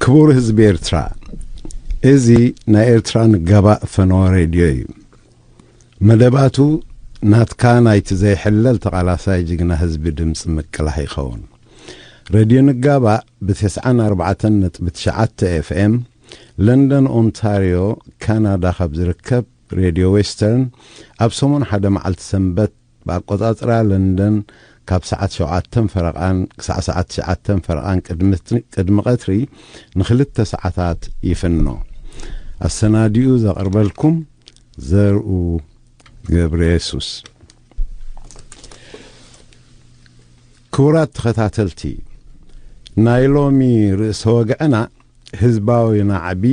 ክቡር ህዝቢ ኤርትራ፣ እዚ ናይ ኤርትራ ንጋባእ ፈነወ ሬድዮ እዩ። መደባቱ ናትካ ናይቲ ዘይሕለል ተቓላሳይ ጅግና ህዝቢ ድምፂ ምቅላሕ ይኸውን። ሬድዮ ንጋባእ ብ94.9 ኤፍኤም ለንደን ኦንታርዮ ካናዳ ካብ ዝርከብ ሬድዮ ዌስተርን ኣብ ሰሙን ሓደ መዓልቲ ሰንበት ብኣቆጻጽራ ለንደን ካብ ሰዓት ሸውዓተ ፈረቓን ክሳዕ ሰዓት ትሽዓተ ፈረቓን ቅድሚ፣ ቅድሚ ቀትሪ ንኽልተ ሰዓታት ይፍኖ። ኣሰናዲኡ ዘቕርበልኩም ዘርኡ ገብረ የሱስ። ክቡራት ተኸታተልቲ፣ ናይ ሎሚ ርእሰ ወግዕና ህዝባዊ ናዕቢ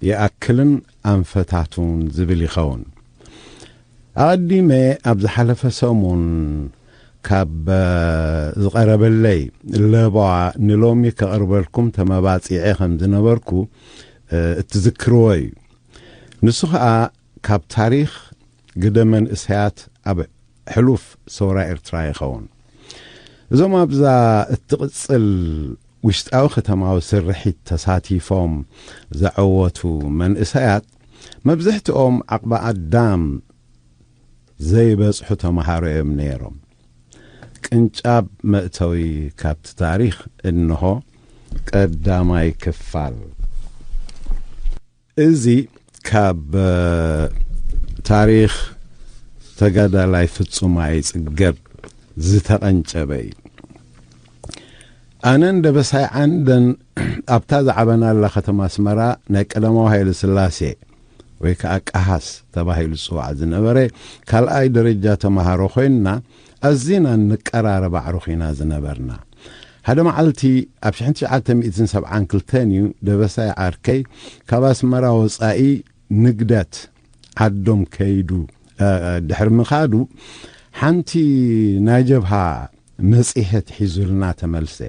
ይኣክልን ኣንፈታቱን ዝብል ይኸውን። ኣቐዲመ ኣብ ዝሓለፈ ሰሙን ካብ ዝቐረበለይ ለበዋ ንሎሚ ከቕርበልኩም ተመባጺዐ ከም ዝነበርኩ እትዝክርዎ እዩ። ንሱ ኸኣ ካብ ታሪኽ ግደ መንእሰያት ኣብ ሕሉፍ ሰውራ ኤርትራ ይኸውን። እዞም ኣብዛ እትቕጽል ውሽጣዊ ከተማዊ ስርሒት ተሳቲፎም ዘዐወቱ መንእሰያት መብዝሕትኦም ዓቕሚ ኣዳም ዘይበጽሑ ተመሃሮ እዮም ነይሮም። ቅንጫብ መእተዊ ካብቲ ታሪኽ እንሆ ቀዳማይ ክፋል። እዚ ካብ ታሪኽ ተጋዳላይ ፍጹም ኣይጽገብ ዝተቐንጨበ እዩ። ኣነን ደበሳይ ዓንደን ኣብታ ዝዓበናላ ከተማ ኣስመራ ናይ ቀዳማዊ ሃይለ ስላሴ ወይ ከኣ ቀሃስ ተባሂሉ ዝጽዋዕ ዝነበረ ካልኣይ ደረጃ ተመሃሮ ኮይንና ኣዚና እንቀራረብ ኣዕሩኽ ኢና ዝነበርና። ሓደ መዓልቲ ኣብ ሽሕን ትሽዓተ ሚእትን ሰብዓን ክልተን እዩ ደበሳይ ዓርከይ ካብ ኣስመራ ወጻኢ ንግደት ዓዶም ከይዱ ድሕሪ ምኻዱ ሓንቲ ናይ ጀብሃ መጺሄት ሒዙልና ተመልሰ።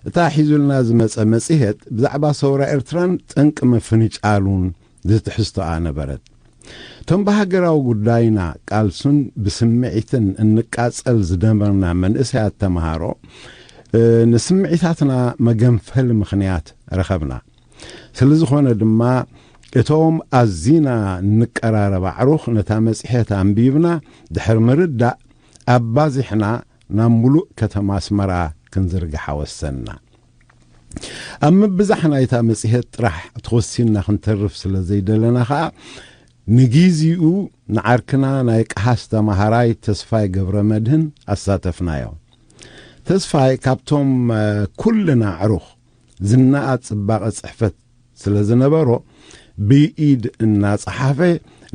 እታ ሒዙልና ዝመጸ መጺሄት ብዛዕባ ሰውራ ኤርትራን ጠንቂ ምፍንጫሉን ዝትሕዝቶኣ ነበረት። እቶም ብሃገራዊ ጉዳይና ቃልሱን ብስምዒትን እንቃጸል ዝነበርና መንእሰያት ተምሃሮ ንስምዒታትና መገንፈሊ ምኽንያት ረኸብና። ስለ ዝኾነ ድማ እቶም ኣዚና እንቀራረብ ኣዕሩኽ ነታ መጺሄት ኣንቢብና ድሕሪ ምርዳእ ኣባዚሕና ናብ ምሉእ ከተማ ኣስመራ ክንዝርግሓ ወሰንና። ኣብ ምብዛሕ ናይታ መጺሄት ጥራሕ ተወሲንና ክንተርፍ ስለ ዘይደለና ኸኣ ንጊዜኡ ንዓርክና ናይ ቀሃስ ተማሃራይ ተስፋይ ገብረ መድህን ኣሳተፍናዮ። ተስፋይ ካብቶም ኩልና ኣዕሩኽ ዝነኣድ ጽባቐ ጽሕፈት ስለ ዝነበሮ ብኢድ እናጸሓፈ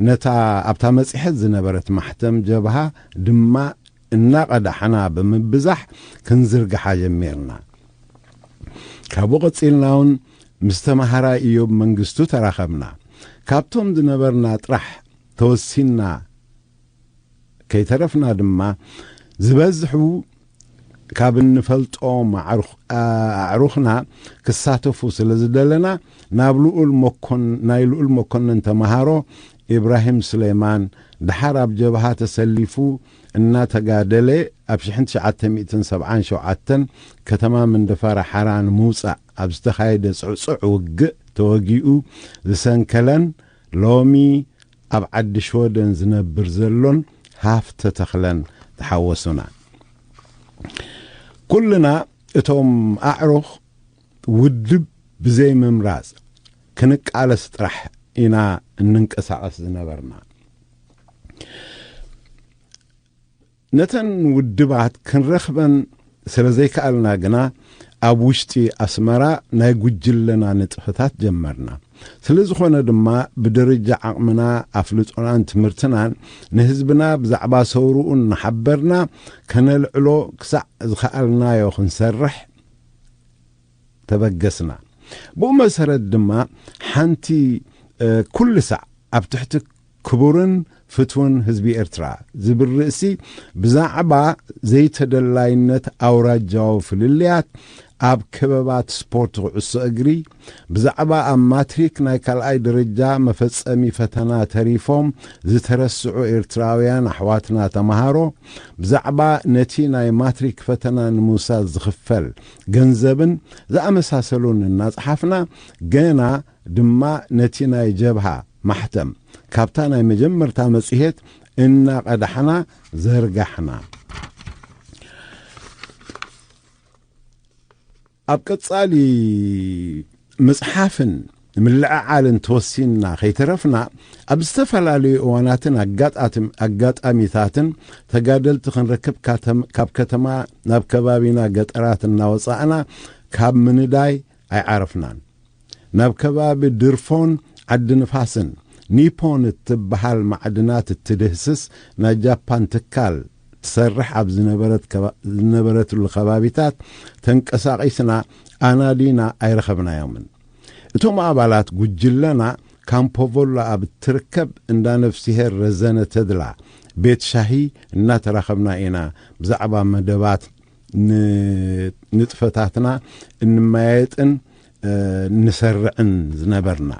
ነታ ኣብታ መጺሐት ዝነበረት ማሕተም ጀብሃ ድማ እናቐዳሕና ብምብዛሕ ክንዝርግሓ ጀሚርና። ካብኡ ቀጺልና እውን ምስ ተማሃራይ እዮብ መንግስቱ ተራኸብና። ካብቶም ዝነበርና ጥራሕ ተወሲንና ከይተረፍና ድማ ዝበዝሑ ካብ እንፈልጦም ኣዕሩኽና ክሳተፉ ስለ ዝደለና ናብ ልኡል መኮን ናይ ልኡል መኮንን ተምሃሮ ኢብራሂም ሱሌማን ደሓር ኣብ ጀብሃ ተሰሊፉ እናተጋደለ ኣብ ሽሕን ትሽዓተ ሚእትን ሰብዓን ሸውዓተን ከተማ መንደፈራ ሓራ ንምውጻእ ኣብ ዝተኻየደ ጽዕጹዕ ውግእ ተወጊኡ ዝሰንከለን ሎሚ ኣብ ዓዲ ሽወደን ዝነብር ዘሎን ሃፍተ ተኽለን ተሓወሱና። ኩልና እቶም ኣዕሩኽ ውድብ ብዘይ ምምራጽ ክንቃለስ ጥራሕ ኢና እንንቀሳቐስ ዝነበርና። ነተን ውድባት ክንረኽበን ስለ ዘይከኣልና ግና ኣብ ውሽጢ ኣስመራ ናይ ጉጅለና ንጥፈታት ጀመርና። ስለ ዝኾነ ድማ ብደረጃ ዓቕምና ኣፍልጦናን ትምህርትናን ንህዝብና ብዛዕባ ሰውርኡ እናሓበርና ከነልዕሎ ክሳዕ ዝኸኣልናዮ ክንሰርሕ ተበገስና። ብኡ መሰረት ድማ ሓንቲ ኩሉ ሳዕ ኣብ ትሕቲ ክቡርን ፍትውን ህዝቢ ኤርትራ ዝብል ርእሲ ብዛዕባ ዘይተደላይነት ኣውራጃዊ ፍልልያት ኣብ ክበባት ስፖርት ኩዕሶ እግሪ፣ ብዛዕባ ኣብ ማትሪክ ናይ ካልኣይ ደረጃ መፈጸሚ ፈተና ተሪፎም ዝተረስዑ ኤርትራውያን ኣሕዋትና ተማሃሮ፣ ብዛዕባ ነቲ ናይ ማትሪክ ፈተና ንምውሳድ ዝኽፈል ገንዘብን ዝኣመሳሰሉን እናጸሓፍና፣ ገና ድማ ነቲ ናይ ጀብሃ ማሕተም ካብታ ናይ መጀመርታ መጽሔት እናቐዳሕና ዘርጋሕና። ኣብ ቀጻሊ ምጽሓፍን ምልዕዓልን ተወሲንና ከይተረፍና፣ ኣብ ዝተፈላለዩ እዋናትን ኣጋጣትም-፣ ኣጋጣሚታትን ተጋደልቲ ክንረክብ ካተም-፣ ካብ ከተማ ናብ ከባቢና ገጠራት እናወጻእና ካብ ምንዳይ ኣይዓረፍናን። ናብ ከባቢ ድርፎን ዓዲ ንፋስን ኒፖን እትበሃል ማዕድናት እትድህስስ ናይ ጃፓን ትካል ትሰርሕ ኣብ ዝነበረት ከባ-፣ ዝነበረትሉ ከባቢታት ተንቀሳቒስና ኣናዲና ኣይረኸብናዮምን። እቶም ኣባላት ጉጅለና ካምፖ ቮላ ኣብ እትርከብ እንዳ ነፍስሄር ረዘነ ተድላ ቤት ሻሂ እናተራኸብና ኢና ብዛዕባ መደባት ን-፣ ንጥፈታትና እንመያየጥን፣ እ፣ ንሰርዕን ዝነበርና።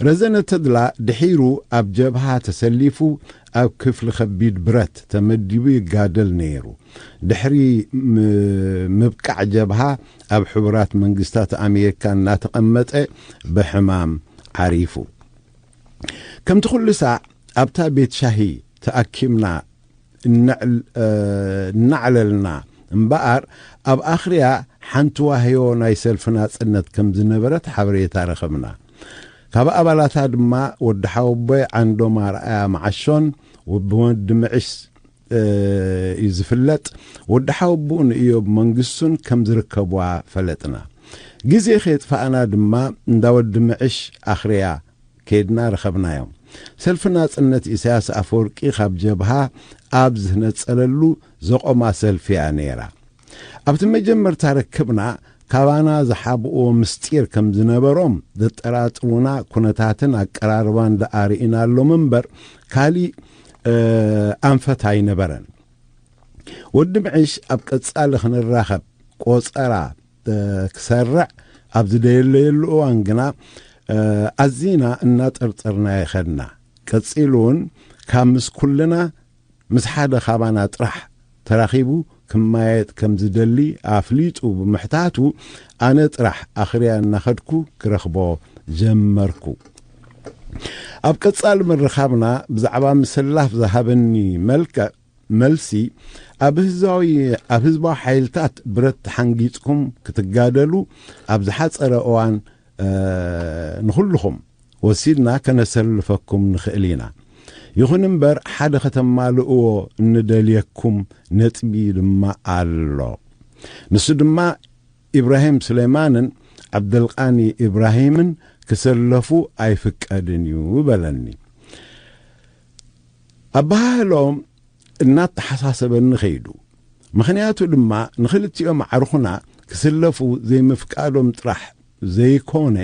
ረዘነ ተድላ ድሒሩ ኣብ ጀብሃ ተሰሊፉ ኣብ ክፍሊ ከቢድ ብረት ተመዲቡ ይጋደል ነይሩ። ድሕሪ ም-፣ ምብቃዕ ጀብሃ ኣብ ሕቡራት መንግስታት ኣሜሪካ እናተቐመጠ ብሕማም ዓሪፉ። ከምቲ ኩሉ ሳዕ ኣብታ ቤት ሻሂ ተኣኪብና እንዕል-፣ እ፣ እናዕለልና እምበኣር፣ ኣብ ኣኽርያ ሓንቲ ዋህዮ ናይ ሰልፊ ናጽነት ከም ዝነበረት ሓበሬታ ረኸብና። ካብ ኣባላታ ድማ ወዲ ሓወቦይ ዓንዶም ኣርኣያ መዓሾን ወዲ ወዲ ምዕሽ፣ እ፣ እዩ ዝፍለጥ። ወዲ ሓወቦኡ ንእዮብ መንግስቱን ከም ዝርከብዋ ፈለጥና። ግዜ ከየጥፋእና ድማ እንዳ ወዲ ምዕሽ ኣኽርያ ከይድና ረኸብናዮም። ሰልፊ ናጽነት ኢሳያስ ኣፈወርቂ ካብ ጀብሃ ኣብ ዝህነጸለሉ ዘቖማ ሰልፊ እያ ነይራ። ኣብቲ መጀመርታ ርክብና ካባና ዝሓብእዎ ምስጢር ከም ዝነበሮም ዘጠራጥሩና ኩነታትን ኣቀራርባን ደኣ ርኢናሎም እምበር፣ ካሊእ፣ እ፣ ኣንፈት ኣይነበረን። ወዲ ምዕሽ ኣብ ቀጻሊ ክንራኸብ ቆጸራ፣ እ፣ ክሰርዕ ኣብ ዝደየለየሉ እዋን ግና፣ እ፣ ኣዚና እናጠርጠርና ይኸድና። ቀጺሉ እውን ካብ ምስ ኩልና ምስ ሓደ ካባና ጥራሕ ተራኺቡ ክማየጥ ከም ዝደሊ ኣፍሊጡ ብምሕታቱ፣ ኣነ ጥራሕ ኣኽርያ እናኸድኩ ክረኽቦ ጀመርኩ። ኣብ ቀጻሊ ምርኻብና ብዛዕባ ምስላፍ ዝሃበኒ መልክዕ፣ መልሲ፣ ኣብ ህዝባዊ፣ ኣብ ህዝባዊ ሓይልታት ብረት ተሓንጊጽኩም ክትጋደሉ ኣብ ዝሓጸረ እዋን፣ እ፣ ንኹልኹም ወሲድና ከነሰልፈኩም ንኽእል ኢና። ይኹን እምበር፣ ሓደ ከተማልእዎ እንደልየኩም ነጥቢ ድማ ኣሎ። ንሱ ድማ፣ ኢብራሂም ሱሌማንን ዓብደልቃኒ ኢብራሂምን ክሰለፉ ኣይፍቀድን እዩ በለኒ። ኣበሃህሎም እናተሓሳሰበኒ ኸይዱ። ምኽንያቱ ድማ፣ ንኽልቲኦም ኣዕሩኽና ክስለፉ ዘይምፍቃዶም ጥራሕ ዘይኮነ፣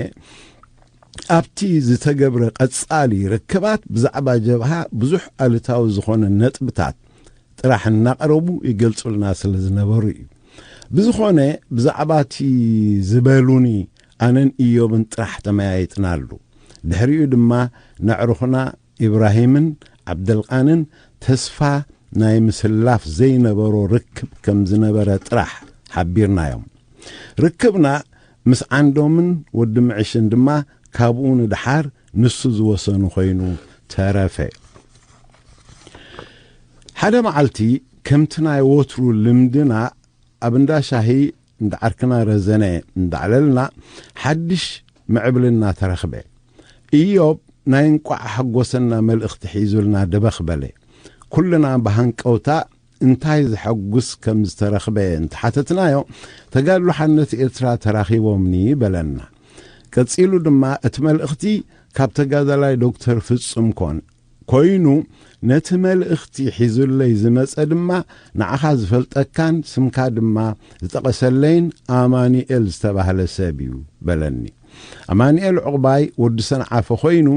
ኣብቲ ዝተገብረ ቀጻሊ ርክባት ብዛዕባ ጀብሃ ብዙሕ ኣሉታዊ ዝኾነ ነጥብታት ጥራሕ እናቕረቡ ይገልጹልና ስለ ዝነበሩ እዩ። ብዝኾነ፣ ብዛዕባ እቲ ዝበሉኒ ኣነን ኢዮብን ጥራሕ ተመያይጥናሉ። ድሕሪኡ ድማ ነዕሩኽና ኢብራሂምን ዓብደልቃንን ተስፋ ናይ ምስላፍ ዘይነበሮ ርክብ ከም ዝነበረ ጥራሕ ሓቢርናዮም። ርክብና ምስ ዓንዶምን ወዲ ምዕሽን ድማ ካብኡ ንደሓር ንሱ ዝወሰኑ ኮይኑ ተረፈ። ሓደ መዓልቲ፣ ከምቲ ናይ ወትሩ ልምድና፣ ኣብ እንዳ ሻሂ እንዳ ዓርክና ረዘነ እንዳዕለልና፣ ሓድሽ ምዕብልና ተረኽበ። ኢዮብ ናይ እንቋዕ ሓጎሰና መልእኽቲ ሒዙልና ደበኽ በለ። ኩልና ብሃንቀውታ እንታይ ዘሐጉስ ከም ዝተረኽበ እንተሓተትናዮ፣ ተጋድሎ ሓርነት ኤርትራ ተራኺቦምኒ በለና። ቀጺሉ ድማ፣ እቲ መልእኽቲ ካብ ተጋዳላይ ዶክተር ፍጹም ኮን-፣ ኮይኑ፣ ነቲ መልእኽቲ ሒዙለይ ዝመጸ ድማ ንዓኻ ዝፈልጠካን ስምካ ድማ ዝጠቐሰለይን ኣማኑኤል ዝተባህለ ሰብ እዩ በለኒ። ኣማኑኤል ዑቕባይ ወዲ ሰንዓፈ ኮይኑ፣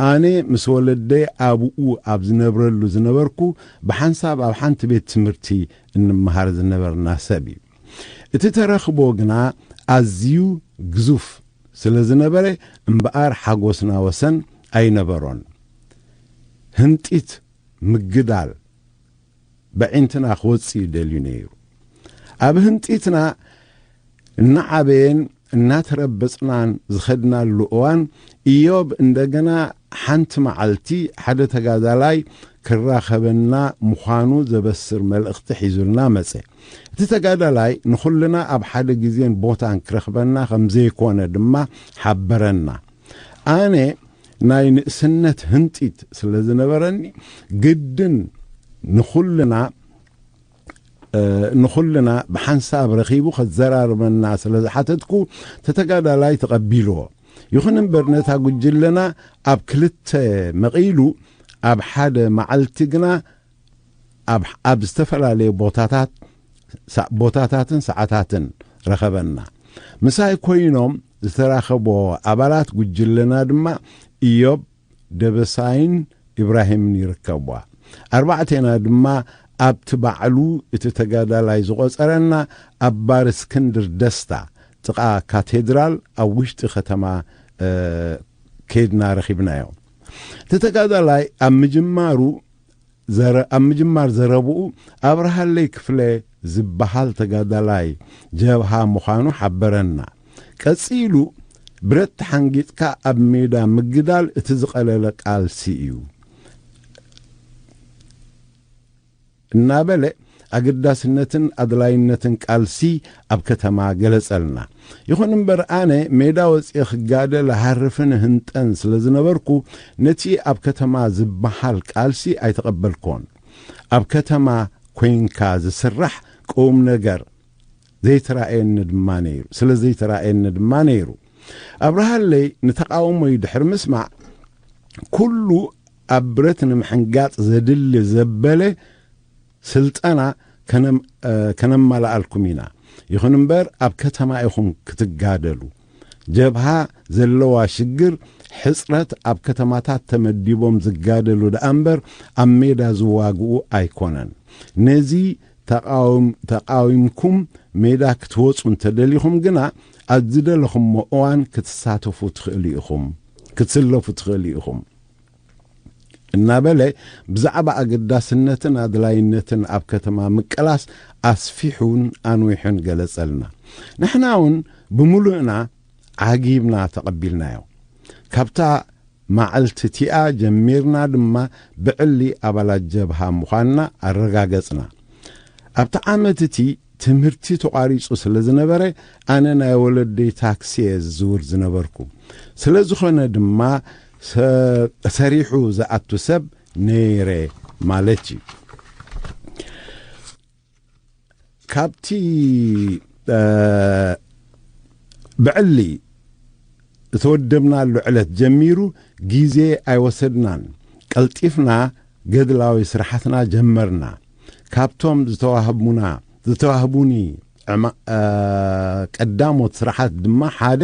ኣነ ምስ ወለደይ ኣብኡ ኣብ ዝነብረሉ ዝነበርኩ፣ ብሓንሳብ ኣብ ሓንቲ ቤት ትምህርቲ እንመሃር ዝነበርና ሰብ እዩ። እቲ ተረኽቦ ግና ኣዝዩ ግዙፍ ስለ ዝነበረ እምበኣር ሓጎስና ወሰን ኣይነበሮን። ህንጢት ምግዳል በዒንትና ክወጽእ ይደልዩ ነይሩ። ኣብ ህንጢትና እናዓበየን እናተረበጽናን ዝኸድናሉ እዋን፣ ኢዮብ እንደገና ሓንቲ መዓልቲ ሓደ ተጋዳላይ ክራኸበና ምዃኑ ዘበስር መልእኽቲ ሒዙልና መጸ። እቲ ተጋዳላይ ንኹልና ኣብ ሓደ ግዜን ቦታን ክረኽበና ከም ዘይኮነ ድማ ሓበረና። ኣነ ናይ ንእስነት ህንጢት ስለ ዝነበረኒ፣ ግድን ንኹልና ንኹልና ብሓንሳብ ረኺቡ ከዘራርበና ስለ ዝሓተትኩ፣ ተተጋዳላይ ተቐቢልዎ። ይኹን እምበር ነታ ጉጅለና ኣብ ክልተ መቒሉ፣ ኣብ ሓደ መዓልቲ ግና ኣብ ኣብ ዝተፈላለየ ቦታታት ቦታታትን ሰዓታትን ረኸበና። ምሳይ ኮይኖም ዝተራኸቦ ኣባላት ጉጅለና ድማ ኢዮብ ደበሳይን ኢብራሂምን ይርከብዋ። ኣርባዕቴና ድማ ኣብቲ ባዕሉ እቲ ተጋዳላይ ዝቖጸረና ኣብ ባር እስክንድር ደስታ ጥቓ ካቴድራል ኣብ ውሽጢ ከተማ ከይድና ረኺብናዮ። እቲ ተጋዳላይ ኣብ ምጅማሩ ኣብ ምጅማር ዘረብኡ ኣብርሃለይ ክፍለ ዝበሃል ተጋዳላይ ጀብሃ ምዃኑ ሓበረና። ቀጺሉ፣ ብረት ተሓንጊጥካ ኣብ ሜዳ ምግዳል እቲ ዝቐለለ ቃልሲ እዩ እናበለ ኣገዳስነትን ኣድላይነትን ቃልሲ ኣብ ከተማ ገለጸልና። ይኹን እምበር ኣነ ሜዳ ወጺኤ ክጋደል ሃርፍን ህንጠን ስለ ዝነበርኩ ነቲ ኣብ ከተማ ዝበሃል ቃልሲ ኣይተቐበልኮን። ኣብ ከተማ ኮይንካ ዝስራሕ ቁም ነገር ዘይተራእየኒ ድማ ነይሩ ስለ ዘይተራእየኒ ድማ ነይሩ ኣብርሃለይ ንተቃውሞይ ድሕሪ ምስማዕ ኩሉ ኣብ ብረት ንምሕንጋጥ ዘድሊ ዘበለ ስልጠና ከነማላኣልኩም ኢና። ይኹን እምበር ኣብ ከተማ ኢኹም ክትጋደሉ። ጀብሃ ዘለዋ ሽግር ሕፅረት ኣብ ከተማታት ተመዲቦም ዝጋደሉ ደኣ እምበር ኣብ ሜዳ ዝዋግኡ ኣይኮነን። ነዚ ተቃዊምኩም ሜዳ ክትወፁ እንተደሊኹም ግና ኣብ ዝደለኹሞ እዋን ክትሳተፉ ትኽእሉ ኢኹም ክትስለፉ ትኽእሉ ኢኹም እናበለ ብዛዕባ ኣገዳስነትን ኣድላይነትን ኣብ ከተማ ምቅላስ ኣስፊሑን ኣንዊሑን ገለጸልና። ንሕና እውን ብምሉእና ዓጊብና ተቐቢልናዮ። ካብታ መዓልቲ እቲኣ ጀሚርና ድማ ብዕሊ ኣባላት ጀብሃ ምዃንና ኣረጋገጽና። ኣብቲ ዓመት እቲ ትምህርቲ ተቋሪጹ ስለ ዝነበረ ኣነ ናይ ወለደይ ታክሲ እየ ዝዝውር ዝነበርኩ። ስለ ዝኾነ ድማ ሰሪሑ ዝኣቱ ሰብ ነይረ ማለት እዩ። ካብቲ ብዕሊ እተወደብናሉ ዕለት ጀሚሩ ግዜ ኣይወሰድናን። ቀልጢፍና ገድላዊ ስራሓትና ጀመርና። ካብቶም ዝተዋህቡና ዝተዋህቡኒ ቀዳሞት ስራሓት ድማ ሓደ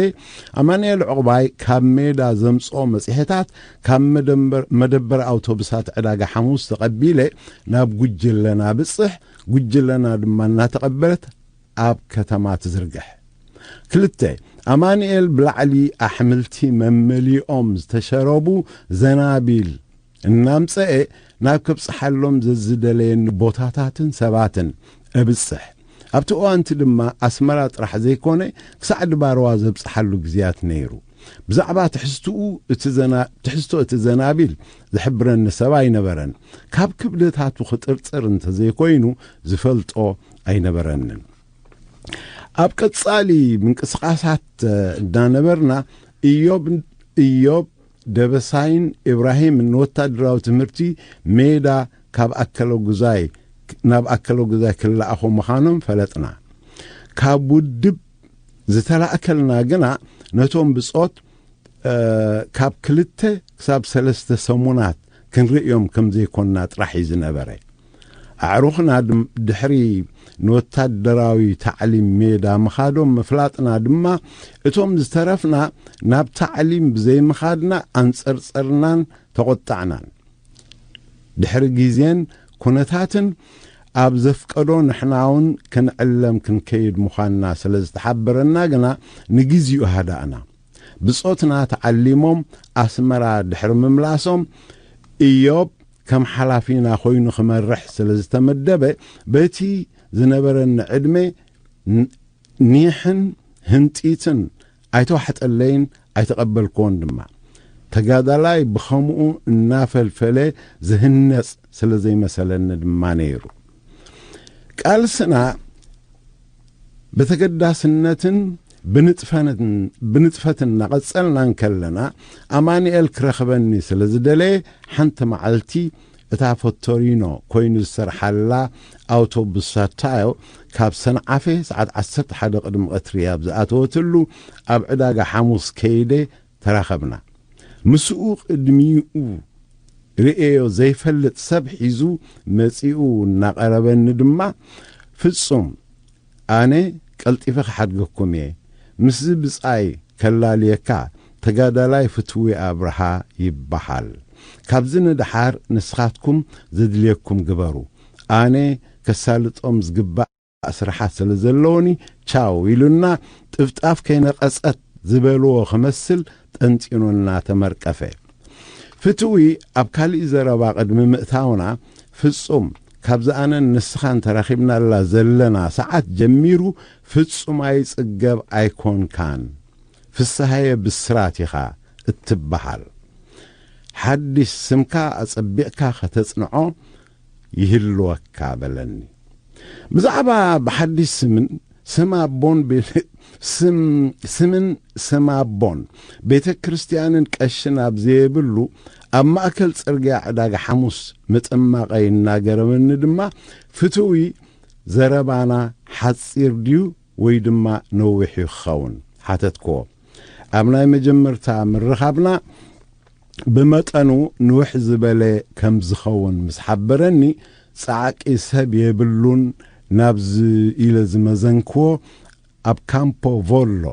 ኣማንኤል ዕቑባይ ካብ ሜዳ ዘምፅኦ መፅሄታት ካብ መደበር ኣውቶቡሳት ዕዳጋ ሓሙስ ተቐቢለ ናብ ጉጅለና ብፅሕ፣ ጉጅለና ድማ እናተቐበለት ኣብ ከተማ ትዝርግሕ። ክልተ ኣማንኤል ብላዕሊ ኣሕምልቲ መመሊኦም ዝተሸረቡ ዘናቢል እናምፀኤ ናብ ከብፅሓሎም ዘዝደለየኒ ቦታታትን ሰባትን እብፅሕ። ኣብቲ እዋንቲ ድማ ኣስመራ ጥራሕ ዘይኮነ ክሳዕ ድባርዋ ዘብፅሓሉ ግዜያት ነይሩ። ብዛዕባ ትሕዝትኡ እቲ ዘና- ትሕዝቶ እቲ ዘናቢል ዝሕብረኒ ሰብ ኣይነበረን። ካብ ክብደታቱ ክጥርጥር እንተዘይኮይኑ ዝፈልጦ ኣይነበረንን። ኣብ ቀጻሊ ምንቅስቃሳት እንዳነበርና እዮብ እዮብ ደበሳይን ኢብራሂምን ንወታደራዊ ትምህርቲ ሜዳ ካብ ኣከለጉዛይ ናብ ኣከለጉዛይ ክለኣኹ ምዃኖም ፈለጥና። ካብ ውድብ ዝተላእከልና ግና ነቶም ብጾት ካብ ክልተ ክሳብ ሰለስተ ሰሙናት ክንርእዮም ከም ዘይኮንና ጥራሕ እዩ ዝነበረ። ኣዕሩኽና ድሕሪ ንወታደራዊ ታዕሊም ሜዳ ምኻዶም ምፍላጥና ድማ እቶም ዝተረፍና ናብ ታዕሊም ብዘይምኻድና ኣንጸርጸርናን ተቖጣዕናን። ድሕሪ ግዜን ኩነታትን ኣብ ዘፍቀዶ ንሕና እውን ክንዕለም ክንከይድ ምዃንና ስለ ዝተሓበረና ግና ንግዜኡ ሃዳእና። ብጾትና ተዓሊሞም ኣስመራ ድሕሪ ምምላሶም፣ ኢዮብ ከም ሓላፊና ኮይኑ ክመርሕ ስለ ዝተመደበ፣ በቲ ዝነበረኒ ዕድመ ን-፣ ኒሕን ህንጢትን ኣይተዋሕጠለይን ኣይተቐበልክዎን ድማ። ተጋዳላይ ብኸምኡ እናፈልፈለ ዝህነጽ ስለ ዘይመሰለኒ ድማ ነይሩ። ቃልስና ብተገዳስነትን ብንጥፈትን፣ ብንጥፈትን እናቐጸልና እንከለና፣ ኣማኑኤል ክረኽበኒ ስለ ዝደለየ፣ ሓንቲ መዓልቲ እታ ፎቶሪኖ ኮይኑ ዝሰርሓላ ኣውቶቡስ ሳታዮ ካብ ሰንዓፈ ሰዓት ዓሰርተ ሓደ ቅድሚ ቀትሪ ኣብ ዝኣተወትሉ ኣብ ዕዳጋ ሓሙስ ከይደ ተራኸብና። ምስኡ ቅድሚኡ ርእየዮ ዘይፈልጥ ሰብ ሒዙ መጺኡ እናቐረበኒ ድማ፣ ፍጹም፣ ኣነ ቀልጢፈ ክሓድገኩም እየ። ምስዚ ብጻይ ከላልየካ ተጋዳላይ ፍትዊ ኣብርሃ ይበሃል። ካብዚ ንደሓር ንስኻትኩም ዘድልየኩም ግበሩ። ኣነ ከሳልጦም ዝግባእ ስራሓት ስለ ዘለውኒ ቻው ኢሉና፣ ጥፍጣፍ ከይነቐጸት ዝበልዎ ክመስል ጠንጢኑና ተመርቀፈ። ፍትዊ ኣብ ካሊእ ዘረባ ቅድሚ ምእታውና፣ ፍጹም፣ ካብዚ ኣነን ንስኻን ተራኺብናላ ዘለና ሰዓት ጀሚሩ ፍጹም ኣይጽገብ ኣይኮንካን። ፍስሃየ ብስራት ኢኻ እትበሃል። ሓድሽ ስምካ ኣጸቢቕካ ከተጽንዖ ይህልወካ በለኒ። ብዛዕባ ብሓድሽ ስምን ስም ኣቦን ቤ-፣ ስም፣ ስምን ስም ኣቦን ቤተ ክርስቲያንን ቀሽን ኣብ ዘየብሉ ኣብ ማእከል ጽርግያ ዕዳጋ ሓሙስ ምጥማቐይ እናገረመኒ ድማ፣ ፍትዊ፣ ዘረባና ሓጺር ድዩ ወይ ድማ ነዊሕ እዩ ክኸውን? ሓተትክዎ። ኣብ ናይ መጀመርታ ምርኻብና ብመጠኑ ንውሕ ዝበለ ከም ዝኸውን ምስ ሓበረኒ፣ ጻዕቂ ሰብ የብሉን ናብዚ ኢለ ዝመዘንክዎ ኣብ ካምፖ ቮሎ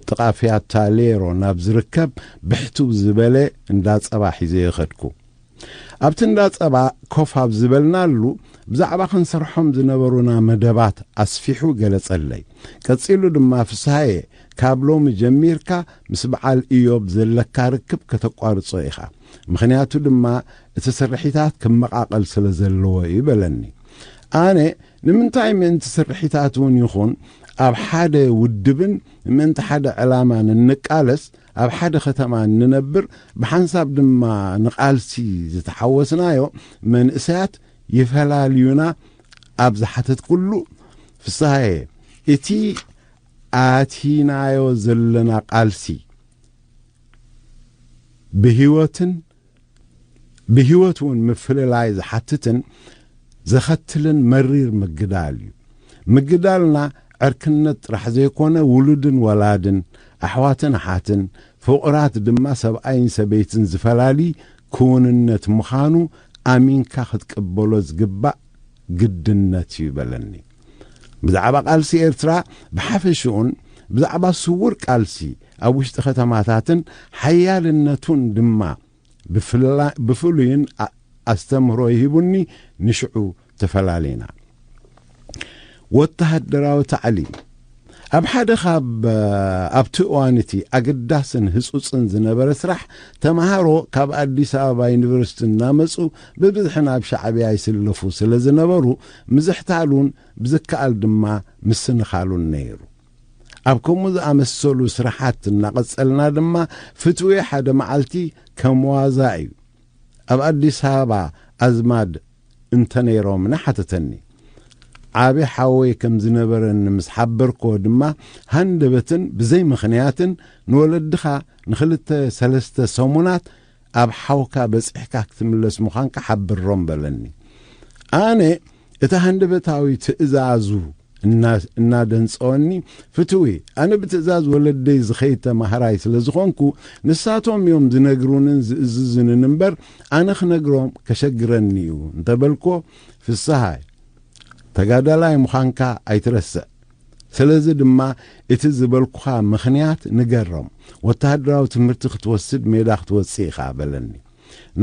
ጥቓ ፊያታ ሌሮ ናብ ዝርከብ ብሕትው ዝበለ እንዳ ጸባ ሒዘዮ ከድኩ። ኣብቲ እንዳ ጸባ ኮፍ ኣብ ዝበልናሉ፣ ብዛዕባ ክንሰርሖም ዝነበሩና መደባት ኣስፊሑ ገለጸለይ። ቀጺሉ ድማ፣ "ፍስሃየ፣ ካብ ሎሚ ጀሚርካ ምስ በዓል ኢዮብ ዘለካ ርክብ ከተቋርጾ ኢኻ። ምኽንያቱ ድማ እቲ ስርሒታት ክመቓቐል ስለ ዘለዎ እዩ" በለኒ። ኣነ፣ "ንምንታይ ምእንቲ ስርሒታት እውን ይኹን ኣብ ሓደ ውድብን ምእንቲ ሓደ ዕላማን እንቃለስ፣ ኣብ ሓደ ከተማ እንነብር፣ ብሓንሳብ ድማ ንቃልሲ ዝተሓወስናዮ መንእሰያት ይፈላልዩና ኣብ ዝሓተትኩሉ፣ ፍስሃየ፣ እቲ ኣቲናዮ ዘለና ቃልሲ ብህይወትን ብህይወት እውን ምፍልላይ ዝሓትትን ዘኸትልን መሪር ምግዳል እዩ። ምግዳልና ዕርክነት ጥራሕ ዘይኮነ፣ ውሉድን ወላድን፣ ኣሕዋትን ኣሓትን፣ ፍቑራት ድማ ሰብኣይን ሰበይትን ዝፈላሊ ክውንነት ምዃኑ ኣሚንካ ክትቅበሎ ዝግባእ ግድነት እዩ" በለኒ። ብዛዕባ ቃልሲ ኤርትራ ብሓፈሽኡን ብዛዕባ ስዉር ቃልሲ ኣብ ውሽጢ ከተማታትን ሓያልነቱን ድማ ብፍላ-፣ ብፍሉይን ኣ-፣ ኣስተምህሮ ይሂቡኒ፣ ንሽዑ ተፈላለና። ወተሃደራዊ ታዕሊም። ኣብ ሓደ ካብ፣ ኣብቲ እዋን እቲ ኣገዳስን ህጹጽን ዝነበረ ስራሕ፣ ተማሃሮ ካብ ኣዲስ ኣበባ ዩኒቨርሲቲ እናመጹ ብብዝሒ ናብ ሻዕብያ ይስለፉ ስለ ዝነበሩ፣ ምዝሕታሉን ብዝከኣል ድማ ምስንኻሉን ነይሩ። ኣብ ከምኡ ዝኣመሰሉ ስራሓት እናቐጸልና ድማ፣ ፍትዊ ሓደ መዓልቲ ከም ዋዛ እዩ ኣብ ኣዲስ ኣበባ ኣዝማድ እንተነይሮምኒ ሓተተኒ። ዓቢ ሓወይ ከም ዝነበረኒ ምስ ሓበርክዎ ድማ፣ ሃንደበትን ብዘይ ምኽንያትን ንወለድኻ ንኽልተ ሰለስተ ሰሙናት ኣብ ሓውካ በጺሕካ ክትምለስ ምዃንካ ሓብሮም በለኒ። ኣነ እቲ ሃንደበታዊ ትእዛዙ እና-፣ እናደንጸወኒ፣ ፍትዊ፣ ኣነ ብትእዛዝ ወለደይ ዝኸይድ ተማሃራይ ስለ ዝኾንኩ፣ ንሳቶም እዮም ዝነግሩንን ዝእዝዙንን እምበር፣ ኣነ ክነግሮም ከሸግረኒ እዩ እንተበልኮ፣ ፍስሃይ፣ ተጋዳላይ ምዃንካ ኣይትረስዕ። ስለዚ ድማ እቲ ዝበልኩኻ ምኽንያት ንገሮም። ወተሃደራዊ ትምህርቲ ክትወስድ ሜዳ ክትወጽእ ኢኻ በለኒ።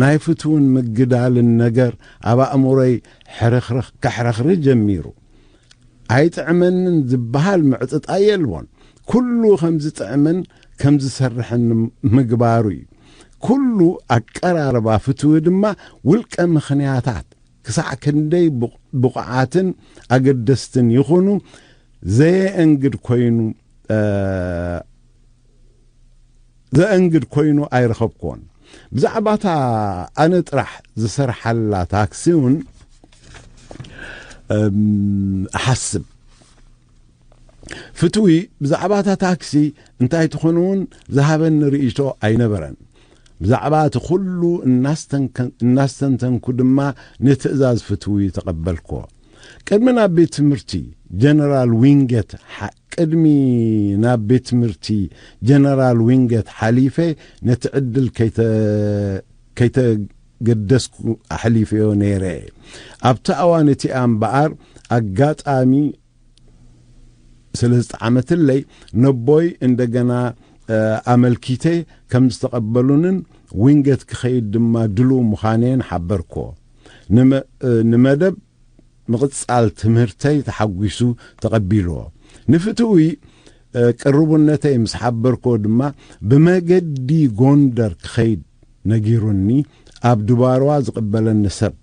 ናይ ፍትውን ምግዳልን ነገር ኣብ ኣእምሮይ ሕርኽርኽ፣ ከሕረኽሪ ጀሚሩ። ኣይጥዕመንን ዝበሃል ምዕጥጣይ የልቦን። ኩሉ ከም ዝጥዕምን ከም ዝሰርሕን ምግባሩ እዩ። ኩሉ ኣቀራርባ ፍትዊ ድማ ውልቀ ምኽንያታት ክሳዕ ክንደይ ብቑ-፣ ብቑዓትን ኣገደስትን ይኹኑ ዘየእንግድ ኮይኑ፣ እ፣ ዘእንግድ ኮይኑ ኣይረኸብኩዎን። ብዛዕባታ ኣነ ጥራሕ ዝሰርሓላ ታክሲ እውን፣ እም፣ እሓስብ። ፍትዊ ብዛዕባታ ታክሲ እንታይ ትኾን እውን ዝሃበኒ ርእይቶ ኣይነበረን። ብዛዕባ እቲ ኩሉ እናስተንከ-፣ እናስተንተንኩ ድማ ንትእዛዝ ፍትዊ ተቐበልኩዎ። ቅድሚ ናብ ቤት ትምህርቲ ጀነራል ዊንገት ሓ-፣ ቅድሚ ናብ ቤት ትምህርቲ ጀነራል ዊንገት ሓሊፈ ነቲ ዕድል ከይተ-፣ ከይተገደስኩ ኣሕሊፈዮ ነይረ። ኣብቲ እዋን እቲኣ እምበኣር ኣጋጣሚ ስለ ዝጠዓመትለይ ነቦይ እንደገና፣ እ፣ ኣመልኪተ ከም ዝተቐበሉንን ዊንገት ክኸይድ ድማ ድሉው ምዃነየን ሓበርኩዎ። ንመ-፣ እ፣ ንመደብ ምቕጻል ትምህርተይ ተሓጒሱ ተቐቢልዎ። ንፍትዊ፣ እ፣ ቅርቡነተይ ምስ ሓበርክዎ ድማ ብመገዲ ጎንደር ክኸይድ ነጊሩኒ፣ ኣብ ድባርዋ ዝቕበለኒ ሰብ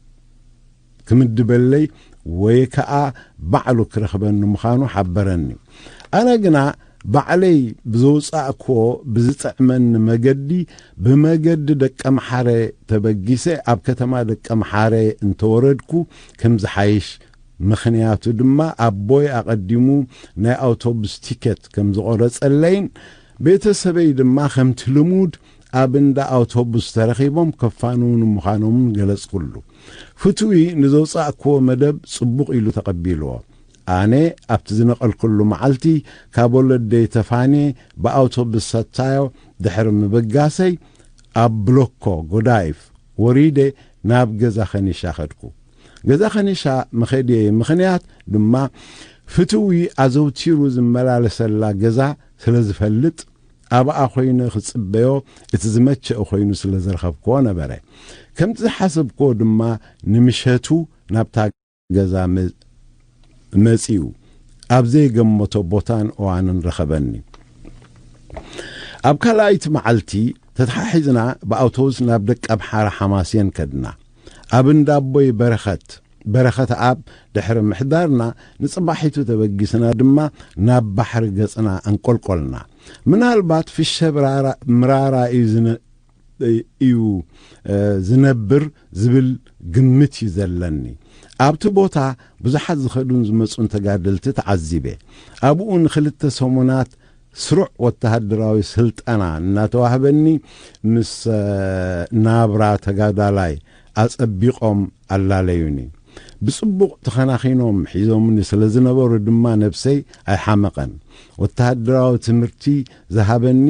ክምድበለይ ወይ ከኣ ባዕሉ ክረኽበኒ ምዃኑ ሓበረኒ። ኣነ ግና ባዕለይ ብዘውጻእክዎ ብዝጥዕመኒ መገዲ ብመገዲ ደቀምሓረ ተበጊሰ ኣብ ከተማ ደቀምሓረ እንተወረድኩ ከም ዝሓይሽ፣ ምኽንያቱ ድማ ኣቦይ ኣቐዲሙ ናይ ኣውቶቡስ ቲኬት ከም ዝቖረጸለይን ቤተሰበይ ድማ ከምቲ ልሙድ ኣብ እንዳ ኣውቶቡስ ተረኺቦም ከፋንዉኒ ምዃኖምን ገለጽኩሉ። ፍትዊ ንዘውጻእክዎ መደብ ጽቡቕ ኢሉ ተቐቢልዎ። ኣነ ኣብቲ ዝነቐልኩሉ መዓልቲ ካብ ወለደይ ተፋንየ ብኣውቶቡስ ሰታዮ ድሕሪ ምብጋሰይ ኣብ ብሎኮ ጎዳይፍ ወሪደ ናብ ገዛ ከኒሻ ከድኩ። ገዛ ከኒሻ መኸድየይ ምኽንያት ድማ ፍትዊ ኣዘውቲሩ ዝመላለሰላ ገዛ ስለ ዝፈልጥ ኣብኣ ኮይነ ክጽበዮ እቲ ዝመቸእ ኮይኑ ስለ ዝረኸብክዎ ነበረ። ከምቲ ዝሓሰብክዎ ድማ ንምሸቱ ናብታ ገዛ መ-፣ መጺኡ ኣብ ዘይገመቶ ቦታን እዋንን ረኸበኒ። ኣብ ካልኣይቲ መዓልቲ ተተሓሒዝና ብኣውቶቡስ ናብ ደቀምሓረ ሓማሴን ከድና። ኣብ እንዳ ኣቦይ በረኸት፣ በረኸት ኣብ ድሕሪ ምሕዳርና ንጽባሒቱ ተበጊስና ድማ ናብ ባሕሪ ገጽና ኣንቆልቆልና። ምናልባት ፍሸ ብራራ-፣ ምራራ እዩ ዝነ-፣ እዩ፣ እ፣ ዝነብር ዝብል ግምት እዩ ዘለኒ። ኣብቲ ቦታ ብዙሓት ዝኸዱን ዝመጹን ተጋደልቲ ተዓዚበ። ኣብኡ ንኽልተ ሰሙናት ስሩዕ ወተሃደራዊ ስልጠና እናተዋህበኒ ምስ፣ እ፣ ናብራ ተጋዳላይ ኣጸቢቖም ኣላለዩኒ። ብጽቡቕ ተኸናኺኖም ሒዞምኒ ስለ ዝነበሩ ድማ ነብሰይ ኣይሓመቐን። ወተሃደራዊ ትምህርቲ ዝሃበኒ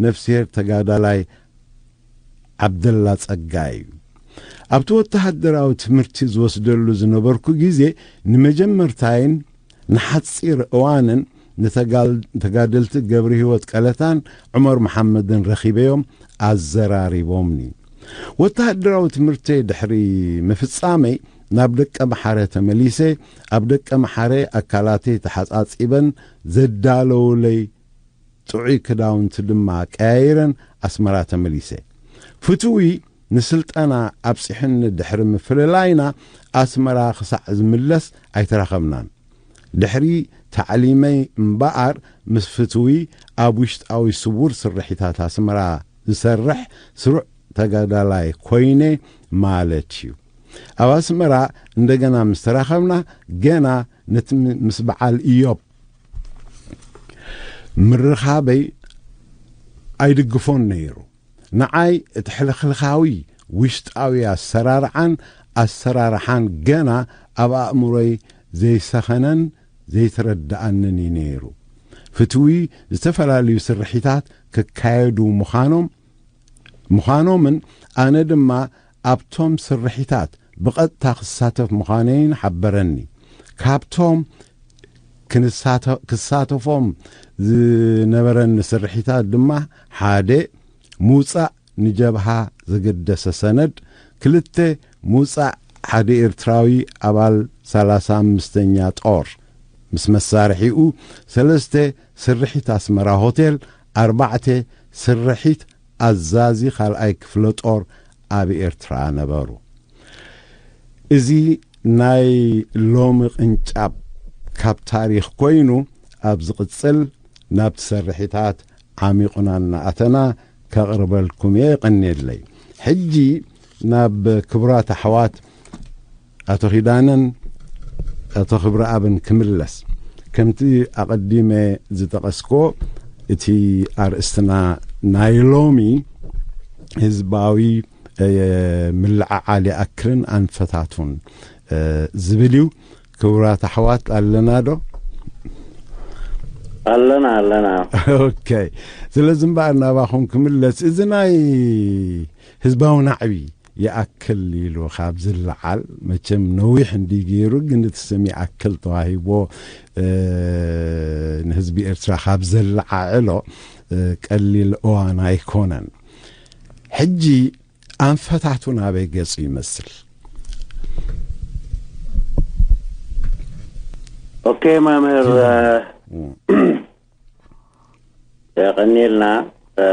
ነፍስሄር ተጋዳላይ ዓብደላ ጸጋይ እዩ። ኣብቲ ወተሃደራዊ ትምህርቲ ዝወስደሉ ዝነበርኩ ግዜ ንመጀመርታይን ንሓጺር እዋንን ንተጋል-፣ ተጋደልቲ ገብረ ህይወት ቀለታን ዑመር መሓመድን ረኺበዮም ኣዘራሪቦምኒ። ወተሃደራዊ ትምህርተይ ድሕሪ ምፍጻመይ ናብ ደቀምሓረ ተመሊሰ፣ ኣብ ደቀምሓረ ኣካላተይ ተሓጻጺበን ዘዳለውለይ ጥዑይ ክዳውንቲ ድማ ቀያይረን ኣስመራ ተመሊሰ። ፍትዊ ንስልጠና ኣብጺሑኒ ድሕሪ ምፍልላይና ኣስመራ ክሳዕ ዝምለስ ኣይተራኸብናን። ድሕሪ ታዕሊመይ እምበኣር ምስ ፍትዊ ኣብ ውሽጣዊ ስዉር ስርሒታት ኣስመራ ዝሰርሕ ስሩዕ ተጋዳላይ ኮይነ ማለት እዩ። ኣብ ኣስመራ እንደገና ምስ ተራኸብና ገና ነቲ ም-፣ ምስ በዓል ኢዮብ ምርኻበይ ኣይድግፎን ነይሩ። ንዓይ እቲ ሕልኽልኻዊ ውሽጣዊ ኣሰራርዓን ኣሰራርሓን ገና ኣብ ኣእምሮይ ዘይሰኸነን ዘይተረድኣንን እዩ ነይሩ። ፍትዊ ዝተፈላለዩ ስርሒታት ክካየዱ ምዃኖም፣ ምዃኖምን ኣነ ድማ ኣብቶም ስርሒታት ብቐጥታ ክሳተፍ ምዃነይን ሓበረኒ። ካብቶም ክንሳተ-፣ ክሳተፎም ዝነበረኒ ስርሒታት ድማ ሓደ ምውጻእ ንጀብሃ ዘገደሰ ሰነድ፣ ክልተ፣ ምውጻእ ሓደ ኤርትራዊ ኣባል ሰላሳ ኣምስተኛ ጦር ምስ መሳርሒኡ፣ ሰለስተ፣ ስርሒት ኣስመራ ሆቴል፣ ኣርባዕተ፣ ስርሒት ኣዛዚ ካልኣይ ክፍለ ጦር ኣብ ኤርትራ ነበሩ። እዚ ናይ ሎሚ ቅንጫብ ካብ ታሪኽ ኮይኑ፣ ኣብ ዝቕጽል ናብቲ ስርሒታት ዓሚቑና እናኣተና ከቕርበልኩም እየ። የቐንየለይ። ሕጂ ናብ ክቡራት ኣሕዋት ኣቶ ኪዳነን ኣቶ ክብረኣብን ክምለስ። ከምቲ ኣቐዲመ ዝጠቐስኮ፣ እቲ ኣርእስትና ናይ ሎሚ ህዝባዊ፣ እ፣ ምልዕዓል ይኣክልን ኣንፈታቱን፣ እ፣ ዝብል እዩ። ክቡራት ኣሕዋት ኣለና ዶ? ኣለና፣ ኣለና። ኦኬ። ስለዚ እምበኣር ናባኹም ክምለስ፣ እዚ ናይ ህዝባዊ ናዕቢ ይኣክል ኢሉ ካብ ዝለዓል፣ መቸም ነዊሕ እንዲ ገይሩ፣ ግን እቲ ስም ይኣክል ተዋሂቦ፣ እ፣ ንህዝቢ ኤርትራ ካብ ዘለዓዕሎ፣ እ፣ ቀሊል እዋን ኣይኮነን። ሕጂ ኣንፈታቱ ናበይ ገጹ ይመስል? ኦኬ መምህር፣ እ፣ የቐኒልና። እ፣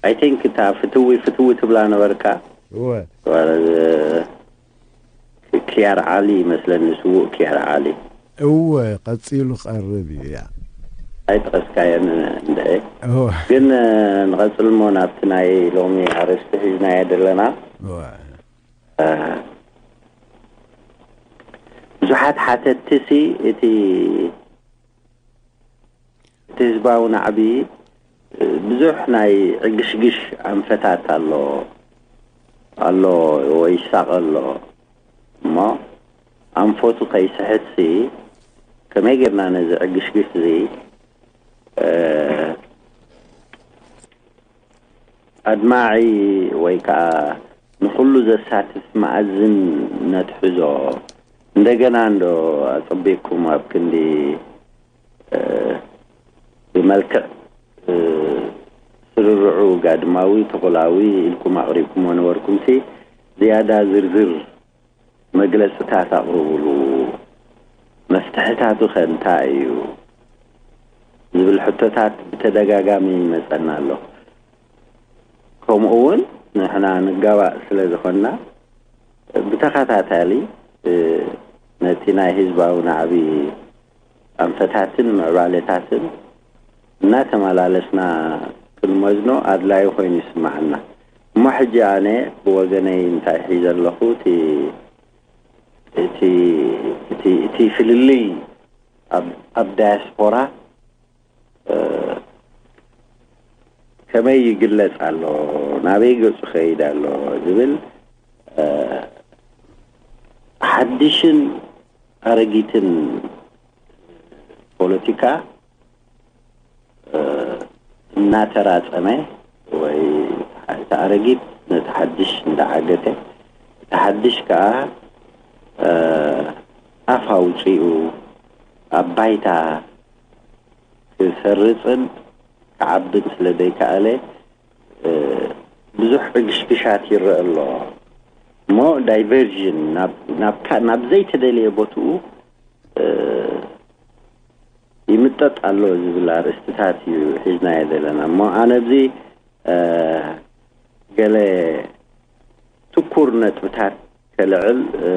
I think እታ ፍትዊ ፍትዊ ትብላ ነበርካ። እወ። ኪያር ዓሊ ይመስለኒ፣ ስዉእ ኪያር ዓሊ። እወ፣ ቀጺሉ ቀርብ እዩ፣ ያ። ኣይጠቐስካዮን እንደ እወ። ግን፣ እ፣ ንቐጽል እሞ ናብቲ ናይ ሎሚ ኣርእስቲ ሒዝናዮ ዘለና። እወ። እ፣ ብዙሓት ሓተትቲ ሲ እቲ፣ እቲ ህዝባዊ ናዕቢ፣ እ፣ ብዙሕ ናይ ዕግሽግሽ ኣንፈታት ኣሎ፣ ኣሎ ወይ ይሳቐ ኣሎ። እሞ ኣንፈቱ ከይስሕት ሲ ከመይ ጌርና ነዚ ዕግሽግሽ እዚ፣ እ፣ ኣድማዒ ወይ ከዓ ንኹሉ ዘሳትፍ መኣዝን ነትሕዞ? እንደገና እንዶ ኣጸቢቅኩም ኣብ ክንዲ፣ እ፣ ብመልክዕ፣ እ፣ ስርርዑ ጋድማዊ፣ ተኹላዊ ኢልኩም ኣቕሪብኩሞ ነበርኩም ሲ ዝያዳ ዝርዝር መግለጽታት ኣቕርብሉ። መፍትሕታቱ ከ እንታይ እዩ? ዝብል ሕቶታት ብተደጋጋሚ ይመጸና ኣሎ። ከምኡ እውን ንሕና ንጋባእ ስለ ዝኾንና ብተኸታታሊ፣ እ፣ ነቲ ናይ ህዝባዊ ናዕቢ ኣንፈታትን ምዕባለታትን እናተመላለስና ክንመዝኖ ኣድላዩ ኮይኑ ይስምዓና። እሞ ሕጂ ኣነ ብወገነይ እንታይ ሒዘ ኣለኹ? እቲ፣ እቲ፣ እቲ፣ እቲ ፍልልይ ኣብ፣ ኣብ ዳያስፖራ፣ እ፣ ከመይ ይግለጽ ኣሎ፣ ናበይ ገጹ ከይድ ኣሎ ዝብል፣ እ፣ ሓድሽን ኣረጊትን ፖለቲካ፣ እ፣ እናተራጸመ ወይ እቲ ኣረጊት ነቲ ሓድሽ እንዳዓገተ፣ እቲ ሓድሽ ከኣ፣ እ፣ ኣፍ ኣውጺኡ ኣብ ባይታ ክሰርጽን ክዓብን ስለ ዘይከኣለ፣ እ፣ ብዙሕ ዕግሽግሻት ይረአ ኣሎ። እሞ ዳይቨርዥን ናብ፣ ናብ ካ-፣ ናብ ዘይተደልየ ቦትኡ፣ እ፣ ይምጠጥ ኣሎ ዝብል ኣርእስትታት እዩ ሒዝናዮ ዘለና። እሞ ኣነ ኣብዚ፣ እ፣ ገለ ትኩር ነጥብታት ከልዕል፣ እ፣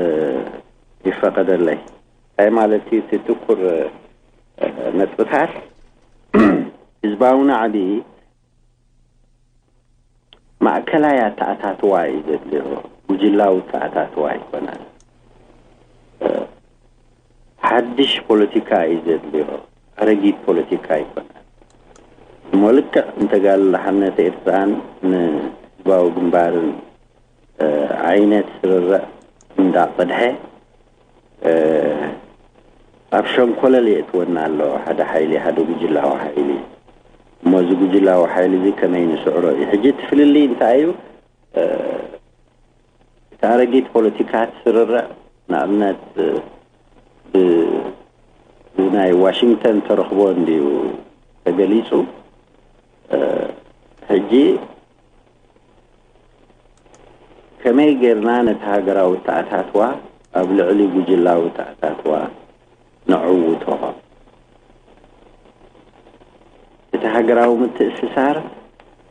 ይፈቐደለይ። እንታይ ማለት እዩ እቲ ትኩር፣ እ፣ ነጥብታት? ህዝባዊ ናዕቢ ማእከላይ ኣተኣታትዋ እዩ ዘድልዮ፣ ጉጅላዊ ኣተኣታትዋ ኣይኮነን። እ፣ ሓድሽ ፖለቲካ እዩ ዘድልዮ፣ ኣረጊት ፖለቲካ ኣይኮነን። እሞ ልክዕ እንተጋል ሓርነት ኤርትራን ንህዝባዊ ግንባርን፣ እ፣ ዓይነት ስርርዕ እንዳቐድሐ፣ እ፣ ኣብ ሸንኮለል የእትወና ኣሎ ሓደ ሓይሊ፣ ሓደ ጉጅላዊ ሓይሊ። እሞ እዚ ጉጅላዊ ሓይሊ እዚ ከመይ ንስዕሮ እዩ? ሕጂ እቲ ፍልልይ እንታይ እዩ? እ፣ እቲ ኣረጊት ፖለቲካ ትስርርዕ፣ ንኣብነት፣ ብ-፣ ብናይ ዋሽንግተን ተረኽቦ እንድዩ ተገሊጹ። እ፣ ሕጂ ከመይ ጌርና ነቲ ሃገራዊ ተኣታትዋ ኣብ ልዕሊ ጉጅላዊ ተኣታትዋ ነዕውቶ? እቲ ሃገራዊ ምትእስሳር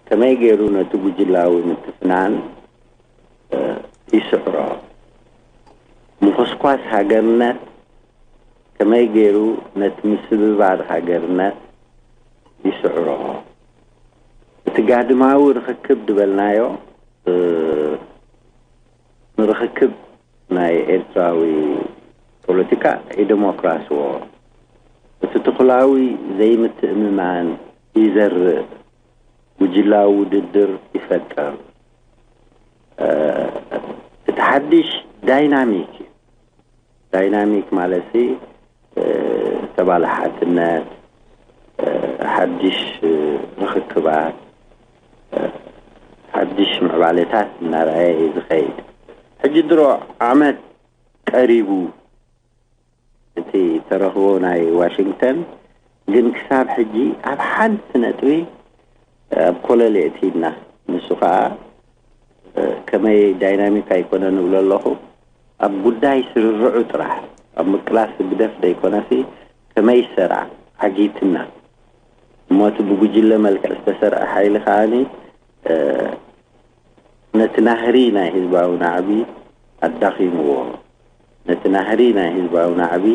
ከመይ ገይሩ ነቲ ጉጅላዊ ምትፍናን ይስዕሮ? ምኹስኳስ ሃገርነት ከመይ ገይሩ ነቲ ምስብባር ሃገርነት ይስዕሮ? እቲ ጋድማዊ ርኽክብ ዝበልናዮ ንርኽክብ ናይ ኤርትራዊ ፖለቲካ ይደሞክራስዎ። እቲ ትኹላዊ ዘይምትእምማን ይዘርእ፣ ጉጅላዊ ውድድር ይፈጥር። እቲ ሓድሽ ዳይናሚክ እዩ። ዳይናሚክ ማለት ተባላሓትነት፣ ሓድሽ ርኽክባት፣ ሓድሽ ምዕባለታት እናረኣየ እዩ ዝኸይድ። ሕጂ ድሮ ዓመት ቀሪቡ እቲ ተረኽቦ ናይ ዋሽንግተን፣ ግን ክሳብ ሕጂ ኣብ ሓንቲ ነጥቢ ኣብ ኮለል የእቲና። ንሱ ከዓ ከመይ ዳይናሚክ ኣይኮነን እብሎ ኣለኹ፣ ኣብ ጉዳይ ስርርዑ ጥራሕ፣ ኣብ ምቅላስ ህግደፍ ዘይኮነሲ ከመይ ይሰርዓ ዓጊትና። እሞ እቲ ብጉጅለ መልክዕ ዝተሰርዐ ሓይሊ ከዓኒ ነቲ ናህሪ ናይ ህዝባዊ ናዕቢ ኣዳኺምዎ። ነቲ ናህሪ ናይ ህዝባዊ ናዕቢ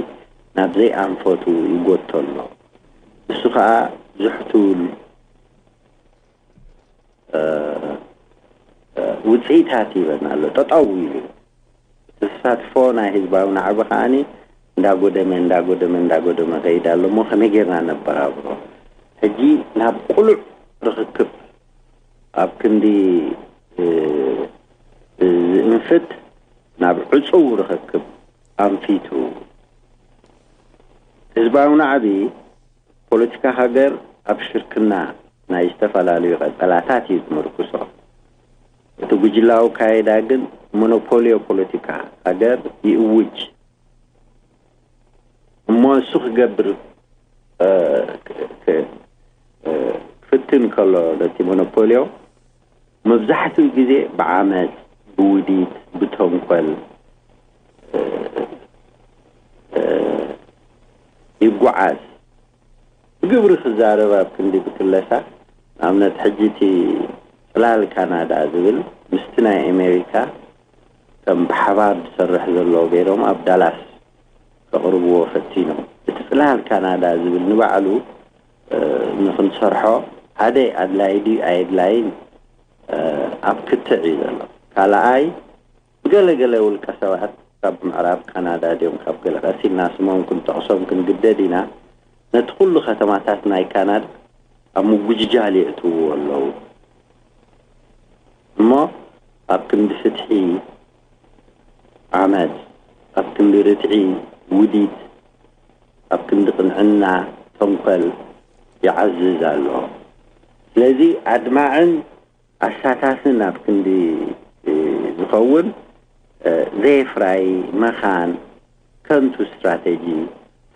ናብ ዘይኣንፈቱ ይጎቶ ኣሎ። እሱ ከዓ ዝሕቱል ውፅኢታት ይበና ኣሎ። ጠጠው ኢሉ ተሳትፎ ናይ ህዝባዊ ናዕቢ ከዓኒ እንዳጎደመ እንዳጎደመ እንዳጎደመ ከይድ ኣሎ። እሞ ከመይ ጌርና ነበራብሮ? ሕጂ ናብ ቁሉዕ ርኽክብ ኣብ ክንዲ ዝእንፍት ናብ ዕፁው ርኽክብ ኣንፊቱ። ህዝባዊ ናዕቢ ፖለቲካ ሃገር ኣብ ሽርክና ናይ ዝተፈላለዩ ቀጸላታት እዩ ዝምርኩሶ። እቲ ጉጅላዊ ካይዳ ግን ሞኖፖልዮ ፖለቲካ ሃገር ይእውጅ። እሞ እሱ ክገብር ክፍትን ከሎ ነቲ ሞኖፖልዮ መብዛሕትኡ ግዜ ብዓመፅ፣ ብውዲት፣ ብተንኮል ይጓዓዝ። ብግብሪ ክዛረብ ኣብ ክንዲ ብክለሳ፣ ንኣብነት ሕጂ እቲ ፅላል ካናዳ ዝብል ምስቲ ናይ ኣሜሪካ ከም ብሓባር ዝሰርሕ ዘሎ ገይሮም ኣብ ዳላስ ከቕርብዎ ፈቲኖም። እቲ ፅላል ካናዳ ዝብል ንባዕሉ ንክንሰርሖ ሓደ ኣድላይ ድዩ ኣየድላይን ኣብ ክትዕ እዩ ዘሎ። ካልኣይ፣ ገለ ገለ ውልቀ ሰባት ካብ ምዕራብ ካናዳ ድዮም ካብ ገለ ቀሲልና ስሞም ክንጠቕሶም ክንግደድ ኢና። ነቲ ኩሉ ከተማታት ናይ ካናዳ ኣብ ምጉጅጃል የእትውዎ ኣለዉ። እሞ ኣብ ክንዲ ፍትሒ ዓመት፣ ኣብ ክንዲ ርትዒ ውዲት፣ ኣብ ክንዲ ቅንዕና ተንኮል ይዓዝዝ ኣሎ። ስለዚ ኣድማዕን ኣሳታፍን ኣብ ክንዲ ዝኸውን ዘየፍራይ መኻን፣ ከንቱ ስትራቴጂ፣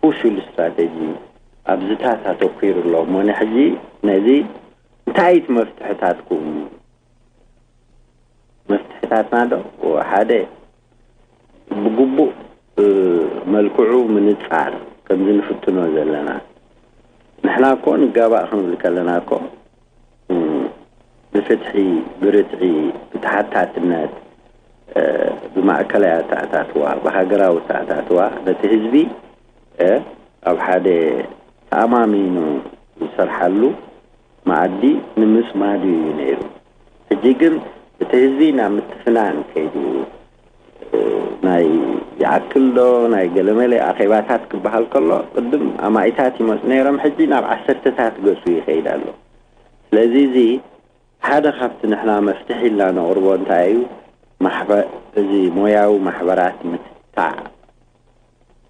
ፍሹል ስትራቴጂ ኣብዚታት ኣተኲሩ ኣሎ። እሞ ንሕጂ ነዚ እንታይ እቲ መፍትሕታትኩም? መፍትሕታትና ዶ ሓደ ብግቡእ መልክዑ ምንጻር ከምዚ ንፍትኖ ዘለና። ንሕና እኮ ንጋባእ ክንብል ከለና እኮ ብፍትሒ፣ ብርትዒ፣ ብተሓታትነት፣ ብማእከላይ ኣተኣታትዋ፣ ብሃገራዊ ኣተኣታትዋ ነቲ ህዝቢ ኣብ ሓደ ተኣማሚኑ ዝሰርሓሉ መኣዲ ንምፅማዱ እዩ ነይሩ። ሕጂ ግን እቲ ህዝቢ ናብ ምትፍናን ከይዱ ናይ ይኣክል ዶ ናይ ገለመለ ኣኼባታት ክበሃል ከሎ ቅድም ኣማኢታት ይመፁ ነይሮም፣ ሕጂ ናብ ዓሰርተታት ገፁ ይኸይድ ኣሎ። ስለዚ እዚ ሓደ ካብቲ ንሕና መፍትሒ ኢልና ነቕርቦ እንታይ እዩ? እዚ ሞያዊ ማሕበራት ምትታዕ።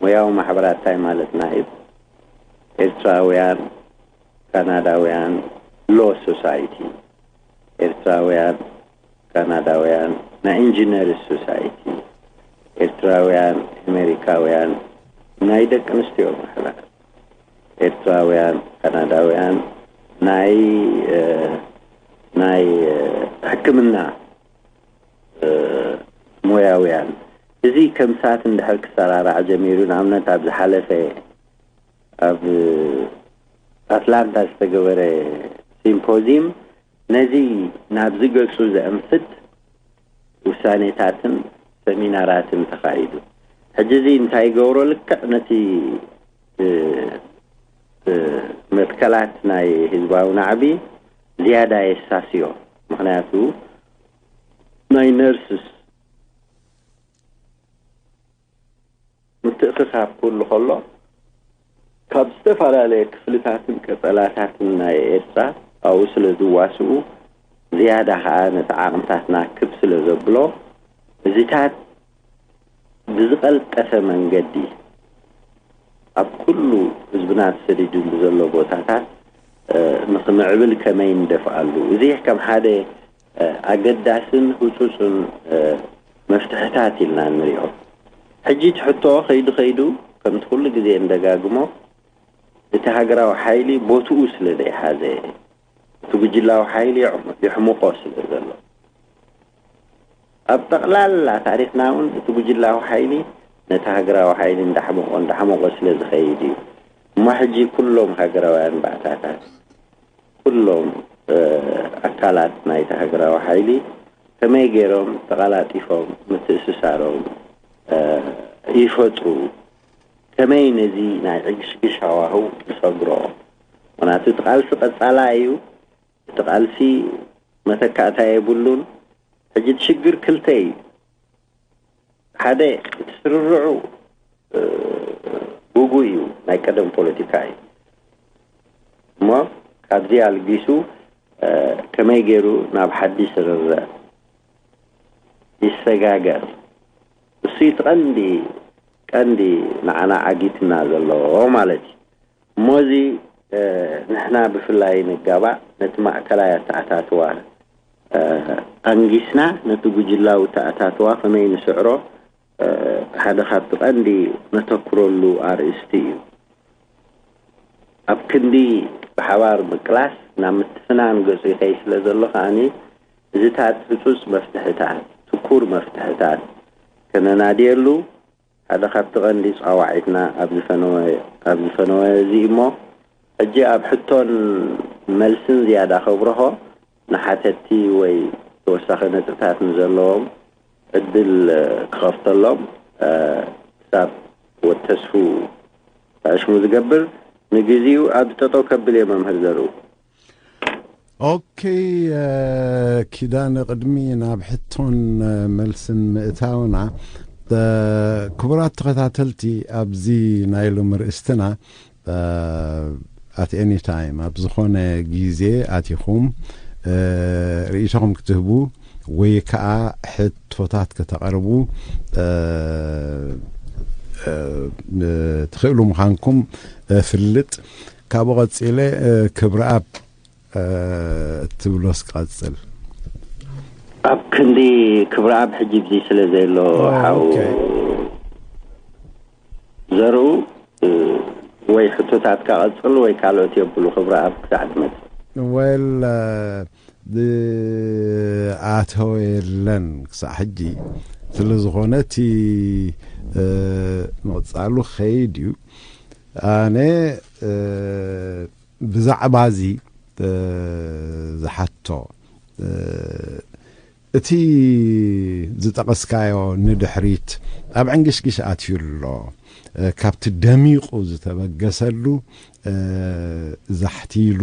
ሞያዊ ማሕበራት እንታይ ማለትና እዩ? ኤርትራውያን ካናዳውያን ሎ ሶሳይቲ፣ ኤርትራውያን ካናዳውያን ናይ ኢንጂነርስ ሶሳይቲ፣ ኤርትራውያን ኣሜሪካውያን ናይ ደቂ ኣንስትዮ ማሕበር፣ ኤርትራውያን ካናዳውያን ናይ ናይ ሕክምና ሞያውያን፣ እዚ ከም ሳት እንድሕር ክሰራራዕ ጀሚሩ፣ ንኣብነት ኣብ ዝሓለፈ ኣብ ኣትላንታ ዝተገበረ ሲምፖዚም ነዚ ናብዚ ገጹ ዘእንፍት ውሳኔታትን ሰሚናራትን ተኻይዱ። ሕጂ እዚ እንታይ ይገብሮ? ልክዕ ነቲ መትከላት ናይ ህዝባዊ ናዕቢ ዝያዳ የሳስዮ። ምኽንያቱ ናይ ነርስስ ምትእኽኻብ ክህሉ ከሎ፣ ካብ ዝተፈላለየ ክፍልታትን ቀጸላታትን ናይ ኤርትራ ኣብኡ ስለ ዝዋስኡ፣ ዝያዳ ከኣ ነቲ ዓቕምታትና ክብ ስለ ዘብሎ፣ እዚታት ብዝቐልጠፈ መንገዲ ኣብ ኩሉ ህዝብና ተሰዲዱሉ ዘሎ ቦታታት ንኽምዕብል ከመይ ንደፍኣሉ? እዚ ከም ሓደ ኣገዳስን ህጹጽን መፍትሕታት ኢልና ንሪኦ። ሕጂ እቲ ሕቶ ከይዱ ከይዱ፣ ከምቲ ኩሉ ግዜ እንደጋግሞ፣ እቲ ሃገራዊ ሓይሊ ቦትኡ ስለ ዘይሓዘ፣ እቲ ጉጅላዊ ሓይሊ የሕሙ- የሕምቆ ስለ ዘሎ፣ ኣብ ጠቕላላ ታሪኽና እውን እቲ ጉጅላዊ ሓይሊ ነቲ ሃገራዊ ሓይሊ እንዳሕመቆ እንዳሕመቆ ስለ ዝኸይድ እዩ። እሞ ሕጂ ኩሎም ሃገራውያን ባእታታት፣ ኩሎም ኣካላት ናይቲ ሃገራዊ ሓይሊ ከመይ ገይሮም ተቐላጢፎም ምትእስሳሮም ይፈጥሩ፣ ከመይ ነዚ ናይ ዕግሽግሽ ሃዋህው ንሰግሮ? ምኽንያቱ እቲ ቃልሲ ቀጻላ እዩ። እቲ ቃልሲ መተካእታ የብሉን። ሕጂ እቲ ሽግር ክልተ እዩ። ሓደ፣ እቲ ስርርዑ ብጉ እዩ፣ ናይ ቀደም ፖለቲካ እዩ። እሞ ካብዚ ኣልጊሱ ከመይ ገይሩ ናብ ሓድሽ ስርርዕ ይሰጋገር? እሱ እቲ ቀንዲ ቀንዲ ንዓና ዓጊትና ዘሎ ማለት እዩ። እሞ እዚ ንሕና ብፍላይ ንጋባእ ነቲ ማእከላይ ኣተኣታትዋ ኣንጊስና ነቲ ጉጅላዊ ኣተኣታትዋ ከመይ ንስዕሮ ሓደ ካብቲ ቀንዲ ነተኩረሉ ኣርእስቲ እዩ። ኣብ ክንዲ ብሓባር ምቅላስ ናብ ምትፍናን ገጹ ይኸይድ ስለ ዘሎ ከኣኒ፣ እዚታት ህጹጽ መፍትሕታት፣ ትኩር መፍትሕታት ከነናድየሉ ሓደ ካብቲ ቀንዲ ጻዋዒትና ኣብዚ ፈነወ ኣብዚ ፈነወ እዚ እሞ፣ ሕጂ ኣብ ሕቶን መልስን ዝያዳ ከብርሆ ንሓተቲ ወይ ተወሳኺ ነጥብታት ንዘለዎም ዕድል ክኸፍተሎም ክሳብ ወተስፉ ዕሽሙ ዝገብር፣ ንግዜኡ ኣብዚ ጠጠው ከብል እየ መምህር ዘርኡ። ኦኬ፣ ኪዳነ፣ ቅድሚ ናብ ሕቶን መልስን ምእታውና፣ ክቡራት ተኸታተልቲ፣ ኣብዚ ናይ ሎሚ ርእስትና at any time፣ ኣብ ዝኾነ ግዜ ኣቲኹም ርእይቶኹም ክትህቡ ወይ ከዓ ሕቶታት ከተቐርቡ ትኽእሉ ምዃንኩም እፍልጥ። ካብኡ ቀጺለ ክብረኣብ እትብሎስ ክቐጽል። ኣብ ክንዲ ክብረኣብ ሕጂ ብዚ ስለ ዘሎ ሓው ዘርኡ ወይ ሕቶታትካ ቀጽል ወይ ካልኦት የብሉ። ክብረኣብ ክሳዕ ትመጽእ። ወል ኣተወ የለን ክሳዕ ሕጂ። ስለ ዝኾነ እቲ ምቕጻሉ ክኸይድ እዩ። ኣነ ብዛዕባ እዚ ዝሓቶ፣ እቲ ዝጠቐስካዮ ንድሕሪት ኣብ ዕንግሽግሽ ኣትዩ ኣሎ። ካብቲ ደሚቑ ዝተበገሰሉ ዛሕቲሉ፣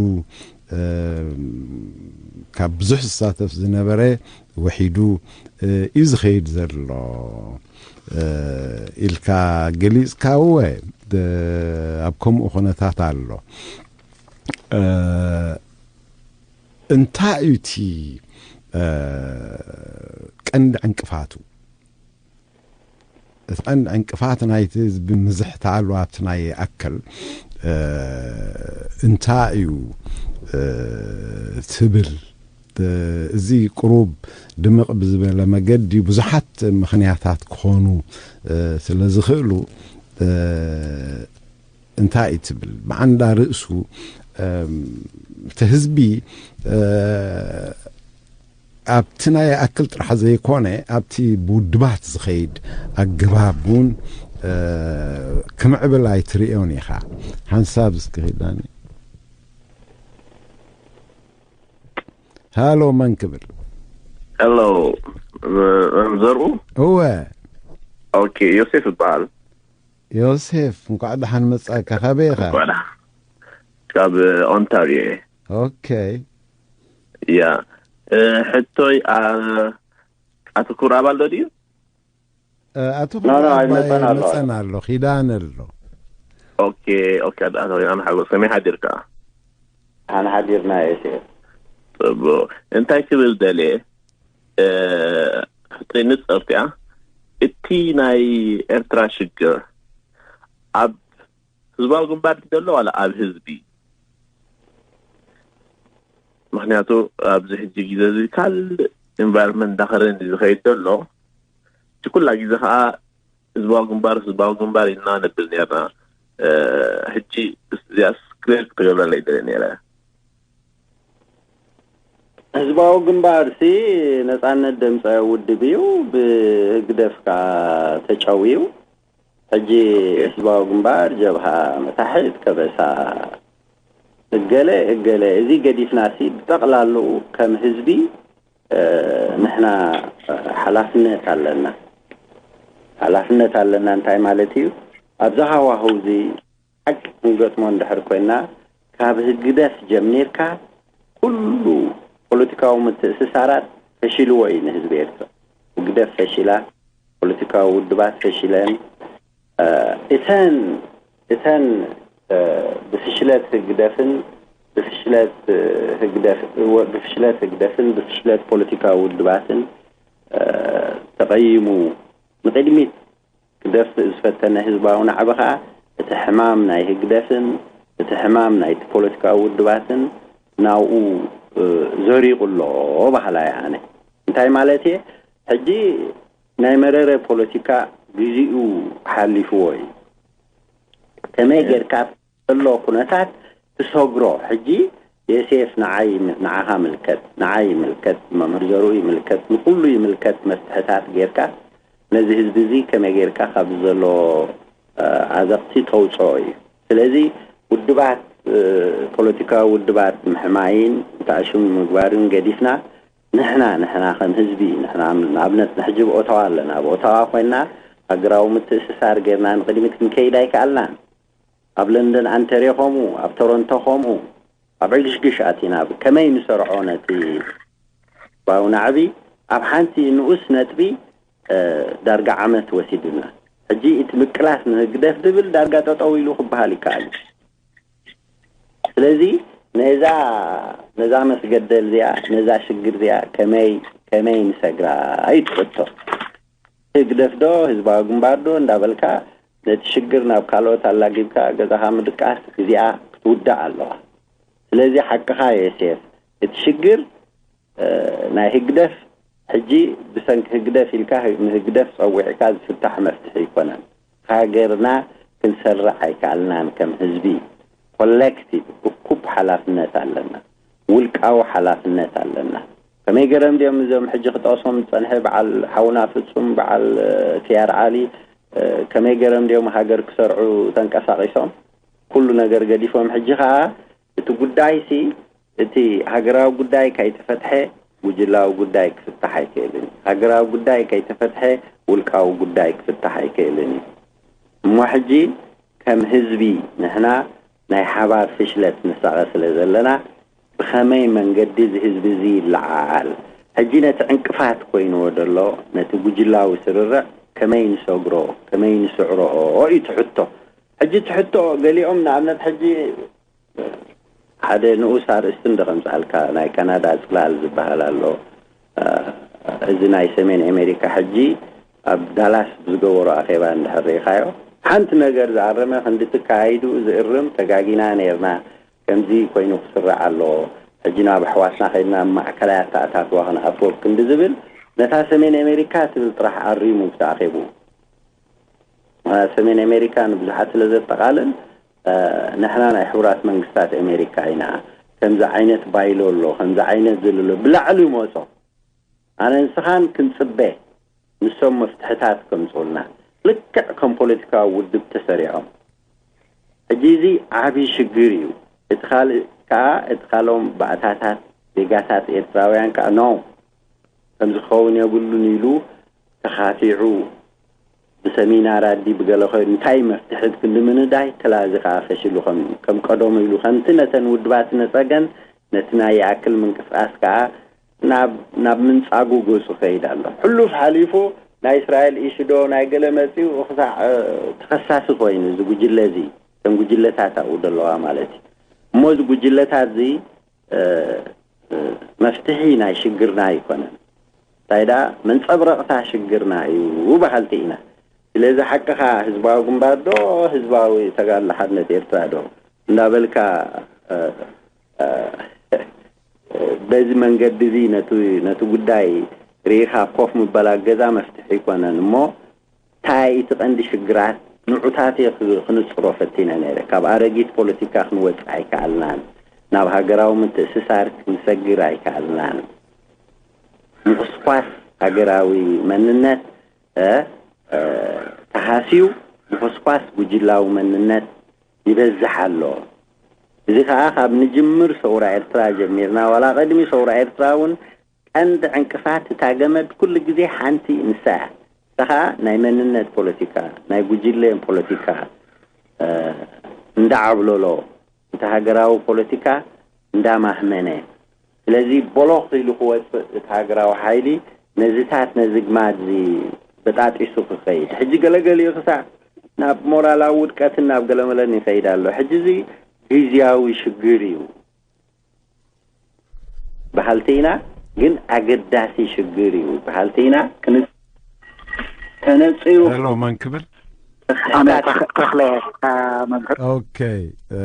ካብ ብዙሕ ዝሳተፍ ዝነበረ ውሒዱ እዩ ዝኸይድ ዘሎ ኢልካ ገሊጽካ። እወ፣ ኣብ ከምኡ ኩነታት ኣሎ። እንታይ እዩ እቲ ቀንዲ ዕንቅፋቱ? እቲ ቀንዲ ዕንቅፋት ናይቲ ህዝቢ ምዝሕታሉ ኣብቲ ናይ ኣከል እንታይ እዩ ትብል? እዚ ቅሩብ ድምቕ ብዝበለ መገዲ ብዙሓት ምኽንያታት ክኾኑ ስለ ዝኽእሉ እንታይ እዩ ትብል? ብዓንዳ ርእሱ እቲ ህዝቢ ኣብቲ ናይ ኣክል ጥራሕ ዘይኮነ ኣብቲ ብውድባት ዝኸይድ ኣገባብ እውን ክምዕብል ኣይትርእዮን ኢኻ። ሓንሳብ እስኪ ኪዳኒ። ሃሎ፣ መን ክብል? ሄሎ፣ ዘርኡ። እወ። ኦኬ፣ ዮሴፍ ይበሃል። ዮሴፍ፣ እንኳዕ ደሓን መጻእካ። ካበይ ኢኻ? እንኳዕ ደሓን። ካብ ኦንታሪዮ እየ። ኦኬ። ያ፣ እ፣ ሕቶይ፣ አ-፣ ኣቶ ክብረ ኣባል ዶ ድዩ? እ፣ ኣቶ ኖ፣ ኖ፣ ክብረ ኣባይ ኣይመጸን ኣሎ። መጸን ኣሎ፣ ኪዳን ኣሎ። ኦኬ፣ ኦኬ፣ ኣቶ ኪዳን ሓጎስ፣ ከመይ ሓዲርካ? ኣነ ሓዲርና እየ፣ ሴፍ። ጽቡቕ። እንታይ ክብል ደልየ፣ እ፣ ሕቶይ ንጽርቲ እያ። እቲ ናይ ኤርትራ ሽግር ኣብ ህዝባዊ ግንባር ድዩ ዘሎ ዋላ ኣብ ህዝቢ? ምኽንያቱ ኣብዚ ሕጂ ግዜ እዚ ካልእ ኢንቫይሮንመንት እንዳኸረን እዩ ዝኸይድ ዘሎ። እቲ ኩላ ግዜ ከዓ ህዝባዊ ግንባር፣ ህዝባዊ ግንባር ኢልና ነብል ነርና። እ፣ ሕጂ እዚኣስ ክሊር ክትገብረለይ ይደልየ ነይረ። ህዝባዊ ግንባር ሲ ነጻነት ደምጸ ውድብ እዩ፣ ብህግደፍ ከኣ ተጨውዩ። ሕጂ ህዝባዊ ግንባር፣ ጀብሃ፣ መታሕት፣ ከበሳ፣ እገለ እገለ፣ እዚ ገዲፍና ሲ ብጠቕላላኡ ከም ህዝቢ፣ እ፣ ንሕና፣ እ፣ ሓላፍነት ኣለና። ሓላፍነት ኣለና እንታይ ማለት እዩ? ኣብዚ ሃዋህው እዚ ሓቂ ክንገጥሞ እንድሕር ኮይና፣ ካብ ህግደፍ ጀሚርካ ኩሉ ፖለቲካዊ ምትእስሳራት ፈሺልዎ እዩ ንህዝቢ ኤርትራ። ህግደፍ ፈሺላ፣ ፖለቲካዊ ውድባት ፈሺለን፣ እ፣ እተን፣ እተን፣ እ፣ ብፍሽለት ህግደፍን፣ ብፍሽለት፣ እ፣ ህግደፍ፣ ወ-፣ ብፍሽለት ህግደፍን፣ ብፍሽለት ፖለቲካዊ ውድባትን፣ እ፣ ተቐይሙ ንቕድሚት ክደፍእ ዝፈተነ ህዝባዊ ናዕቢ ከኣ፣ እቲ ሕማም ናይ ህግደፍን፣ እቲ ሕማም ናይቲ ፖለቲካዊ ውድባትን ናብኡ፣ እ፣ ዘሪቑ ኣሎ በሃላይ ኣነ። እንታይ ማለት እየ? ሕጂ ናይ መረረ ፖለቲካ ግዜኡ ሓሊፍዎ እዩ። ከመይ ጌርካ ዘሎ ኩነታት ትሰግሮ? ሕጂ የሴፍ ንዓይ፣ ንዓኻ ምልከት፣ ንዓይ ይምልከት፣ መምህር ዘርኡ ይምልከት፣ ንኹሉ ይምልከት መፍትሕታት ጌርካ ነዚ ህዝቢ እዚ ከመይ ጌርካ ካብዚ ዘሎ፣ እ፣ ዓዘቕቲ ተውፅኦ እዩ። ስለዚ ውድባት፣ እ፣ ፖለቲካዊ ውድባት ምሕማይን ተኣሽሙ ምግባርን ገዲፍና ንሕና፣ ንሕና ከም ህዝቢ፣ ንሕና ንኣብነት ንሕጂ ብኦታዋ ኣለና። ብኦታዋ ኮይንና ሃገራዊ ምትእስሳር ጌርና ንቕድሚት ክንከይድ ኣይከኣልናን። ኣብ ለንደን ኣንተርዮ ከምኡ፣ ኣብ ቶሮንቶ ከምኡ፣ ኣብ ዕግሽግሽ ኣቲና ከመይ ንሰርዖ ነቲ ህዝባዊ ናዕቢ ኣብ ሓንቲ ንኡስ ነጥቢ፣ እ፣ ዳርጋ ዓመት ወሲዱና። ሕጂ እቲ ምቅላስ ንህግደፍ ድብል ዳርጋ ጠጠው ኢሉ ክበሃል ይከኣል እዩ። ስለዚ ነዛ፣ ነዛ መስገደል እዚኣ፣ ነዛ ሽግር እዚኣ ከመይ፣ ከመይ ንሰግራ እዩ እቲ ሕቶ። ህግደፍ ዶ ህዝባዊ ግንባር ዶ እንዳበልካ ነቲ ሽግር ናብ ካልኦት ኣላጊብካ ገዛኻ ምድቃስ እዚኣ ክትውዳእ ኣለዋ። ስለዚ ሓቅኻ ዮሴፍ፣ እቲ ሽግር፣ እ፣ ናይ ህግደፍ ሕጂ ብሰንኪ ህግደፍ ኢልካ ህ-፣ ንህግደፍ ጸዊዕካ ዝፍታሕ መፍትሒ ኣይኮነን። ሃገርና ክንሰርዕ ኣይከኣልናን ከም ህዝቢ። ኮሌክቲቭ እኩብ ሓላፍነት ኣለና። ውልቃዊ ሓላፍነት ኣለና። ከመይ ገይሮም ድዮም እዞም ሕጂ ክጠቕሶም ዝጸንሐ በዓል ሓውና ፍጹም፣ በዓል፣ እ፣ ኪያር ዓሊ፣ እ፣ ከመይ ገይሮም ድዮም ሃገር ክሰርዑ ተንቀሳቒሶም? ኩሉ ነገር ገዲፎም። ሕጂ ኸኣ እቲ ጉዳይ ሲ፣ እቲ ሃገራዊ ጉዳይ ከይተፈትሐ ጉጅላዊ ጉዳይ ክፍታሕ ኣይክእልን እዩ። ሃገራዊ ጉዳይ ከይተፈትሐ ውልቃዊ ጉዳይ ክፍታሕ ኣይክእልን እዩ። እሞ ሕጂ ከም ህዝቢ ንሕና ናይ ሓባር ፍሽለት ንሳቐ ስለ ዘለና፣ ብኸመይ መንገዲ እዚ ህዝቢ እዚ ይለዓዓል? ሕጂ ነቲ ዕንቅፋት ኮይንዎ ዘሎ ነቲ ጉጅላዊ ስርርዕ ከመይ ንሰግሮ፣ ከመይ ንስዕሮ እዩ እቲ ሕቶ። ሕጂ እቲ ሕቶ ገሊኦም ንኣብነት ሕጂ ሓደ ንኡስ ኣርእስቲ እንዶ ከምጽኣልካ፣ ናይ ካናዳ ጽላል ዝበሃል ኣሎ። እ፣ እዚ ናይ ሰሜን ኣሜሪካ ሕጂ ኣብ ዳላስ ብዝገበሮ ኣኼባ እንድሕር ርኢኻዮ፣ ሓንቲ ነገር ዝኣረመ ክንዲ ተካይዱ ዝእርም፣ ተጋጊና ነይርና፣ ከምዚ ኮይኑ ክስራዕ ኣለዎ፣ ሕጂ ናብ ኣሕዋትና ከይድና ኣብ ማእከላይ ኣተኣታትዋ ክንኣትዎ ክንዲ ዝብል፣ ነታ ሰሜን ኣሜሪካ ትብል ጥራሕ ኣሪሙ ብቲ ኣኼብኡ። ሰሜን ኣሜሪካ ንብዙሓት ስለ ዘጠቓልል፣ እ፣ ንሕና ናይ ሕቡራት መንግስታት ኣሜሪካ ኢና፣ ከምዚ ዓይነት ባይሎ ኣሎ፣ ከምዚ ዓይነት ዝልሎ ብላዕሊ ይመጾ። ኣነ ንስኻን ክንጽበ፣ ንሶም መፍትሕታት ከምጽኡልና። ልክዕ ከም ፖለቲካዊ ውድብ ተሰሪዖም። ሕጂ እዚ ዓቢ ሽግር እዩ። እቲ ካልእ ከኣ፣ እቲ ካልኦም ባእታታት፣ ዜጋታት ኤርትራውያን ከኣ፣ ኖ፣ ከምዚ ክኸውን የብሉን ኢሉ ተኻቲዑ፣ ብሰሚናር ኣዲ ብገለ ኮይኑ እንታይ መፍትሒ ክንዲ ምንዳይ፣ ተላዚ ከኣ ፈሽሉ ከም፣ ከም ቀደሙ ኢሉ፣ ከምቲ ነተን ውድባት ነጸገን፣ ነቲ ናይ ይኣክል ምንቅስቃስ ከኣ ናብ፣ ናብ ምንጻጉ ገጹ ከይድ ኣሎ። ሕሉፍ ሓሊፉ ናይ እስራኤል ኢሹ ዶ ናይ ገለ መጺኡ ክሳዕ፣ እ፣ ተኸሳሲ ኮይኑ እዚ ጉጅለ እዚ፣ እተን ጉጅለታት ኣብኡ ዘለዋ ማለት እዩ። እሞ እዚ ጉጅለታት እዚ፣ እ፣ እ፣ መፍትሒ ናይ ሽግርና ኣይኮነን። እንታይ ደኣ መንጸብረቕታ ሽግርና እዩ በሃልቲ ኢና። ስለዚ ሓቅኻ ህዝባዊ ግንባር ዶ፣ ህዝባዊ ተጋድሎ ሓርነት ኤርትራ ዶ እንዳበልካ፣ እ፣ እ፣ በዚ መንገዲ እዚ ነቲ፣ ነቲ ጉዳይ ርኢኻ ኮፍ ምባል ኣብ ገዛ መፍትሒ ኣይኮነን እሞ፣ እንታይ እቲ ቀንዲ ሽግራት ንዑታት እየ ክ-፣ ክንጽሮ ፈቲነ ነይረ። ካብ ኣረጊት ፖለቲካ ክንወጽእ ኣይከኣልናን። ናብ ሃገራዊ ምትእስሳር ክንሰግር ኣይከኣልናን። ምኹስኳስ ሃገራዊ መንነት፣ እ፣ እ፣ ተሃስዩ፣ ምኹስኳስ ጉጅላዊ መንነት ይበዝሕ ኣሎ። እዚ ከኣ ካብ ንጅምር ሰውራ ኤርትራ ጀሚርና፣ ዋላ ቅድሚ ሰውራ ኤርትራ እውን ቀንዲ ዕንቅፋት እታ ገመድ ኩሉ ግዜ ሓንቲ ንሳ እያ። ንሳ ከኣ ናይ መንነት ፖለቲካ፣ ናይ ጉጅለ ፖለቲካ፣ እ፣ እንዳዓብለሎ፣ እቲ ሃገራዊ ፖለቲካ እንዳማህመነ። ስለዚ ቦሎኽ ኢሉ ክወጽእ እቲ ሃገራዊ ሓይሊ ነዚታት፣ ነዚ ግማት እዚ በጣጢሱ ክኸይድ። ሕጂ ገለገሊኡ ክሳዕ ናብ ሞራላዊ ውድቀትን ናብ ገለመለን ይኸይድ ኣሎ። ሕጂ እዚ ግዝያዊ ሽግር እዩ። በሃልቲ ኢና፣ ግን ኣገዳሲ ሽግር እዩ በሃልቲ ኢና። ክን-፣ ተነጺሩ ሄሎ፣ መን ክብል? ኣነ ተኽ-፣ ተኽለ፣ አ፣ መምህር። ኦኬ፣ እ፣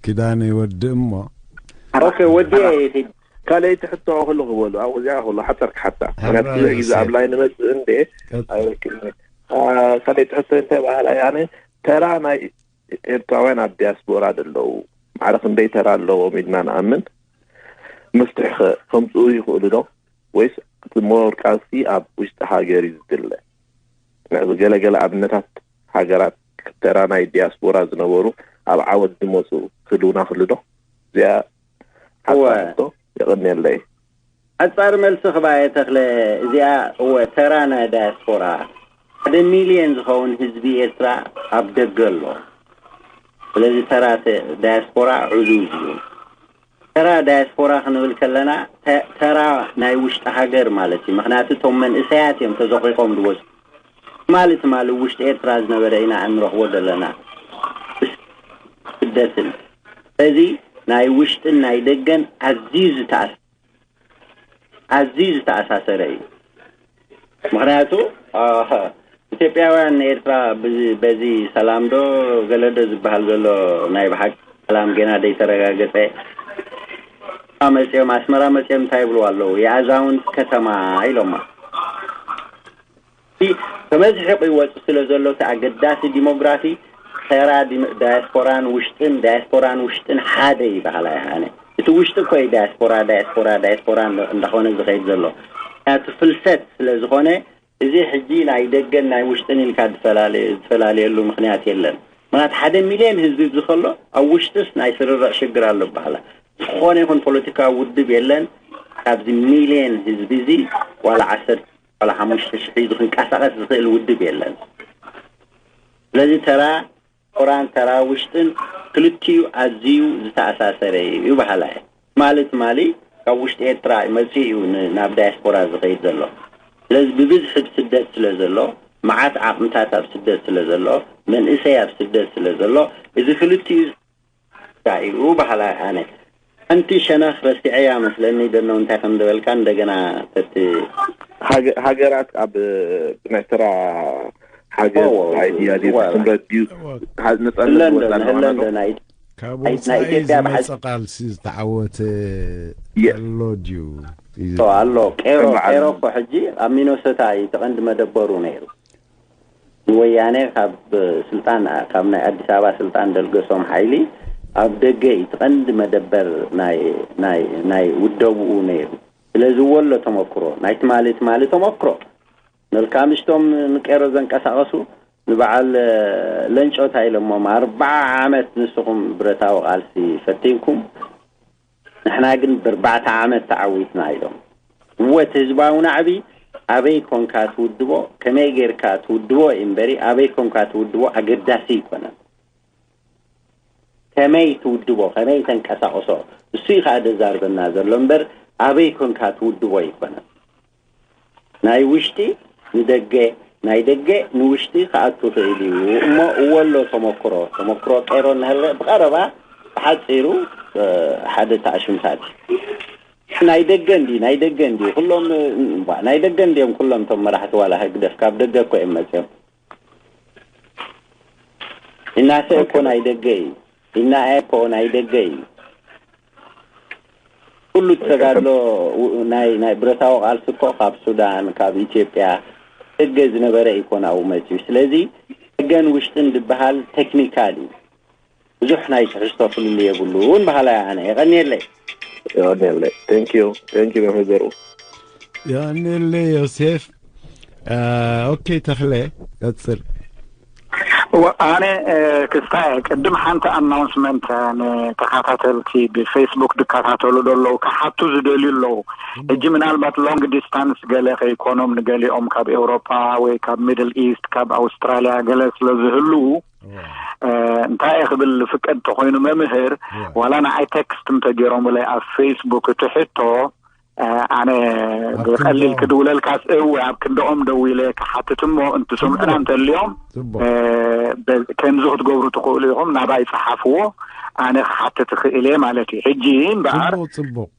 ኪዳነ ይወድእ እሞ። ኦኬ፣ ወዲኤ ይኺድ። ካልኣይቲ ሕቶ ክሉ ክበሉ፣ ኣብኡ እዚኣ ክሉ ሓፀር ክሓታ። ሕራይ ምክንያቱ ብዙሕ ግዜ ዮሴፍ። ኣብ ላይ ንመፅእ እንዴ ቀጥል። ኣይረክብን። አ፣ ካልኣይቲ ሕቶ እንታይ በሃላ እያ? ኣነ ተራ ናይ ኤርትራውያን ኣብ ዲያስፖራ ዘለዉ ማዕረ ክንደይ ተራ ኣለዎም ኢልና ንኣምን? መፍትሒ ከ ከምፅኡ ይኽእሉ ዶ? ወይስ እቲ ሞር ቃልሲ ኣብ ውሽጢ ሃገር እዩ ዝድለ? ንዕዚ ገለ ገለ ኣብነታት ሃገራት ተራ ናይ ዲያስፖራ ዝነበሩ ኣብ ዓወት ዝመፁ ክህልውና ክህሉ ዶ? እዚኣ እወ። ሓሳብ ሕቶ የቐንየለይ። ሓጻር መልሲ ክባየ ተኽለ፣ እዚኣ እወ፣ ተራ ናይ ዳያስፖራ፣ ሓደ ሚልዮን ዝኸውን ህዝቢ ኤርትራ ኣብ ደገ ኣሎ። ስለዚ ተራ ተ-፣ ዳያስፖራ ዕዙዝ እዩ። ተራ ዳያስፖራ ክንብል ከለና፣ ተ-፣ ተራ ናይ ውሽጢ ሃገር ማለት እዩ። ምኽንያቱ እቶም መንእሰያት እዮም ተዘቂቖም ዝወጹ። ትማሊ ትማሊ ውሽጢ ኤርትራ ዝነበረ ኢና እንረኽቦ ዘለና። ስደትን። ስለዚ ናይ ውሽጥን ናይ ደገን ኣዝዩ ዝተኣስ-፣ ኣዝዩ ዝተኣሳሰረ እዩ። ምኽንያቱ፣ አ፣ ኢትዮጵያውያን ንኤርትራ ብዚ-፣ በዚ ሰላም ዶ ገለ ዶ ዝበሃል ዘሎ ናይ ብሓቂ ሰላም ገና ደይተረጋገጸ፣ መጺኦም፣ ኣስመራ መጺኦም እንታይ ይብልዋ ኣለዉ? የኣዛውንት ከተማ ኢሎማ። እቲ ተመዝሒቑ ይወጽእ ስለ ዘሎ እቲ ኣገዳሲ ዲሞግራፊ፣ ተራ ዲሞ-፣ ዳያስፖራን ውሽጥን፣ ዳያስፖራን ውሽጥን ሓደ ይበሃል ኣነ። እቲ ውሽጢ እኮ እዩ ዳያስፖራ፣ ዳያስፖራ፣ ዳያስፖራ እንዳ-፣ እንዳኾነ ዝኸይድ ዘሎ። ምኽንያቱ ፍልሰት ስለ ዝኾነ፣ እዚ ሕጂ ናይ ደገን ናይ ውሽጥን ኢልካ ዝፈላለየ-፣ ዝፈላለየሉ ምኽንያት የለን። ምኽንያቱ ሓደ ሚልዮን ህዝቢ ኣብዚ ከሎ፣ ኣብ ውሽጥስ ናይ ስርርዕ ሽግር ኣሎ ይበሃላ። ዝኾነ ይኹን ፖለቲካዊ ውድብ የለን፣ ካብዚ ሚልዮን ህዝቢ እዚ ዋላ ዓሰርተ ዋላ ሓሙሽተ ሽሕ ሒዙ ክንቀሳቐስ ዝኽእል ውድብ የለን። ስለዚ ተራ ዲያስፖራን ተራ ውሽጥን ክልቲኡ ኣዝዩ ዝተኣሳሰረ እዩ በሃላ እየ። ትማሊ ትማሊ ካብ ውሽጢ ኤርትራ መፂኡ እዩ ን-፣ ናብ ዳያስፖራ ዝኸይድ ዘሎ። ስለዚ ብብዝሒ ስደት ስለ ዘሎ፣ መዓት ዓቕምታት ኣብ ስደት ስለ ዘሎ፣ መንእሰይ ኣብ ስደት ስለ ዘሎ፣ እዚ ክልቲኡ እዩ በሃላ ኣነ። ሓንቲ ሸነኽ ረሲዐያ መስለኒ፣ ደኖ እንታይ ከም ዝበልካ እንደገና ተቲ ሃገ-፣ ሃገራት ኣብ ናይ ተራ ሃገር እዎ፣ ኣይድያ ድዩ እዎ። ትምረት ድዩ? እዎ። ሃ-፣ ነጻነት ህለን ዶ፣ ዝወጣ ህለን ኣለዋ ዶ? ዶ ናይ ካብ ናይ ወጻኢ ኢትዮጵያ ዝመጸ ብሓ- ቃልሲ ዝተዓወተ የስ። ኣሎ ድዩ? እዩ ቶ ኣሎ። ዝብል። ቄሮ፣ ከም በዓል ቄሮ እኮ ሕጂ ኣብ ሚኖሶታ እዩ እቲ ቀንዲ መደበሩ ነይሩ። ንወያነ ካብ ስልጣን፣ ካብ ናይ ኣዲስ ኣበባ ስልጣን ደልገሶም ሓይሊ ኣብ ደገ እዩ እቲ ቀንዲ መደበር ናይ ናይ ናይ ውደብኡ ነይሩ። ስለዚ ወሎ ተመክሮ ናይ ትማሊ ትማሊ ተመክሮ፣ መልካም ምሽቶም ንቄሮ ዘንቀሳቐሱ ንበዓል ለንጮታ ኢሎሞም፣ ኣርባዓ ዓመት ንስኹም ብረታዊ ቃልሲ ፈቲንኩም፣ ንሕና ግን ብኣርባዕተ ዓመት ተዓዊትና ኢሎም። እወ እቲ ህዝባዊ ናዕቢ ኣበይ ኮንካ ትውድቦ፣ ከመይ ጌርካ ትውድቦ እዩ እምበሪ፣ ኣበይ ኮንካ ትውድቦ ኣገዳሲ ኣይኮነን። ከመይ ትውድቦ፣ ከመይ ተንቀሳቕሶ፣ እሱ እዩ ከዓ ዘዛርበና ዘሎ እምበር ኣበይ ኮንካ ትውድቦ ኣይኮነን። ናይ ውሽጢ ንደገ፣ ናይ ደገ ንውሽጢ ክኣቱ ይኽእል እዩ። እሞ እወ ኣሎ ተመክሮ፣ ተመክሮ ቄሮ እናሃለ ብቐረባ ብሓፂሩ፣ እ፣ ሓደ ተኣሽምታት እዩ። ናይ ደገ እንዲ፣ ናይ ደገ እንዲ፣ ኩሎም፣ እ፣ ናይ ደገ እንዲዮም ኩሎም እቶም መራሕቲ ዋላ ህግደፍ ካብ ደገ እኮ እዮም መፅዮም። ኢናሰ እኮ ናይ ደገ እዩ። ኢናኤ እኮ ናይ ደገ እዩ። ኩሉ ተጋድሎ ናይ ናይ ብረታዊ ቃልሲ እኮ ካብ ሱዳን፣ ካብ ኢትዮጵያ ደገ ዝነበረ እዩ እኮ ናብኡ መፅዩ። ስለዚ ደገን ውሽጥን ዝበሃል ቴክኒካል እዩ። ብዙሕ ናይ ትሕዝቶ ፍልልይ የብሉን በሃላይ ኣነ። የቐንየለይ። የቐንየለይ። Thank you። Thank you መምህር ዘርኡ። የቐንየለይ ዮሴፍ። ኦኬ ተኽለ፣ ቀጽል። ኣነ ክስታይ ቅድም ሓንቲ ኣናውንስመንት ንተኸታተልቲ ብፌስቡክ ዝከታተሉ ዘለዉ ክሓቱ ዝደልዩ ኣለዉ። ሕጂ ምናልባት ሎንግ ዲስታንስ ገለ ከይኮኖም ንገሊኦም ካብ ኤውሮፓ ወይ ካብ ሚድል ኢስት ካብ ኣውስትራሊያ ገለ ስለ ዝህልዉ እንታይ ክብል ፍቀድ ተኮይኑ መምህር ዋላ ንዓይ ቴክስት እንተገይሮምለይ ኣብ ፌስቡክ እቲ ሕቶ ኣነ ብቀሊል ክድውለልካስ እወ ኣብ ክንድኦም ደዊለ ክሓትት እሞ እንትሰምዑና እንተልዮም ከምዚ ክትገብሩ ትኽእሉ ኢኹም ናባይ ፀሓፍዎ ኣነ ክሓትት እኽእል እየ ማለት እዩ። ሕጂ እምበኣር ጽቡቅ ጽቡቅ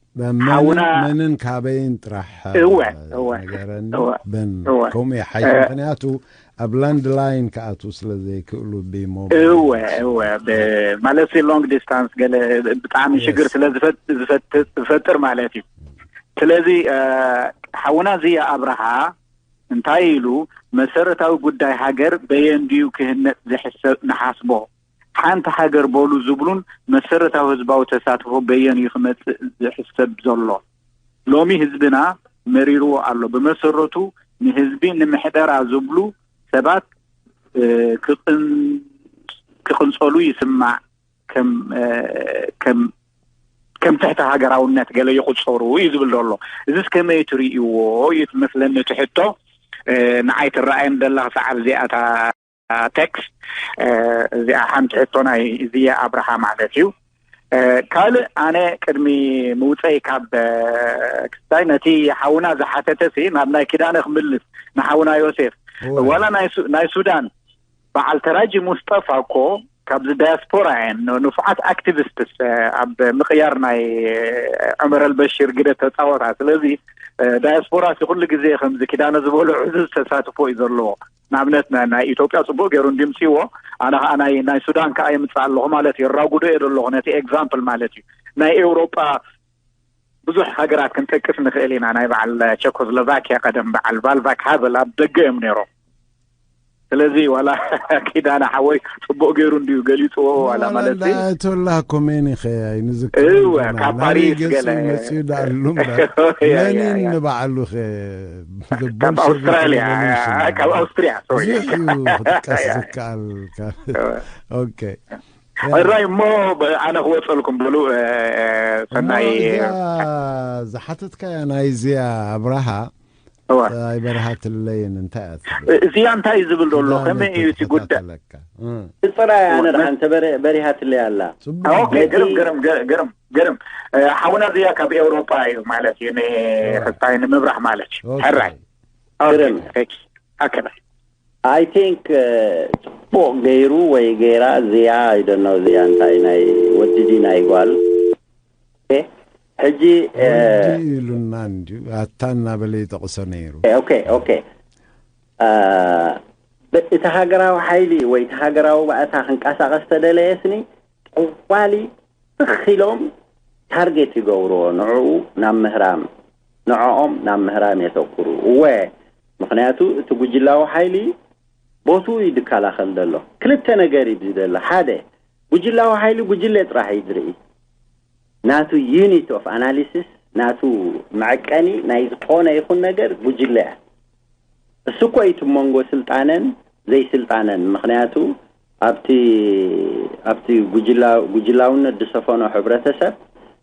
ሓውና መንን ካበይን ጥራሕ እወ እወ ነገረኒ እወ በን እወ ከምኡ ይሓይሽ ምክንያቱ ኣብ ላንድ ላይን ክኣትዉ ስለ ዘይክእሉ ብሞ እወ እወ ማለት ሎንግ ዲስታንስ ገለ ብጣዕሚ ሽግር ስለ ዝፈጥር ማለት እዩ። ስለዚ ሓውና ዝያ ኣብርሃ እንታይ ኢሉ መሰረታዊ ጉዳይ ሃገር በየን ድዩ ክህነፅ ዝሕሰብ ንሓስቦ ሓንቲ ሃገር በሉ ዝብሉን መሰረታዊ ህዝባዊ ተሳትፎ በየን እዩ ክመፅእ ዝሕሰብ ዘሎ። ሎሚ ህዝብና መሪርዎ ኣሎ። ብመሰረቱ ንህዝቢ ንምሕደራ ዝብሉ ሰባት ክቕንፀሉ ይስማዕ ከም ከም ከም ትሕቲ ሃገራውነት ገለ ይቑፀሩ እዩ ዝብል ዘሎ። እዚስ ከመይ ትርእይዎ እዩ ትመስለኒ እቲ ሕቶ። ንዓይ ትረኣየን ዘላ ክሳዕ ኣብዚኣ እታ ቴክስት እዚኣ ሓንቲ ሕቶ ናይ ዝየ ኣብርሃ ማለት እዩ። ካልእ ኣነ ቅድሚ ምውፀይ ካብ ክስታይ ነቲ ሓውና ዝሓተተ ሲ ናብ ናይ ኪዳነ ክምልስ ንሓውና ዮሴፍ ዋላ ናይ ሱዳን በዓል ተራጂ ሙስጠፋ እኮ ካብዚ ዳያስፖራ እየን ንፉዓት ኣክቲቪስትስ ኣብ ምቕያር ናይ ዑመር ኣልበሽር ግደ ተፃወታ። ስለዚ ዳያስፖራ ሲ ኩሉ ግዜ ከምዚ ኪዳነ ዝበሎ ዕዙዝ ተሳትፎ እዩ ዘለዎ። ንኣብነት ናይ ኢትዮጵያ ፅቡቅ ገይሩ እንዲምፅዎ ኣነ ከዓ ናይ ናይ ሱዳን ከዓ የምፅእ ኣለኹ ማለት እዩ። የራጉዶ እየ ዘለኹ ነቲ ኤግዛምፕል ማለት እዩ። ናይ ኤውሮጳ ብዙሕ ሃገራት ክንጠቅስ ንኽእል ኢና። ናይ በዓል ቸኮስሎቫኪያ ቀደም በዓል ቫልቫክ ሃቨል ኣብ ደገ እዮም ነይሮም። ስለዚ ዋላ ኪዳነ ሓወይ ፅቡቅ ገይሩ እንድዩ ገሊፅዎ ዋላ ማለት ኣያቶላ ኮሜኒ ከ ኣይንዝክር እወ ካብ ፓሪስ ገለ መፅኡ ዳኣሉ እምበር መኒን ንባዕሉ ከ ካብ ኣውስትራሊያ ካብ ኣውስትሪያ ብዙሕ እዩ ክጥቀስ ዝከኣል ኦኬ ሕራይ እሞ ኣነ ክወፀልኩም በሉ ሰናይ ዝሓተትካያ ናይ ዝያ ኣብርሃ ኣይበርሃትለይን እንታይ እያ እዚያ እንታይ እዩ ዝብል ዘሎ ከመይ እዩ እቲ ጉዳይ ብፅራይ ኣነ ደሓን ተበሪሃትለይ ኣላ ግርም ግርም ግርም ግርም ሓውና እዚያ ካብ ኤውሮጳ እዩ ማለት እዩ ንክስታይ ንምብራህ ማለት እዩ ሕራይ ግርም ኣከባይ I think ጽቡቕ ገይሩ ወይ ገይራ እዚኣ I don't know እዚኣ እንታይ ናይ ወዲ ድዩ ናይ ጓል ሕጂ ኢሉና እንድዩ ኣታ እናበለ ይጠቕሶ ነይሩ okay okay እቲ ሃገራዊ ሓይሊ ወይ እቲ ሃገራዊ ባእታ ክንቀሳቐስ ተደለየስኒ ጠዋሊ ትኽ ኢሎም ታርጌት ይገብርዎ ንዕኡ ናብ ምህራም ንዕኦም ናብ ምህራም የተኩሩ እወ ምኽንያቱ እቲ ጉጅላዊ ሓይሊ ቦትኡ እዩ ዝከላኸል ዘሎ ክልተ ነገር እዩ ዝደሎ ሓደ ጉጅላዊ ሓይሊ ጉጅለ ጥራሕ እዩ ዝርኢ። ናቱ unit of analysis፣ ናቱ መዐቀኒ ናይ ዝኾነ ይኹን ነገር ጉጅለ እያ። እሱ እኮ እዩ እቲ መንጎ ስልጣነን ዘይስልጣነን። ምኽንያቱ ኣብቲ ኣብቲ ጉጅላ- ጉጅላውነት ዝሰፈኖ ሕብረተሰብ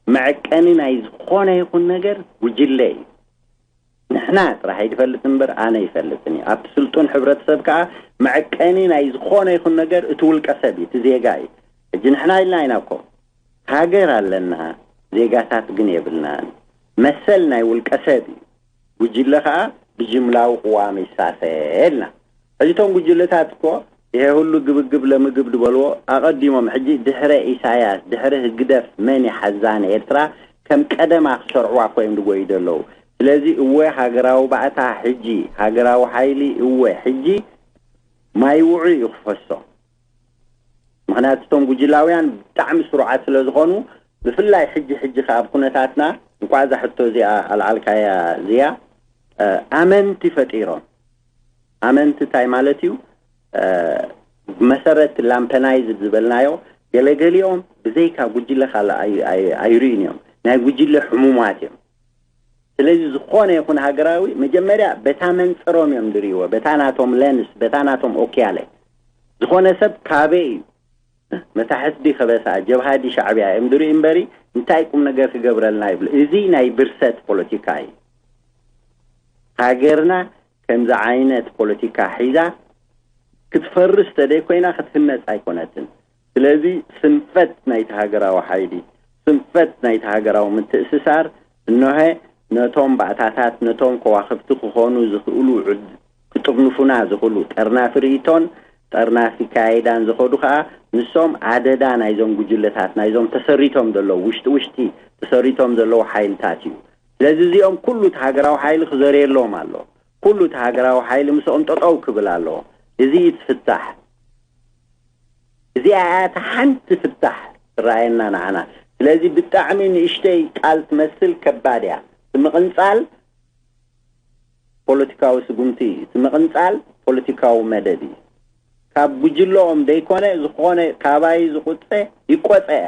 መዐቀኒ ናይ ዝኾነ ይኹን ነገር ጉጅለ እዩ። ንሕና ጥራሕ ይፈልጥ እምበር ኣነ ይፈልጥን እዩ። ኣብቲ ስልጡን ሕብረተሰብ ከዓ መዐቀኒ ናይ ዝኾነ ይኹን ነገር እቲ ውልቀ ሰብ እዩ፣ እቲ ዜጋ እዩ። ሕጂ ንሕና ኢልና ኢና እኮ፣ ሃገር ኣለና፣ ዜጋታት ግን የብልናን። መሰል ናይ ውልቀ ሰብ እዩ፣ ጉጅለ ከዓ ብጅምላዊ ቅዋም ይሳፈ ኢልና። ሕጂ እቶም ጉጅለታት እኮ ይሄ ሁሉ ግብግብ ለምግብ ዝበልዎ ኣቐዲሞም፣ ሕጂ ድሕረ ኢሳያስ ድሕሪ ህግደፍ መን ይሓዛ ንኤርትራ ከም ቀደማ ክሰርዕዋ እኮ እዮም ዝጎዩ ዘለዉ። ስለዚ እወ ሃገራዊ ባእታ ሕጂ፣ ሃገራዊ ሓይሊ እወ ሕጂ ማይ ውዑይ እዩ ክፈሶ። ምኽንያቱ እቶም ጉጅላውያን ብጣዕሚ ስሩዓት ስለ ዝኾኑ፣ ብፍላይ ሕጂ ሕጂ ከኣ ኣብ ኩነታትና እንኳዕ እዛ ሕቶ እዚኣ ኣልዓልካያ እዚኣ፣ ኣመንቲ ፈጢሮም። ኣመንቲ እንታይ ማለት እዩ? ብመሰረት ላምፐናይዝ ዝበልናዮ፣ ገለገሊኦም ብዘይካ ጉጅለ ካልእ ኣይርእዩን እዮም። ናይ ጉጅለ ሕሙማት እዮም። ስለዚ ዝኾነ ይኹን ሃገራዊ መጀመርያ በታ መንፅሮም እዮም ዝርእይዎ፣ በታ ናቶም ለንስ፣ በታ ናቶም ኦኪያለ። ዝኾነ ሰብ ካበይ እዩ መታሕት ዲ ከበሳ፣ ጀብሃ ዲ ሻዕብያ እዮም ዝርኢ እምበሪ፣ እንታይ ቁም ነገር ክገብረልና ይብሉ። እዚ ናይ ብርሰት ፖለቲካ እዩ። ሃገርና ከምዚ ዓይነት ፖለቲካ ሒዛ ክትፈርስ ተደይ ኮይና ክትህነፅ ኣይኮነትን። ስለዚ ስንፈት ናይቲ ሃገራዊ ሓይሊ፣ ስንፈት ናይቲ ሃገራዊ ምትእስሳር፣ እነሆ ነቶም ባእታታት፣ ነቶም ከዋኽብቲ ክኾኑ ዝኽእሉ ዕድ- ክጥርንፉና ዝኽእሉ ጠርናፊ ርእይቶን ጠርናፊ ካይዳን ዝኸዱ ከኣ ንሶም ኣደዳ ናይዞም ጉጅለታት፣ ናይዞም ተሰሪቶም ዘለዉ፣ ውሽጢ ውሽጢ ተሰሪቶም ዘለዉ ሓይልታት እዩ። ስለዚ እዚኦም ኩሉ እቲ ሃገራዊ ሓይሊ ክዘርየሎም ኣሎ። ኩሉ እቲ ሃገራዊ ሓይሊ ምስኦም ጠጠው ክብል ኣለዎ። እዚ እዩ እቲ ፍታሕ። እዚኣ እያ እታ ሓንቲ ፍታሕ ትረኣየና ንዓና። ስለዚ ብጣዕሚ ንእሽተይ ቃል ትመስል ከባድ እያ። እቲ ምቕንጻል ፖለቲካዊ ስጉምቲ እዩ። እቲ ምቕንጻል ፖለቲካዊ መደብ እዩ። ካብ ጉጅለኦም ደይኮነ ዝኾነ ካባይ ዝቑጸ ይቆጸ እያ።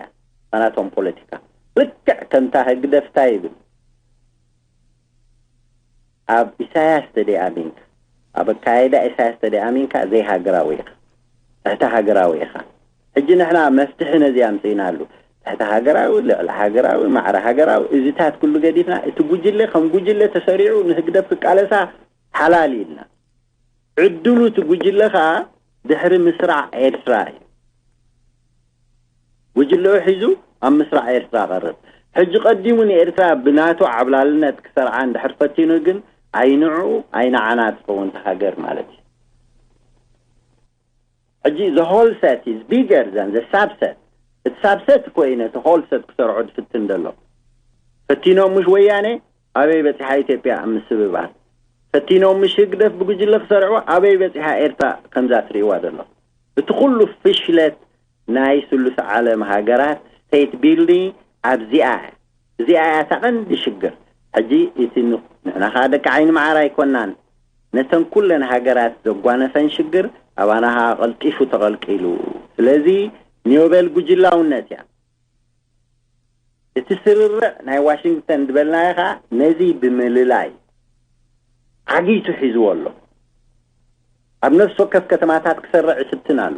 ናቶም ፖለቲካ ልክዕ ከምታ ህግደፍ እንታይ ይብል? ኣብ ኢሳያስ ተደይ ኣሚንካ፣ ኣብ ኣካይዳ ኢሳያስ ተደይ ኣሚንካ ዘይሃገራዊ ኢኻ፣ ትሕቲ ሃገራዊ ኢኻ። ሕጂ ንሕና መፍትሒ ነዚ ኣምጺእናሉ። ትሕቲ ሃገራዊ፣ ልዕሊ ሃገራዊ፣ ማዕረ ሃገራዊ፣ እዚታት ኩሉ ገዲፍና፣ እቲ ጉጅለ ከም ጉጅለ ተሰሪዑ ንህግደፍ ክቃለሳ ሓላል ኢልና። ዕድሉ እቲ ጉጅለ ከኣ ድሕሪ ምስራዕ ኤርትራ እዩ። ጉጅለኡ ሒዙ ኣብ ምስራዕ ኤርትራ ቀርብ። ሕጂ ቀዲሙ ንኤርትራ ብናቱ ዓብላልነት ክሰርዓ እንድሕር ፈቲኑ ግን ኣይንዕኡ ኣይንዓና ትኸውን እታ ሃገር ማለት እዩ። ሕጂ the whole set is bigger than the subset። እቲ ሳብሰት እኮ እዩ ነቲ ሆል ሰት ክሰርዖ ዝፍትን ዘሎ። ፈቲኖም ምሽ ወያነ ኣበይ በጺሓ ኢትዮጵያ ኣብ ምስብባር? ፈቲኖም ምሽ ህግደፍ ብጉጅለ ክሰርዕዎ ኣበይ በጺሓ ኤርትራ ከምዛ ትርእይዋ ዘለኹም? እቲ ኩሉ ፍሽለት ናይ ስሉስ ዓለም ሃገራት ስቴት ቢልዲንግ ኣብዚኣ እያ። እዚኣ እያ እታ ቀንዲ ሽግር። ሕጂ እቲ ን- ንሕና ኸዓ ደቂ ዓይኒ መዓር ኣይኮናን። ነተን ኩለን ሃገራት ዘጓነፈን ሽግር ኣባና ኸዓ ቀልጢፉ ተቐልቂሉ። ስለዚ ኒዮቤል ጉጅላውነት እያ። እቲ ስርርዕ ናይ ዋሽንግተን ዝበልናዮ ኸዓ ነዚ ብምልላይ ዓጊቱ ሒዝዎ ኣሎ። ኣብ ነፍሲ ወከፍ ከተማታት ክሰርዕ ይፍትን ኣሎ።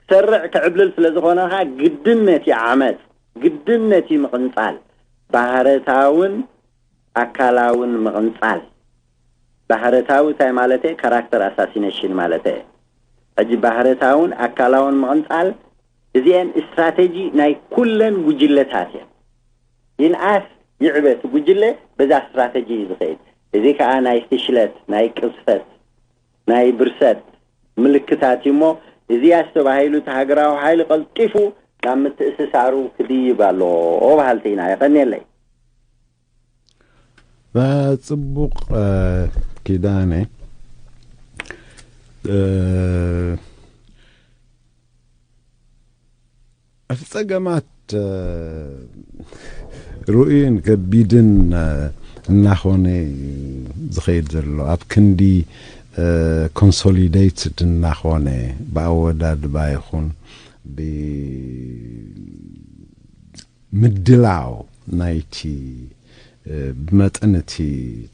ክሰርዕ ክዕብልል ስለ ዝኾነ ኸዓ ግድን ነቲ ዓመፅ፣ ግድን ነቲ ምቕንፃል፣ ባህረታውን ኣካላውን ምቕንፃል። ባህረታዊ እንታይ ማለት እየ? ካራክተር ኣሳሲኔሽን ማለት እየ። ሕጂ ባህረታውን ኣካላውን ምቕንፃል እዚአን ስትራቴጂ ናይ ኩለን ጉጅለታት እየን። ይንኣስ ይዕበ እቲ ጉጅለ በዛ ስትራቴጂ እዩ ዝኸይድ። እዚ ከዓ ናይ ፍሽለት፣ ናይ ቅዝፈት፣ ናይ ብርሰት ምልክታት እዩ እሞ እዚያስ ተባሂሉ እቲ ሃገራዊ ሓይሊ ቀልጢፉ ናብ ምትእስሳሩ ክድይብ ኣለዎ በሃልቲ ኢና። የቐንየለይ። ጽቡቕ ኪዳነ። እቲ ጸገማት ርኡይን ከቢድን እናኾነ ዝኸይድ ዘሎ ኣብ ክንዲ ኮንሶሊዴትድ እናኾነ ብኣወዳድባ ይኹን ብምድላው ናይቲ ብመጠን እቲ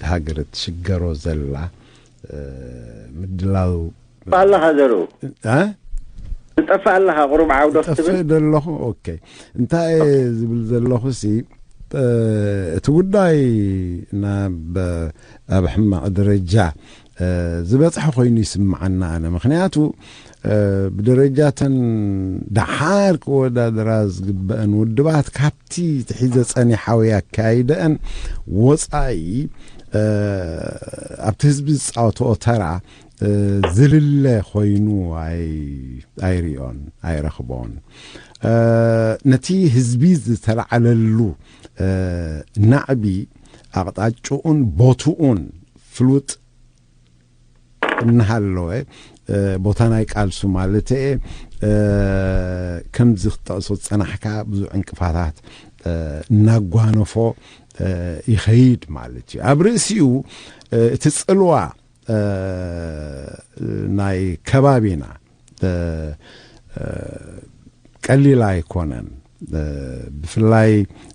ሃገር እትሽገሮ ዘላ ምድላው ኣለኻ ዘርኡ እ? ትጠፍእ ኣለኻ ቁሩብ ዓውዶ ክትብል ጠፍእ ዘለኹ። ኦኬ፣ እንታይ ዝብል ዘለኹ ሲ እቲ ጉዳይ ናብ ኣብ ሕማቕ ደረጃ ዝበፅሐ ኮይኑ ይስምዓና ኣነ። ምክንያቱ ብደረጃተን ደሓር ክወዳደራ ዝግበአን ውድባት ካብቲ ትሒዘ ፀኒሓዊ ኣካይደአን ወፃኢ ኣብቲ ህዝቢ ዝፃወተኦ ተራ ዝልለ ኮይኑ ኣይሪኦን ኣይረኽቦን። ነቲ ህዝቢ ዝተላዓለሉ ናዕቢ ኣቕጣጭኡን ቦትኡን ፍሉጥ እናሃለወ ቦታ ናይ ቃልሱ ማለት ከምዚ ክጠቕሶ ዝፀናሕካ ብዙ ዕንቅፋታት እናጓነፎ ይኸይድ ማለት እዩ። ኣብ ርእሲኡ እቲ ፅልዋ ናይ ከባቢና ቀሊል ኣይኮነን። ብፍላይ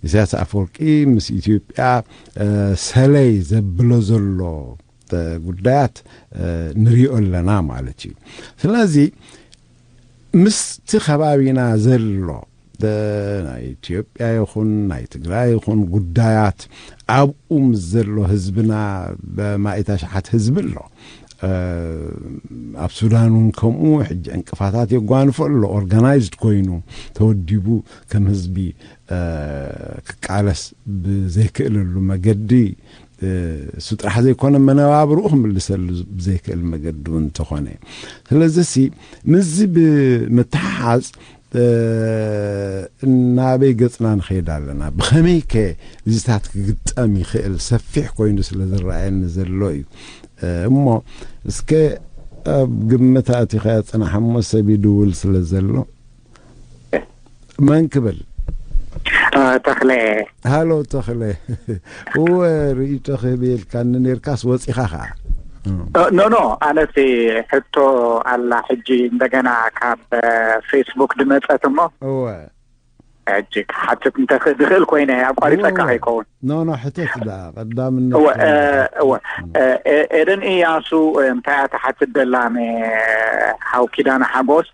ኢሳያስ ኣፈወርቂ ምስ ኢትዮጵያ ሰለይ ዘብሎ ዘሎ ጉዳያት ንሪኦ ኣለና ማለት እዩ። ስለዚ ምስቲ ከባቢና ዘሎ ናይ ኢትዮጵያ ይኹን ናይ ትግራይ ይኹን ጉዳያት ኣብኡ ምስ ዘሎ ህዝብና በማኢት ኣሽሓት ህዝቢ ኣሎ። ኣብ ሱዳን እውን ከምኡ ሕጂ ዕንቅፋታት የጓንፎ ኣሎ። ኦርጋናይዝድ ኮይኑ ተወዲቡ ከም ህዝቢ ክቃለስ ብዘይክእለሉ መገዲ እሱ ጥራሕ ዘይኮነ መነባብርኡ ክምልሰሉ ብዘይክእል መገዲ እውን እንተኾነ፣ ስለዚ ሲ ምስዚ ብምትሓሓዝ ናበይ ገፅና ንኸይድ ኣለና? ብኸመይ ከ እዚታት ክግጠም ይኽእል? ሰፊሕ ኮይኑ ስለ ዝረኣየኒ ዘሎ እዩ። እሞ እስከ ኣብ ግምት ኣቲኻ ጽናሕ እሞ ሰብ ይድውል ስለ ዘሎ መን ክብል? ተኽለ። ሃሎ ተኽለ። እወ፣ ርእይቶ ክህብ ኢልካኒ ነርካስ ወጺኻ ኸዓ። ኖ ኖ፣ ኣነሲ ሕቶ ኣላ ሕጂ እንደገና ካብ ፌስቡክ ድመጸት እሞ እወ። ሕጂ ክሓትት እንተ ድኽእል ኮይነ ኣቋሪጸካ ከይከውን። ኖ ኖ፣ ሕተት ደኣ ቀዳምነት እወ። እወ። ኤደን እያሱ እንታይ እያ ትሓትት ደላ? ሓው ኪዳነ ሓጎስ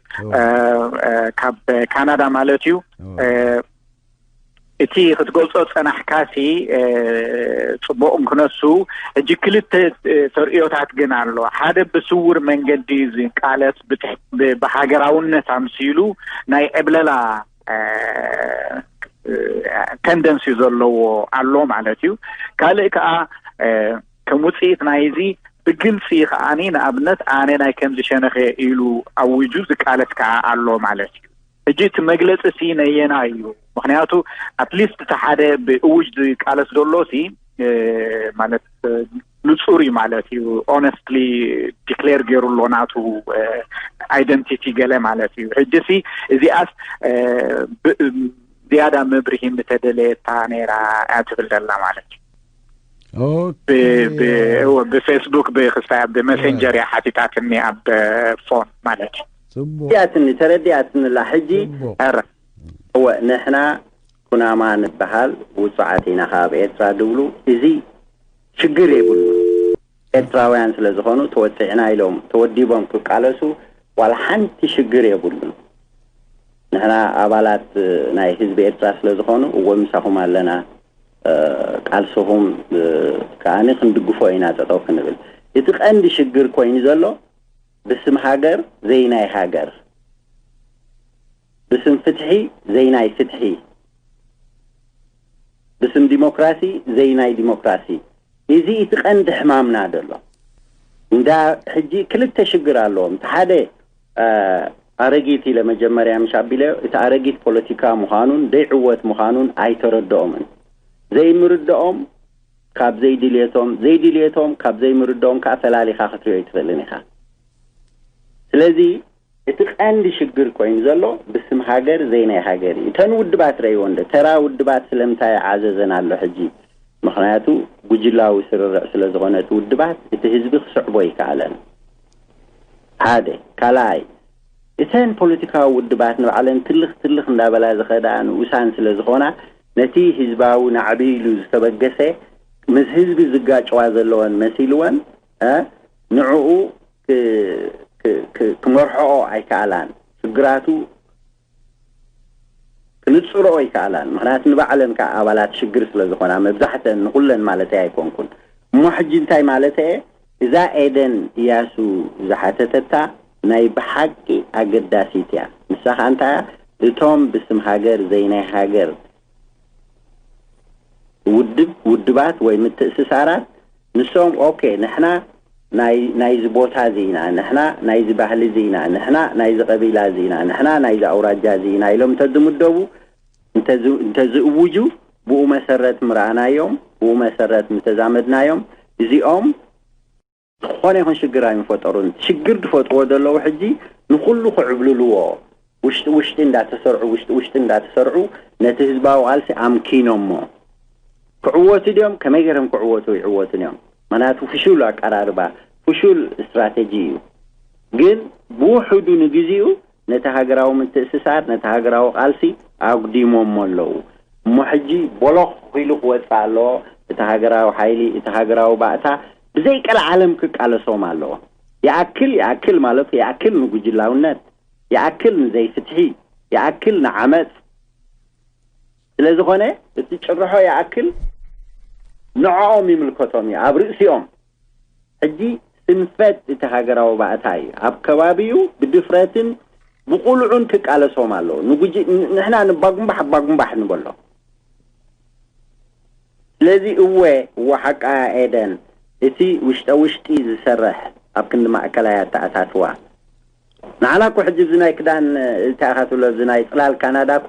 ካብ ካናዳ ማለት እዩ። እቲ ክትገልጾ ጸናሕካሲ ጽቡቕ እንክነሱ፣ ሕጂ ክልተ ተርእዮታት ግን ኣሎ። ሓደ ብስውር መንገዲ ዝቃለስ ብትሕ- ብ- ብሃገራውነት ኣምሲሉ ናይ ዕብለላ ተንደንሲ ዘለዎ ኣሎ ማለት እዩ። ካልእ ከዓ ከም ውፅኢት ናይዚ ብግልፂ ከዓኒ ንኣብነት ኣነ ናይ ከምዚ ሸነኸ ኢሉ ኣዊጁ ዝቃለስ ከዓ ኣሎ ማለት እዩ። ሕጂ እቲ መግለፂ ሲ ነየና እዩ? ምክንያቱ ኣትሊስት እቲ ሓደ ብእውጅ ዝቃለስ ዘሎ ሲ ማለት ንፁር እዩ ማለት እዩ። ኦነስትሊ ዲክሌር ገይሩ ኣሎ ናቱ ኣይደንቲቲ ገለ ማለት እዩ። ሕጂ ሲ እዚኣስ ዝያዳ መብርሂ ምተደለየታ ነይራ እያ ትብል ዘላ ማለት እዩ። ብፌስቡክ ብክስታይ ብመሴንጀር እያ ሓቲታትኒ ኣብ ፎን ማለት እዩ። ጽቡቅ ተረዲኣትኒ ተረዲኣትንላ ሕጂ ጽቡቅ ኧረ እወ ንሕና ኩናማ ንበሃል ውጹዓት ኢና ካብ ኤርትራ ድብሉ እዚ ሽግር የብሉ ኤርትራውያን ስለ ዝኾኑ ተወጺዕና ኢሎም ተወዲቦም ክቃለሱ ዋላ ሓንቲ ሽግር የብሉን። ንሕና ኣባላት ናይ ህዝቢ ኤርትራ ስለ ዝኾኑ እወ ምሳኹም ኣለና ቃልስኹም ከዓኒ ክንድግፎ ኢና ጠጠው ክንብል። እቲ ቀንዲ ሽግር ኮይኑ ዘሎ ብስም ሃገር ዘይናይ ሃገር፣ ብስም ፍትሒ ዘይናይ ፍትሒ፣ ብስም ዲሞክራሲ ዘይናይ ዲሞክራሲ። እዚ እቲ ቀንዲ ሕማምና ዘሎ እንዳ ሕጂ ክልተ ሽግር ኣለዎም። እቲ ሓደ ኣረጊት ኢለ መጀመርያ ምሽ ኣቢለ እቲ ኣረጊት ፖለቲካ ምዃኑን ደይዕወት ምዃኑን ኣይተረድኦምን። ዘይምርድኦም ካብ ዘይድልየቶም ዘይድልየቶም ካብ ዘይምርድኦም ከዓ ፈላሊኻ ክትሪኦ ኣይትኽእልን ኢኻ። ስለዚ እቲ ቀንዲ ሽግር ኮይኑ ዘሎ ብስም ሃገር ዘይናይ ሃገር እዩ። እተን ውድባት ረእይዎ እንደ ተራ ውድባት ስለምንታይ ዓዘዘን ኣሎ ሕጂ? ምክንያቱ ጉጅላዊ ስርርዕ ስለ ዝኾነ እቲ ውድባት እቲ ህዝቢ ክስዕቦ ይከኣለን። ሓደ ካልኣይ እተን ፖለቲካዊ ውድባት ንባዕለን ትልኽ ትልኽ እንዳበላ ዝኸዳ ንኡሳን ስለ ዝኾና፣ ነቲ ህዝባዊ ናዕቢ ኢሉ ዝተበገሰ፣ ምስ ህዝቢ ዝጋጨዋ ዘለወን መሲልወን፣ እ፣ ንዕኡ ክ-፣ ክ-፣ ክ-፣ ክመርሕኦ ኣይከኣላን። ሽግራቱ ክንጽሮ ኣይከኣላን። ምኽንያቱ ንባዕለን ከኣ ኣባላት ሽግር ስለ ዝኾና፣ መብዛሕተን፣ ንኹለን ማለተይ ኣይኮንኩን። እሞ ሕጂ እንታይ ማለተይ እየ? እዛ ኤደን እያሱ ዝሓተተታ ናይ ብሓቂ ኣገዳሲት እያ። ንሳ ከኣ እንታይ እያ? እቶም ብስም ሃገር ዘይናይ ሃገር ውድብ፣ ውድባት ወይ ምትእስሳራት፣ ንሶም ኦኬ፣ ንሕና ናይ፣ ናይዚ ቦታ እዚ ኢና፣ ንሕና ናይዚ ባህሊ እዚ ኢና፣ ንሕና ናይዚ ቀቢላ እዚ ኢና፣ ንሕና ናይዚ ኣውራጃ እዚ ኢና ኢሎም እንተዝምደቡ፣ እንተዝ-፣ እንተዝእውጁ፣ ብኡ መሰረት ምረኣናዮም፣ ብኡ መሰረት ምተዛመድናዮም፣ እዚኦም ዝኾነ ይኹን ሽግር ኣይምፈጠሩን። ሽግር ዝፈጥርዎ ዘለዉ ሕጂ ንኹሉ ክዕብልልዎ፣ ውሽጢ ውሽጢ እንዳተሰርዑ፣ ውሽጢ ውሽጢ እንዳተሰርዑ፣ ነቲ ህዝባዊ ቃልሲ ኣምኪኖሞ። ክዕወቱ ድዮም? ከመይ ገይሮም ክዕወቱ ይዕወቱን እዮም። ምኽንያቱ ፍሹል ኣቀራርባ፣ ፍሹል ስትራቴጂ እዩ። ግን ብውሕዱ ንግዜኡ ነቲ ሃገራዊ ምትእስሳር፣ ነቲ ሃገራዊ ቃልሲ ኣጉዲሞሞ ኣለዉ። እሞ ሕጂ ቦሎኽ ኢሉ ክወጽእ ኣለዎ። እቲ ሃገራዊ ሓይሊ፣ እቲ ሃገራዊ ባእታ ብዘይ ቀልዓለም ክቃለሶም ኣለዎ። ይኣክል፣ ይኣክል ማለቱ፣ ይኣክል ንጉጅላውነት፣ ይኣክል ንዘይፍትሒ፣ ይኣክል ንዓመጽ። ስለ ዝኾነ፣ እቲ ጭርሖ ይኣክል ንዕኦም ይምልከቶም እዩ፣ ኣብ ርእሲኦም። ሕጂ ስንፈት እቲ ሃገራዊ ባእታ እዩ። ኣብ ከባቢኡ ብድፍረትን ብቑልዑን ክቃለሶም ኣለዎ። ንጉጂ-፣ ን-፣ ንሕና ንባጉምባሕ፣ ኣባጉምባሕ ንበሎ። ስለዚ እወ፣ እወ ሓቃ ኤደን፣ እቲ ውሽጠ ውሽጢ ዝሰርሕ ኣብ ክንዲ ማእከላይ ኣተኣታትዋ። ንዓና እኮ ሕጂ እዚ ናይ ክዳን፣ እንታይ ኢኻ ትብሎ፣ እዚ ናይ ጽላል ካናዳ እኮ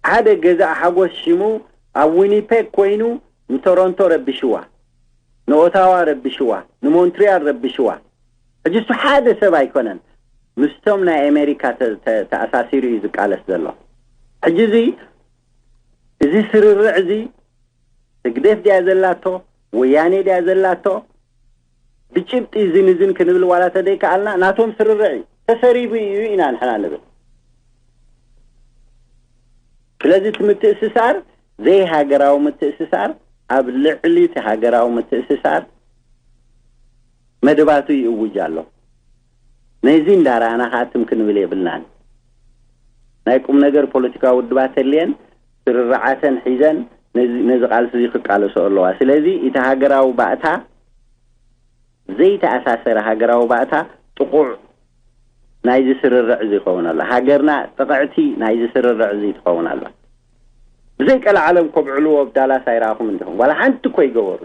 ሓደ ገዛእ ሓጎስ ሽሙ ኣብ ዊኒፔግ ኮይኑ ንቶሮንቶ ረቢሽዋ፣ ንኦታዋ ረቢሽዋ፣ ንሞንትሪያል ረቢሽዋ። ሕጂ እሱ ሓደ ሰብ ኣይኮነን፣ ምስቶም ናይ ኣሜሪካ ተ-፣ ተ-፣ ተኣሳሲሩ እዩ ዝቃለስ ዘሎ። ሕጂ እዚ፣ እዚ ስርርዕ እዚ ህግደፍ ድያ ዘላቶ? ወያኔ ድያ ዘላቶ? ብጭብጢ እዝን እዝን ክንብል ዋላ ተደይከኣልና፣ ናቶም ስርርዕ እዩ። ተሰሪቡ እዩ ኢና ንሕና ንብል። ስለዚ እቲ ምትእስሳር፣ ዘይሃገራዊ ምትእስሳር፣ ኣብ ልዕሊ እቲ ሃገራዊ ምትእስሳር መደባቱ ይእውጅ ኣሎ። ነዚ እንዳረኣና ከኣ ትም ክንብል የብልናን። ናይ ቁም ነገር ፖለቲካዊ ውድባት ተልየን፣ ስርርዓተን ሒዘን ነዚ፣ ነዚ ቃልሲ እዚ ክቃለሶ ኣለዋ። ስለዚ እቲ ሃገራዊ ባእታ፣ ዘይተኣሳሰረ ሃገራዊ ባእታ ጥቑዕ ናይዚ ስርርዕ እዚ ይኸውን ኣሎ። ሃገርና ጥቕዕቲ ናይዚ ስርርዕ እዚ ትኸውን ኣላ። ብዘይ ቀልዓለም ከብዕልዎ ኣብ ዳላስ ኣይረኣኹም እንዲኹም። ዋላ ሓንቲ እኮ ይገበሩ።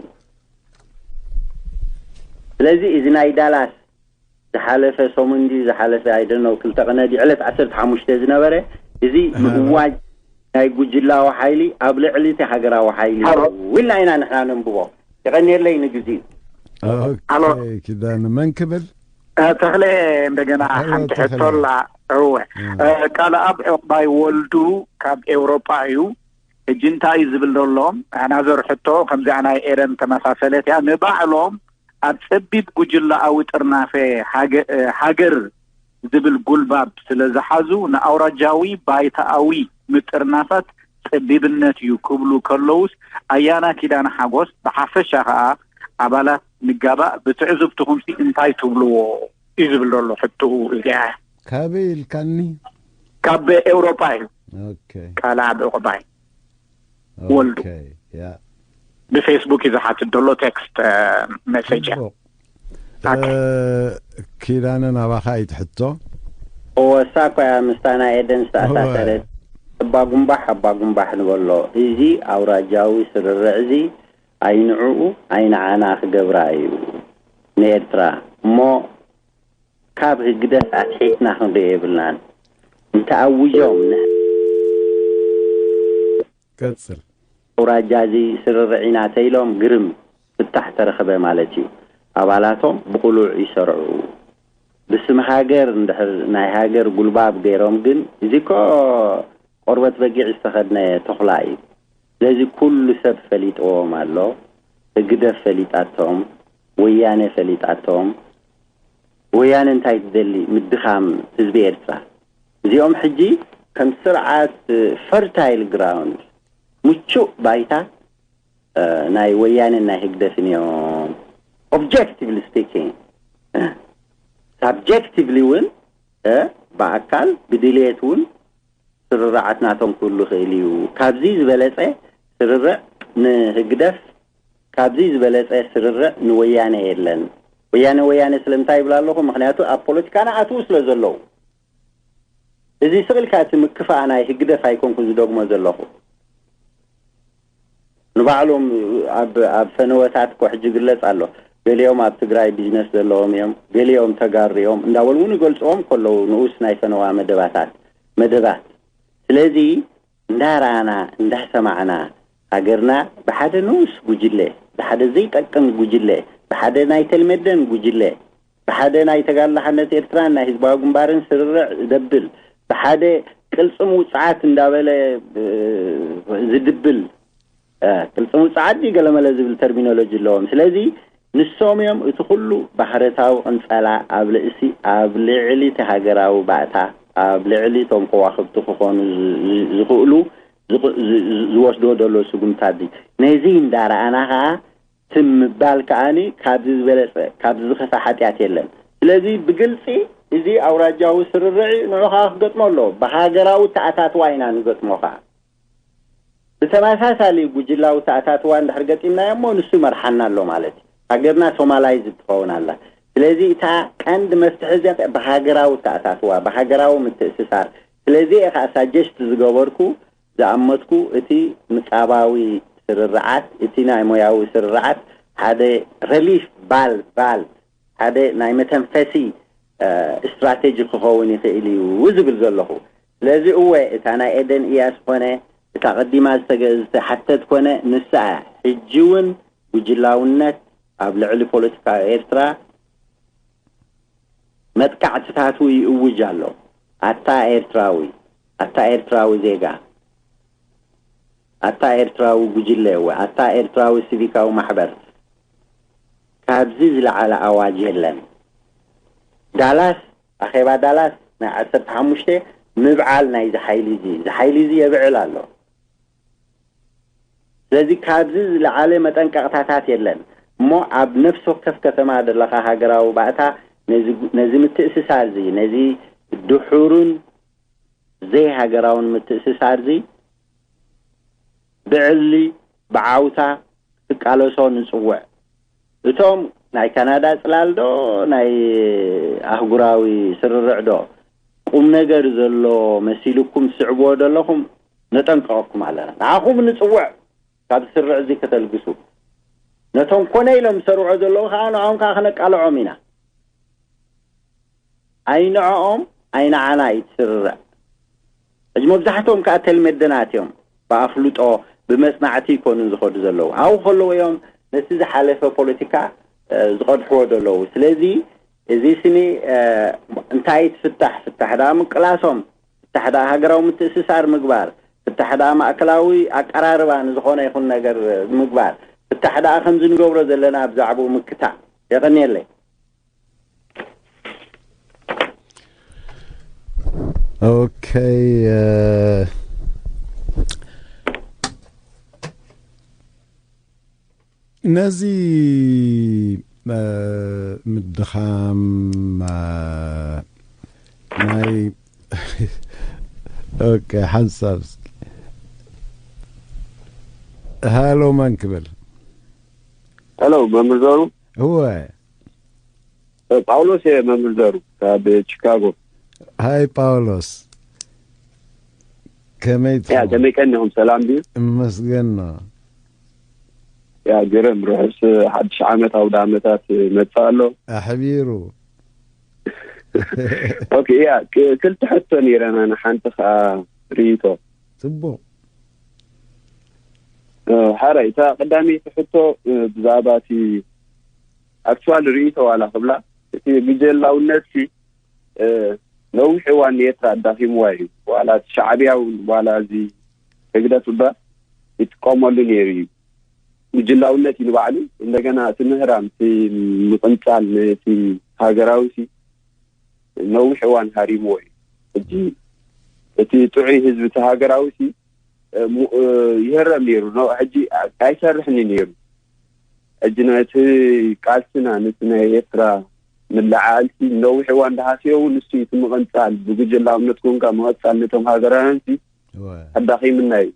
ስለዚ እዚ ናይ ዳላስ ዝሓለፈ ሰሙን ድዩ ዝሓለፈ፣ I don't know፣ ክልተ ቀነ ድዩ፣ ዕለት ዓሰርተ ሓሙሽተ ዝነበረ፣ እዚ ምእዋጅ ናይ ጉጅላዊ ሓይሊ ኣብ ልዕሊ እቲ ሃገራዊ ሓይሊ ኢልና ኢና ንሕና ነንብቦ። የቐንየለይ ንግዜኡ። ኦኬ፣ ኪዳነ መን ክብል? እ፣ ተኽለ፣ እንደገና ሓንቲ ሕቶ ኣላ። እወ። እ፣ ቃል ኣብ ዕቕባይ ወልዱ ካብ ኤውሮጳ እዩ። ሕጂ እንታይ እዩ ዝብል ዘሎ? ናዘር ሕቶ ከምዚኣ ናይ ኤረን ተመሳሰለት እያ። ንባዕሎም ኣብ ጸቢብ ጉጅለኣዊ ጥርናፈ ሃገ-፣ ሃገር ዝብል ጉልባብ ስለ ዝሓዙ፣ ንኣውራጃዊ ባይታኣዊ ምጥርናፋት ጸቢብነት እዩ ክብሉ ከለዉስ፣ ኣያና ኪዳነ ሓጎስ ብሓፈሻ ከኣ ኣባላት ንጋባእ ብትዕዝብትኹምሲ እንታይ ትብልዎ እዩ ዝብል ዘሎ ሕቶኡ እዚኣ። ካበይ ኢልካኒ? ካብ ኤውሮጳ እዩ። ኦኬ። ቃል ኣብ ዕቑባይ። ወልዱ። ኦኬ፣ ያ። ብፌስቡክ እዩ ዝሓትት ዘሎ ቴክስት፣ እ፣ መሴጅ እያ። ጽቡቕ። ኦኬ። እ፣ ኪዳነ ናባኻ እዩ ትሕቶ። እወ፣ እሳ እኮ እያ ምስታ ናይ ኤደን ዝተኣሳሰረት። እወ። ኣባጉምባሕ፣ ኣባጉምባሕ ንበሎ። እዚ ኣውራጃዊ ስርርዕ እዚ ኣይንዕኡ ኣይንዓና ክገብራ እዩ ንኤርትራ። እሞ ካብ ህግደፍ ኣትሒትና ክንሪኦ የብልናን። እንተኣውጆም ን-፣ ቀጽል። ኣውራጃ እዚ ስርርዕ ኢና ተኢሎም ግርም ፍታሕ ተረኽበ ማለት እዩ። ኣባላቶም ብቕሉዕ ይሰርዑ። ብስም ሃገር እንድሕር ናይ ሃገር ጉልባብ ገይሮም ግን፣ እዚ እኮ ቆርበት በጊዕ ዝተኸድነ ተኹላ እዩ። ስለዚ ኩሉ ሰብ ፈሊጥዎም ኣሎ። ህግደፍ ፈሊጣቶም፣ ወያነ ፈሊጣቶም። ወያነ እንታይ ትደሊ? ምድኻም ህዝቢ ኤርትራ። እዚኦም ሕጂ ከም ስርዓት ፈርታይል ግራውንድ፣ ምቹእ ባይታ፣ እ፣ ናይ ወያኔን ናይ ህግደፍን እዮም። ኦብጀክቲቭሊ ስፒኪንግ፣ ሳብጀክቲቭሊ እውን፣ እ፣ ብኣካል ብድልየት እውን ስርርዓት ናቶም ክህሉ ይኽእል እዩ። ካብዚ ዝበለጸ ስርርዕ ንህግደፍ፣ ካብዚ ዝበለጸ ስርርዕ ንወያነ የለን። ወያነ፣ ወያነ ስለምንታይ ይብል ኣለኹ? ምኽንያቱ ኣብ ፖለቲካና ኣትዉ ስለ ዘለዉ። እዚ ስቕ ኢልካ እቲ ምክፋእ ናይ ህግደፍ ኣይኮንኩ ዝደግሞ ዘለኹ። ንባዕሎም ኣብ፣ ኣብ ፈነወታት እኮ ሕጂ ይግለጽ ኣሎ። ገሊኦም ኣብ ትግራይ ቢዝነስ ዘለዎም እዮም፣ ገሊኦም ተጋሩ እዮም እንዳበሉ እውን ይገልጽዎም ከለዉ ንኡስ ናይ ፈነዋ መደባታት፣ መደባት። ስለዚ እንዳረኣና፣ እንዳሰማዕና፣ ሃገርና ብሓደ ንኡስ ጉጅለ፣ ብሓደ ዘይጠቅም ጉጅለ፣ ብሓደ ናይ ተልመደን ጉጅለ፣ ብሓደ ናይ ተጋድሎ ሓርነት ኤርትራን ናይ ህዝባዊ ግንባርን ስርርዕ ዘብል፣ ብሓደ ቅልጽም ውጽዓት እንዳበለ፣ እ፣ ዝድብል፣ እ፣ ቅልጽም ውጽዓት ድዩ ገለመለ ዝብል ተርሚኖሎጂ ኣለዎም። ስለዚ ንሶም እዮም እቲ ኩሉ ባህርታዊ ቅንጸላ ኣብ ልእሲ፣ ኣብ ልዕሊ እቲ ሃገራዊ ባእታ፣ ኣብ ልዕሊ እቶም ከዋኽብቲ ክኾኑ ዝ-፣ ዝ-፣ ዝኽእሉ ዝቕ-፣ ዝ-፣ ዝ-፣ ዝወስድዎ ዘሎ ስጉምታት እዚ። ነዚ እንዳረኣና ኸኣ ትም ምባል ከኣኒ ካብዚ ዝበለጸ፣ ካብዚ ዝኸፍአ ሓጢኣት የለን። ስለዚ ብግልጺ እዚ ኣውራጃዊ ስርርዕ እዩ፣ ንዑ ኸኣ ክገጥሞ ኣለዎ። ብሃገራዊ ተኣታትዋ ኢና ንገጥሞ ኸኣ። ብተመሳሳሊ ጉጅላዊ ተኣታትዋ እንድሕር ገጢምናዮ እሞ ንሱ ይመርሓና ኣሎ ማለት እዩ። ሃገርና ሶማላይዝ ትኸውን ኣላ። ስለዚ እታ ቀንዲ መፍትሒ እዚኣ ብሃገራዊ ተኣታትዋ፣ ብሃገራዊ ምትእስሳር። ስለዚ እየ ኸኣ ሳጀስት ዝገበርኩ፣ ዝኣመትኩ፣ እቲ ምጻባዊ ስርርዓት፣ እቲ ናይ ሞያዊ ስርርዓት ሓደ ሪሊፍ ቫልቭ፣ ቫልቭ፣ ሓደ ናይ መተንፈሲ፣ እ፣ ስትራቴጂ ክኸውን ይኽእል እዩ ዝብል ዘለኹ። ስለዚ እወ፣ እታ ናይ ኤደን ኢያስ ኮነ፣ እታ ቀዲማ ዝተገ-፣ ዝተሓተት ኮነ፣ ንሳ እያ። ሕጂ እውን ጉጅላውነት ኣብ ልዕሊ ፖለቲካ ኤርትራ መጥቃዕትታቱ ይእውጅ ኣሎ። ኣታ ኤርትራዊ፣ ኣታ ኤርትራዊ ዜጋ፣ ኣታ ኤርትራዊ ጉጅለ፣ ወይ ኣታ ኤርትራዊ ሲቪካዊ ማሕበር፣ ካብዚ ዝለዓለ ኣዋጅ የለን። ዳላስ፣ ኣኼባ ዳላስ ናይ ዓሰርተ ሓሙሽተ ምብዓል ናይዚ ሓይሊ እዚ፣ እዚ ሓይሊ እዚ የብዕል ኣሎ። ስለዚ ካብዚ ዝለዓለ መጠንቀቕታታት የለን። እሞ ኣብ ነፍሲ ወከፍ ከተማ ዘለኻ ሃገራዊ ባእታ ነዚ፣ ነዚ ምትእስሳር እዚ፣ ነዚ ድሑርን ዘይሃገራውን ምትእስሳር እዚ ብዕሊ፣ ብዓውታ ክትቃለሶ ንጽውዕ። እቶም ናይ ካናዳ ጽላል ዶ ናይ ኣህጉራዊ ስርርዕ ዶ ቁም ነገር ዘሎ መሲልኩም ትስዕብዎ ዘለኹም ነጠንቅቐኩም ኣለና። ንዓኹም ንጽውዕ ካብ ስርዕ እዚ ከተልግሱ። ነቶም ኮነ ኢሎም ዝሰርዑ ዘለዉ ከኣ ንዕኦም ከኣ ክነቃልዖም ኢና። ኣይንዕኦም ኣይንዓና እዩ እቲ ስርርዕ። ሕጂ መብዛሕትኦም ከኣ ተልመደናት እዮም። ብኣፍልጦ ብመጽናዕቲ ይኮኑን ዝኸዱ ዘለዉ። ኣብኡ ከለዉ እዮም ነቲ ዝሓለፈ ፖለቲካ፣ እ፣ ዝቐድሕዎ ዘለዉ። ስለዚ እዚ ስኒ፣ እ፣ እንታይ ትፍታሕ? ፍታሕ ደኣ ምቅላሶም፣ ፍታሕ ደኣ ሃገራዊ ምትእስሳር ምግባር፣ ፍታሕ ደኣ ማእከላዊ ኣቀራርባ ንዝኾነ ይኹን ነገር ምግባር፣ ፍታሕ ደኣ ከምዚ ንገብሮ ዘለና ብዛዕባኡ ምክታዕ። የቐንየለይ። ኦኬ፣ እ፣ ነዚ፣ እ፣ ምድኻም፣ እ፣ ናይ ኦኬ፣ ሓንሳብ እስኪ። ሃሎ፣ መን ክብል? ሄሎ፣ መምህር ዘሩ። እወ። እ፣ ጳውሎስ እየ፣ መምህር ዘሩ፣ ካብ ቺካጎ። ሃይ ጳውሎስ፣ ከመይ ያ፣ ትኸውን? ከመይ ቀኒኹም? ሰላም ድዩ? እመስገን። ያ፣ ግርም፣ ርሑስ ሓድሽ ዓመት፣ ኣውደ ዓመታት መጽእ ኣሎ። ኣሕቢሩ። ኦኬ፣ ያ፣ ክ-፣ ክልተ ሕቶ ነይረን፣ ኣነ ሓንቲ ከኣ ርእይቶ። ጽቡቕ። እ፣ ሓራይ፣ እታ ቀዳመይቲ ሕቶ፣ እ፣ ብዛዕባ እቲ ኣክቹዋል ርእይቶ ዋላ ክብላ፣ እቲ ጉጅላውነት ሲ፣ እ፣ ነዊሕ እዋን ንኤርትራ ኣዳኺምዋ እዩ። ዋላ እቲ ሻዕብያ እውን፣ ዋላ እዚ ህግደፍ እባ ይጥቀመሉ ነይሩ እዩ። ጉጅላውነት እዩ ንባዕሉ። እንደገና እቲ ምህራም፣ እቲ ምቕንጻል፣ ነቲ ሃገራዊ ሲ ነዊሕ እዋን ሃሪምዎ እዩ። ሕጂ እቲ ጥዑይ ህዝቢ፣ እቲ ሃገራዊ ሲ፣ እ፣ ሙ-፣ እ፣ ይህረም ነይሩ። ኖ፣ ሕጂ ኣይሰርሕን እዩ ነይሩ። ሕጂ ነቲ ቃልስና፣ ነቲ ናይ ኤርትራ ምልዓል ሲ፣ ነዊሕ እዋን እንዳሃስዮ እውን ንሱ እዩ እቲ ምቕንጻል፣ ብጉጅላውነት ኮንካ ምቕጻል ነቶም ሃገራውያን ሲ፣ እወ። ኣዳኺምና እዩ።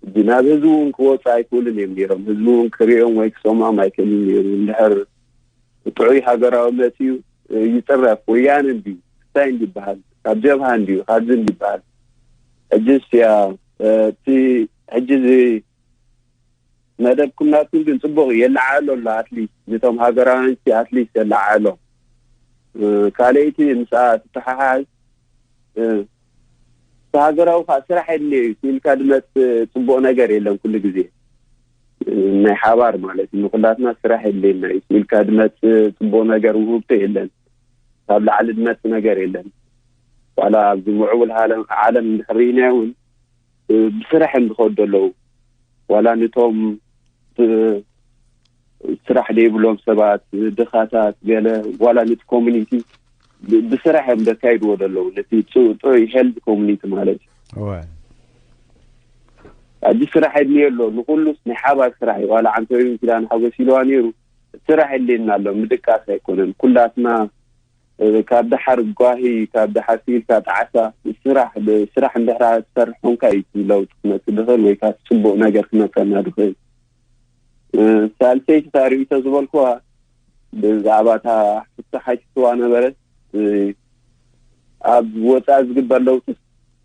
ሕጂ ናብ ህዝቢ እውን ክወፁ ኣይክእሉን እዮም ነይሮም። ህዝቢ እውን ክሪኦም ወይ ክሰምዖም ኣይክእልን ነይሩ። እንድሕር ጥዑይ ሃገራዊ መፅዩ ይፅረፍ፣ ወያነ እንድዩ፣ እንታይ እንዲ ይበሃል፣ ካብ ጀብሃ እንድዩ፣ ካብዚ እንዲ ይበሃል። ሕጅስ ያ፣ እቲ ሕጂ እዚ መደብኩም ናትኩም ግን ፅቡቕ እዩ፣ የለዓዕሎ ኣሎ። ኣትሊስት ነቶም ሃገራውያን ሲ ኣትሊስት የለዓዕሎ። እ፣ ካልኣይቲ ምስኣ ትተሓሓዝ፣ እ፣ እቲ ሃገራዊ ከዓ ስራሕ የድልዮ እዩ። ስኢልካ ድመፅ ፅቡቕ ነገር የለን። ኩሉ ግዜ፣ እ፣ ናይ ሓባር ማለት እዩ። ንኩላትና ስራሕ የድልየና እዩ። ስኢልካ ድመፅ ፅቡቕ ነገር ውህብቶ የለን። ካብ ላዕሊ ድመፅ ነገር የለን። ዋላ ኣብዚ ምዕቡል ሃለ-፣ ዓለም እንድሕር ርኢናዮ እውን፣ እ፣ ብስራሕ እዮም ዝኸዱ ዘለዉ። ዋላ ነቶም፣ እ፣ ስራሕ ዘይብሎም ሰባት፣ ድኻታት፣ ገለ፣ ዋላ ነቲ ኮሚኒቲ ብ-፣ ብስራሕ እዮም ዘካይድዎ ዘለዉ። ነቲ ጽ-፣ ጥዑይ ሄልዝ ኮሚኒቲ ማለት እዩ። እወ። ሕጂ ስራሕ የድልዮ ኣሎ። ንኹሉስ ናይ ሓባር ስራሕ እዩ። ዋላ ዓንተወይን ኪዳነ ሓጎስ ኢልዋ ነይሩ። ስራሕ የድልየና ኣሎ። ምድቃስ ኣይኮነን። ኩላትና፣ እ፣ ካብ ደሓር ጓሂ፣ ካብ ደሓር ስኢልካ ጣዕሳ፣ ስራሕ፣ ብስራሕ እንድሕር ትሰርሕ ኮንካ እዩ እቲ ለውጢ ክመጽእ ዝኽእል ወይ ከዓ እቲ ጽቡቕ ነገር ክመጸና ዝኽእል። እ፣ ሳልሰይቲ እታ ርእይቶ ዝበልኩዋ ብዛዕባ እታ ፍታሕ ኣይትስዋ ነበረት። እ፣ ኣብ ወጻኢ ዝግበር ለውጢ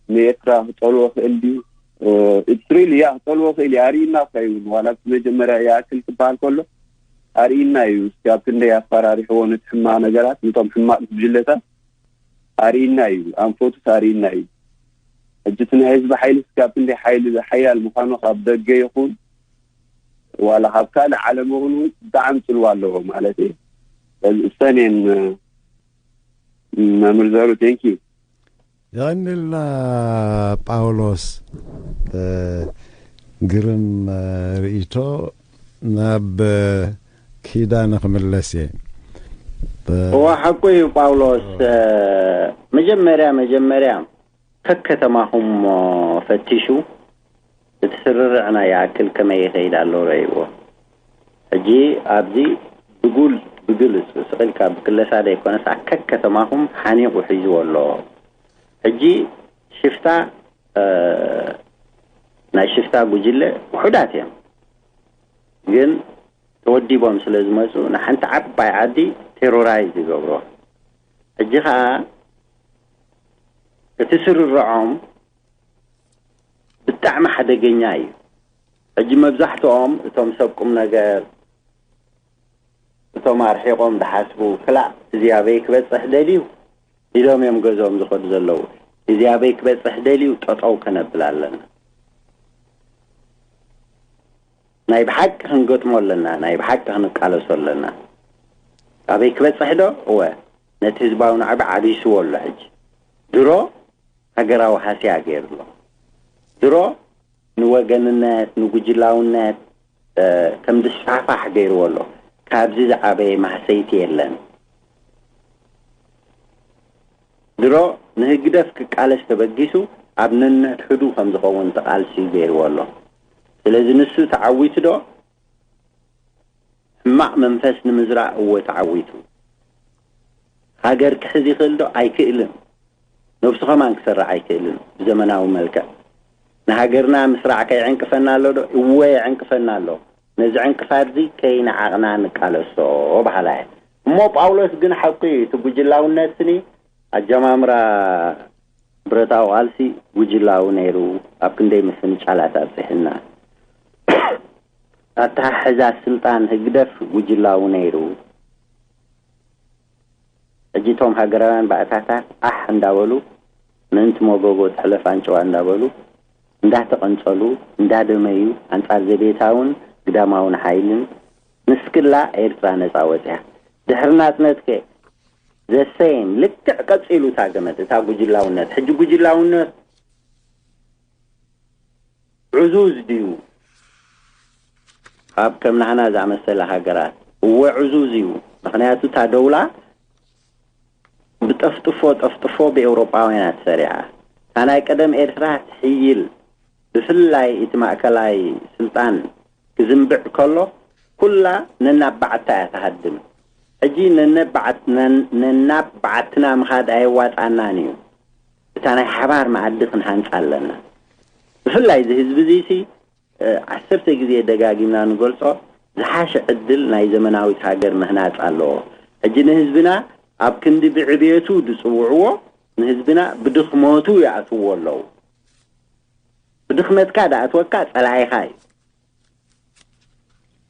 ንኤርትራ ክጸልዎ ክእል ድዩ? እ፣ it's really፣ ያ፣ ክጸልዎ ክእል እዩ። ኣርእይና እኳ እዩ እውን፣ ዋላ ኣብቲ መጀመርያ ይኣክል ክበሃል ከሎ ኣርእይና እዩ። እስኪ ኣብ ክንደይ ኣፈራሪሕዎ ነቲ ሕማቕ ነገራት፣ ነቶም ሕማቕ ጉጅለታት ኣርእይና እዩ። ኣንፈቱስ ኣርእይና እዩ። ሕጂ እቲ ናይ ህዝቢ ሓይሊ እስካብ ክንደይ ሓይሊ ሓያል ምዃኑ ካብ ደገ ይኹን ዋላ ካብ ካልእ ዓለም ይኹን እውን ብጣዕሚ ጽልዋ ኣለዎ ማለት እዩ። ስለዚ እሰን እየን፣ መምህር ዘሩ፣ ቴንክ ዩ። የቐንልና ጳውሎስ፣ እ፣ ግርም፣ እ፣ ርእይቶ። ናብ፣ እ፣ ኪዳነ ክምለስ እየ። እ፣ እዋ፣ ሓቁ እዩ ጳውሎስ። እ፣ መጀመርያ፣ መጀመርያ ከከተማኹም እሞ ፈቲሹ፣ እቲ ስርርዕ ናይ ይኣክል ከመይ ይኸይድ ኣሎ ረእይዎ። ሕጂ ኣብዚ ብጉል-፣ ብግልጽ ስቕ ኢልካ ብክለሳ ዘይኮነስ፣ ከከተማኹም ሓኒቑ ሒዝዎ ኣሎ። ሕጂ ሽፍታ፣ እ፣ ናይ ሽፍታ ጉጅለ ውሑዳት እዮም፣ ግን ተወዲቦም ስለ ዝመጹ ንሓንቲ ዓባይ ዓዲ ቴሮራይዝ ይገብርዋ። ሕጂ ኸኣ እቲ ስርርዖም ብጣዕሚ ሓደገኛ እዩ። ሕጂ መብዛሕትኦም እቶም ሰብ ቁም ነገር፣ እቶም ኣርሒቖም ዝሓስቡ፣ ክላእ እዚ ኣበይ ክበጽሕ ደልዩ ኢሎም እዮም ገዝኦም ዝኸዱ ዘለዉ። እዚ ኣበይ ክበጽሕ ደልዩ ጠጠው ከነብል ኣለና። ናይ ብሓቂ ክንገጥሞ ኣለና፣ ናይ ብሓቂ ክንቃለሶ ኣለና። ኣበይ ክበጽሕ ዶ? እወ፣ ነቲ ህዝባዊ ናዕቢ ዓቢስዎ ኣሎ። ሕጂ ድሮ ሃገራዊ ሃስያ ገይሩ ኣሎ። ድሮ ንወገንነት፣ ንጉጅላውነት፣ እ፣ ከም ዝስፋሕፋሕ ገይርዎ ኣሎ። ካብዚ ዝዓበየ ማህሰይቲ የለን። ድሮ ንህግደፍ ክቃለስ ተበጊሱ ኣብ ነንሕድሕዱ ከም ዝኸውን ተቓልሲ ገይርዎ ኣሎ። ስለዚ ንሱ ተዓዊቱ ዶ? ሕማቕ መንፈስ ንምዝራእ እወ ተዓዊቱ። ሃገር ክሕዝ ይኽእል ዶ? ኣይክእልን። ነብሱ ከማን ክሰርዕ ኣይክእልን ብዘመናዊ መልክዕ። ንሃገርና ምስራዕ ከይዕንቅፈና ኣሎ ዶ? እወ የዕንቅፈና ኣሎ። ነዚ ዕንቅፋት እዚ ከይነዓቕና ንቃለሶ በሃላይ እየ። እሞ ጳውሎስ ግን ሓቁ እዩ፣ እቲ ጉጅላውነት ስኒ ኣጀማምራ ብረታዊ ቃልሲ ጉጅላዊ ነይሩ፣ ኣብ ክንደይ ምፍንጫላት ኣብፂሕና። ኣተሓሕዛ ስልጣን ህግደፍ ጉጅላዊ ነይሩ። ሕጂ እቶም ሃገራውያን ባእታታት ዓሕ እንዳበሉ ምእንቲ መጎጎ ትሕለፍ ኣንጭዋ እንዳበሉ እንዳተቐንጸሉ እንዳደመዩ ኣንጻር ዘቤታውን ግዳማውን ሓይልን ንስክላ ኤርትራ ነጻ ወጺኣ። ድሕሪ ናጽነትከ ዘሰይም ልክዕ ቀጺሉ እታ ገመድ እታ ጉጅላውነት። ሕጂ ጉጅላውነት ዕዙዝ ድዩ? ኣብ ከም ናህና ዝኣመሰለ ሃገራት እወ ዕዙዝ እዩ። ምኽንያቱ እታ ደውላ ብጠፍጥፎ ጠፍጥፎ ብኤውሮጳውያን እያ ተሰሪዓ። እታ ናይ ቀደም ኤርትራ ትሕይል፣ ብፍላይ እቲ ማእከላይ ስልጣን ክዝንብዕ ከሎ፣ ኩላ ነናብ በዓታ እያ ትሃድም። ሕጂ ነነ በዓት-፣ ነን-፣ ነናብ በዓትና ምኻድ ኣየዋጻናን እዩ። እታ ናይ ሓባር መኣዲ ክንሃንጻ ኣለና። ብፍላይ እዚ ህዝቢ እዚ ሲ፣ እ፣ ዓሰርተ ግዜ ደጋጊምና ንገልጾ፣ ዝሓሸ ዕድል ናይ ዘመናዊት ሃገር ምህናጽ ኣለዎ። ሕጂ ንህዝብና ኣብ ክንዲ ብዕብየቱ ዝጽውዕዎ፣ ንህዝብና ብድኽመቱ ይኣትውዎ ኣለዉ። ብድኽመትካ ዝኣትወካ ጸላኢኻ እዩ።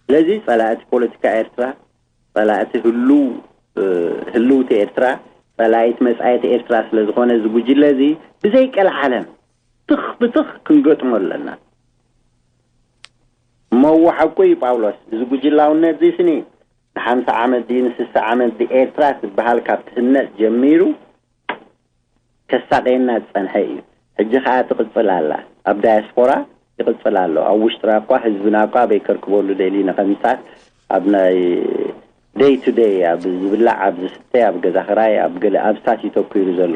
ስለዚ ጸላእቲ ፖለቲካ ኤርትራ፣ ጸላእቲ ህሉው፣ እ፣ ህልውቲ ኤርትራ፣ ጸላኢት መጻኢት ኤርትራ ስለ ዝኾነ፣ እዚ ጉጅለ እዚ ብዘይ ቀልዓለም ትኽ ብትኽ ክንገጥሞ ኣለና። እሞ እዎ ሓቁ እዩ ጳውሎስ፣ እዚ ጉጅላውነት እዚ ስኒ ንሓምሳ ዓመት ድዩ ንስሳ ዓመት ድዩ ኤርትራ ትበሃል ካብ ትህነጽ ጀሚሩ ከሳቐየና ዝጸንሐ እዩ። ሕጂ ከኣ ትቕጽል ኣላ። ኣብ ዳያስፖራ ይቕጽል ኣሎ። ኣብ ውሽጥና እኳ ህዝብና እኳ ኣበይ ከርክበሉ ደልዩ ንኸምሳት ኣብ ናይ ደይ ቱ ደይ ኣብ ዝብላዕ፣ ኣብ ዝስተ፣ ኣብ ገዛ ክራይ፣ ኣብ ገለ ኣብሳት እዩ ተኲሩ ዘሎ።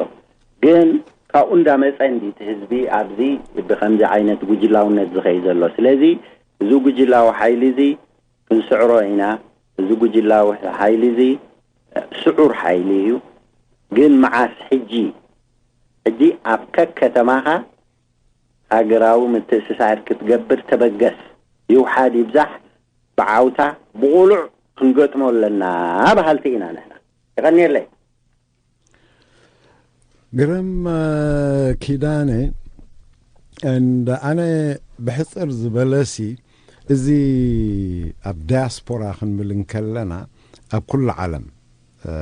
ግን ካብኡ እንዳመጸ እንዲ እቲ ህዝቢ ኣብዚ ብኸምዚ ዓይነት ጉጅላውነት ዝኸይ ዘሎ። ስለዚ እዚ ጉጅላዊ ሓይሊ እዚ ክንስዕሮ ኢና። እዚ ጉጅላዊ ሓይሊ እዚ ስዑር ሓይሊ እዩ። ግን መዓስ? ሕጂ። ሕጂ ኣብ ከከተማኻ ሃገራዊ ምትእስሳር ክትገብር ተበገስ። ይውሓድ ይብዛሕ፣ ብዓውታ፣ ብቑሉዕ ክንገጥሞ ኣለና በሃልቲ ኢና ንሕና። የቐንየለይ። ግርም፣ እ፣ ኪዳነ፣ እንደ ኣነ ብሕጽር ዝበለሲ፣ እዚ ኣብ ዳያስፖራ ክንብል እንከለና፣ ኣብ ኩሉ ዓለም፣ እ፣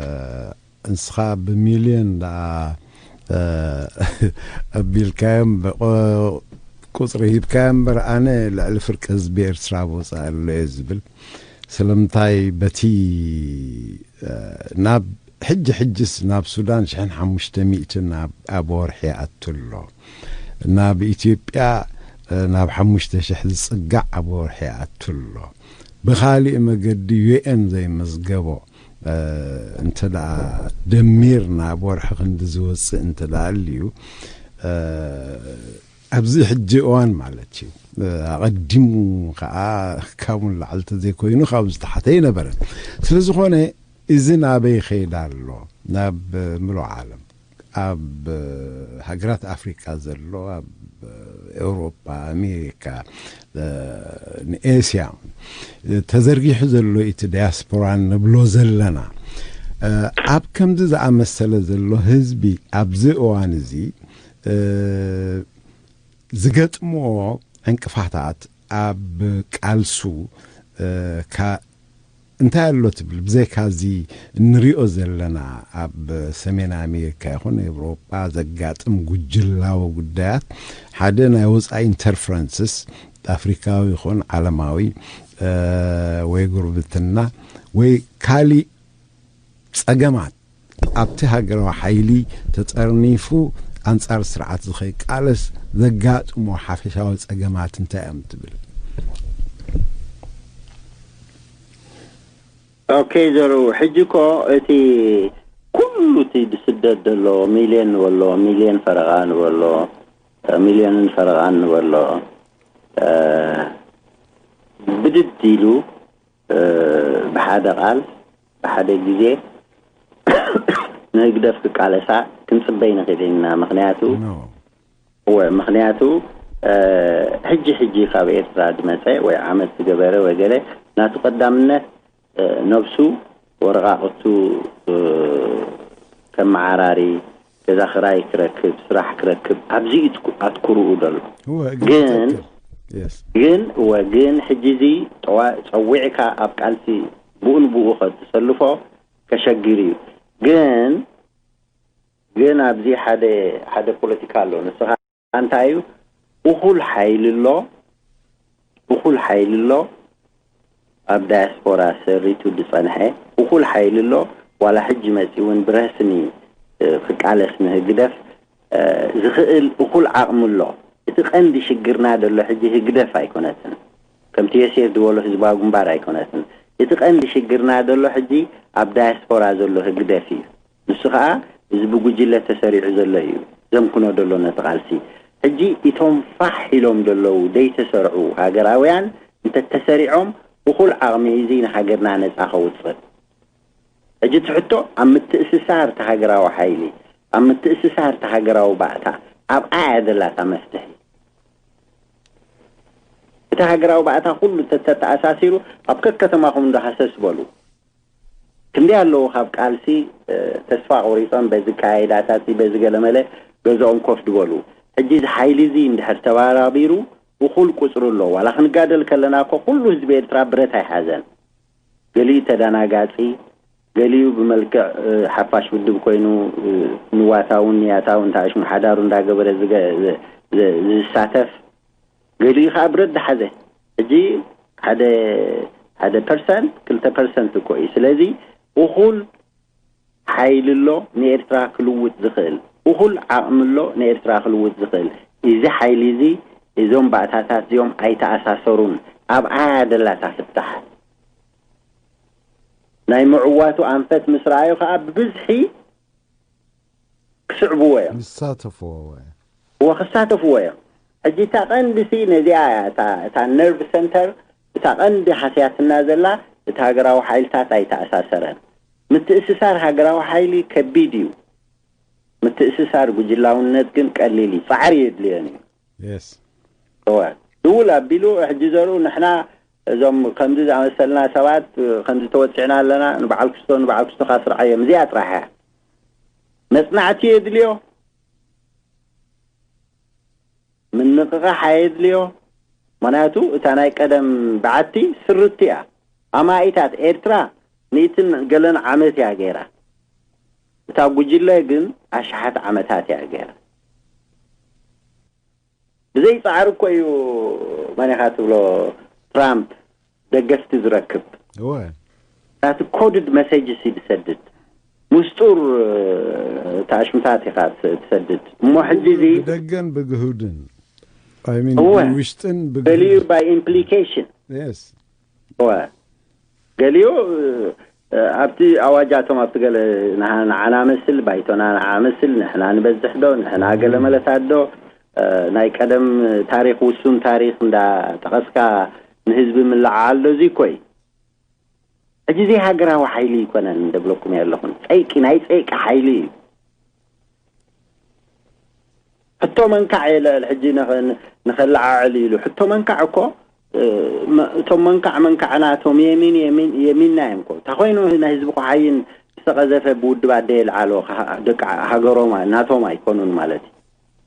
እንስኻ ብሚልዮን ደኣ፣ እ፣ ኣቢልካዮም፣ ብቆ-፣ ቁጽሪ ሂብካዮ እምበር፣ ኣነ ልዕሊ ፍርቂ ህዝቢ ኤርትራ ብወጻኢ ኣሎ እየ ዝብል። ስለምንታይ በቲ፣ እ፣ ናብ ሕጂ ሕጅስ ናብ ሱዳን ሽሕን ሓሙሽተ ሚእትን ኣብ፣ ኣብ ወርሒ ይኣቱ ኣሎ። ናብ ኢትዮጵያ፣ እ፣ ናብ ሓሙሽተ ሽሕ ዝጽጋዕ ኣብ ወርሒ ይኣቱ ኣሎ። ብኻሊእ መገዲ ዩ ኤን ዘይመዝገቦ፣ እ፣ እንተ ደኣ ደሚርና ኣብ ወርሒ ክንዲ ዝወጽእ እንተ ደኣ ኣልዩ፣ እ፣ ኣብዚ ሕጂ እዋን ማለት እዩ። እ፣ ኣቐዲሙ ከኣ ካብኡ ንላዕሊ ተዘይኮይኑ ካብኡ ዝተሓተ ኣይነበረን። ስለ ዝኾነ እዚ ናበይ ይኸይድ ኣሎ? ናብ ምሉእ ዓለም፣ ኣብ ሃገራት ኣፍሪቃ ዘሎ፣ ኣብ ኤውሮጳ፣ ኣሜሪካ፣ እ፣ ንኤስያ ተዘርጊሑ ዘሎ እቲ ዳያስፖራ ንብሎ ዘለና፣ እ፣ ኣብ ከምዚ ዝኣመሰለ ዘሎ ህዝቢ ኣብዚ እዋን እዚ፣ እ፣ ዝገጥምዎ ዕንቅፋታት ኣብ ቃልሱ፣ እ፣ ካ-፣ እንታይ ኣሎ ትብል? ብዘይካ እዚ እንሪኦ ዘለና ኣብ ሰሜን ኣሜሪካ ይኹን ኤውሮጳ ዘጋጥም ጉጅላዊ ጉዳያት፣ ሓደ ናይ ወጻኢ ኢንተርፈረንስስ ኣፍሪካዊ ይኹን ዓለማዊ፣ እ፣ ወይ ጉርብትና ወይ ካሊእ ጸገማት ኣብቲ ሃገራዊ ሓይሊ ተጠርኒፉ ኣንጻር ስርዓት ዝኸይቃለስ ዘጋጥሞ ሓፈሻዊ ጸገማት እንታይ እዮም ትብል? ኦኬ፣ ዘሩ፣ ሕጂ እኮ እቲ ኩሉ እቲ ብስደት ዘሎ ሚልዮን ንበሎ፣ ሚልዮን ፈረቓ ንበሎ፣ ሚልዮንን ፈረቓን ንበሎ፣ እ፣ ብድድ ኢሉ፣ እ፣ ብሓደ ቃል፣ ብሓደ ግዜ ንህግደፍ ክቃለሳ ክንጽበይ ንኽእል ኢና። ምኽንያቱ፣ ኖ። እወ፣ ምኽንያቱ፣ እ፣ ሕጂ ሕጂ ካብ ኤርትራ ዝመጸ ወይ ዓመት ዝገበረ ወይ ገለ ናቱ ቀዳምነት፣ እ፣ ነብሱ፣ ወረቓቕቱ፣ እ፣ ከመዓራሪ፣ ገዛ ክራይ ክረክብ፣ ስራሕ ክረክብ፣ ኣብዚ እዩ ትኩ-፣ ኣትኩርኡ ዘሎ። እወ፣ ግን፣ ትክክል። የስ። ግን፣ እወ፣ ግን ሕጂ እዚ ጠዋ-፣ ጸዊዕካ ኣብ ቃልሲ ብኡ ንብኡ ከተሰልፎ ከሸግር እዩ። ግን፣ ግን ኣብዚ ሓደ፣ ሓደ ፖለቲካ ኣሎ። ንስኻ እንታይ እዩ? እኹል ሓይሊ ኣሎ፣ እኹል ሓይሊ ኣሎ፣ ኣብ ዳያስፖራ ሰሪቱ ዝጸንሐ እኹል ሓይሊ ኣሎ። ዋላ ሕጂ መጺኡ እውን ብረስሚ፣ እ፣ ክቃለስ ንህግደፍ፣ እ፣ ዝኽእል እኹል ዓቕሚ ኣሎ። እቲ ቀንዲ ሽግርና ዘሎ ሕጂ ህግደፍ ኣይኮነትን። ከምቲ ዮሴፍ ዝበሎ ህዝባዊ ግንባር ኣይኮነትን። እቲ ቀንዲ ሽግርና ዘሎ ሕጂ ኣብ ዳያስፖራ ዘሎ ህግደፍ እዩ። ንሱ ኸኣ እዚ ብጉጅለ ተሰሪዑ ዘሎ እዩ። ዘምክኖ ዘሎ ነቲ ቃልሲ። ሕጂ እቶም ፋሕ ኢሎም ዘለዉ ዘይተሰርዑ ሃገራውያን እንተተሰሪዖም፣ እኹል ዓቕሚ እዚ ንሃገርና ነጻ ከውጽእ። ሕጂ እቲ ሕቶ ኣብ ምትእስሳር እቲ ሃገራዊ ሓይሊ፣ ኣብ ምትእስሳር እቲ ሃገራዊ ባእታ፣ ኣብኣ እያ ዘላ እታ መፍትሒ። እቲ ሃገራዊ ባእታ ኩሉ ተተኣሳሲሩ፣ ኣብ ከከተማኹም እንዶ ሃሰስ በሉ። ክንደይ ኣለዉ ካብ ቃልሲ ተስፋ ቆሪጾም፣ በዚ ካይዳታት በዚ ገለመለ ገዝኦም ኮፍ ድበሉ። ሕጂ እዚ ሓይሊ እዚ እንድሕር ተባራቢሩ፣ እኹል ቁጽሪ ኣሎ። ዋላ ክንጋደል ከለና እኮ ኩሉ ህዝቢ ኤርትራ ብረት ኣይሓዘን። ገሊኡ ተደናጋጺ፣ ገሊኡ ብመልክዕ ሓፋሽ ውድብ ኮይኑ ንዋታውን ንያታውን ተኣሽሙ ሓዳሩ እንዳገበረ ዝሳተፍ፣ ገሊኡ ከዓ ብረት ዝሓዘ። ሕጂ ሓደ ሓደ ፐርሰንት ክልተ ፐርሰንት እኮ እዩ። ስለዚ እኹል ሓይሊ ኣሎ ንኤርትራ ክልውጥ ዝኽእል፣ እኹል ዓቕሚ ኣሎ ንኤርትራ ክልውጥ ዝኽእል። እዚ ሓይሊ እዚ፣ እዞም ባእታታት እዚኦም ኣይተኣሳሰሩን። ኣብኣ ደላታ ፍታሕ። ናይ ምዕዋቱ ኣንፈት ምስ ረኣዩ ከዓ ብብዝሒ ክስዕብዎ እዮም። ይሳተፍዎ እዎ ክሳተፍዎ እዮም። ሕጂ እታ ቀንዲ ሲ ነዚኣ እያ፣ እታ እታ ነርቭ ሰንተር እታ ቀንዲ ሓስያትና ዘላ፣ እቲ ሃገራዊ ሓይልታት ኣይተኣሳሰረን። ምትእስሳር ሃገራዊ ሓይሊ ከቢድ እዩ። ምትእስሳር ጉጅላውነት ግን ቀሊል እዩ። ጻዕሪ የድልዮን እዩ። የስ እወ ድውል ኣቢሉ ሕጂ ዘርኡ ንሕና እዞም ከምዚ ዝኣመሰልና ሰባት ከምዚ ተወፂዕና ኣለና፣ ንበዓል ክስቶ ንበዓል ክስቶ ካስርዓዮም፣ እዚኣ ጥራሕ እያ። መፅናዕቲ የድልዮ፣ ምንቕቓሕ ኣየድልዮ። ምክንያቱ እታ ናይ ቀደም በዓቲ ስርቲ እያ። ኣማኢታት ኤርትራ ሚእትን ገለን ዓመት እያ ገይራ። እታ ጉጅለ ግን ኣሽሓት ዓመታት እያ ገይራ። ብዘይ ፃዕሪ እኮ እዩ መን ኢኻ ትብሎ ትራምፕ ደገፍቲ ዝረክብ። እወ ናቲ ኮድድ መሴጅ ሲ ትሰድድ፣ ምስጡር ተኣሽምታት ኢኻ ትሰድድ። እሞ ሕጂ እዚ ብደገን ብግሁድን I mean እወ። ብውሽጥን ገሊኡ ብግሁድን ባይ ኢምፕሊኬሽን የስ እወ ገሊኡ እ፣ ኣብቲ ኣዋጃቶም ኣብቲ ገለ ንዓ- ንዓና መስል ባይቶና ንዓ መስል ንሕና ንበዝሕ ዶ ንሕና ገለ መለታት ዶ እ፣ ናይ ቀደም ታሪክ ውሱን ታሪክ እንዳጠቐስካ ንህዝቢ ምልዓዓል ዶ እዚ እኮ እዩ። ሕጂ እዚ ሃገራዊ ሓይሊ ይኮነን እንደብለኩም ኣለኹን ጸይቂ ናይ ጸይቂ ሓይሊ እዩ። ሕቶ መንካዕ የልዕል ሕጂ ንኸ- ንኸለዓዕል ኢሉ ሕቶ መንካዕ እኮ እ፣ መ- እቶም መንካዕ መንካዕና እቶም የሚን የሚን የሚንና እዮም እኮ። እንታይ ኮይኑ ናይ ህዝቢ ኩሓይን ዝተቐዘፈ ብውድብ ኣደ የልዓሎ ደቂ ሃገሮም ናቶም ኣይኮኑን ማለት እዩ።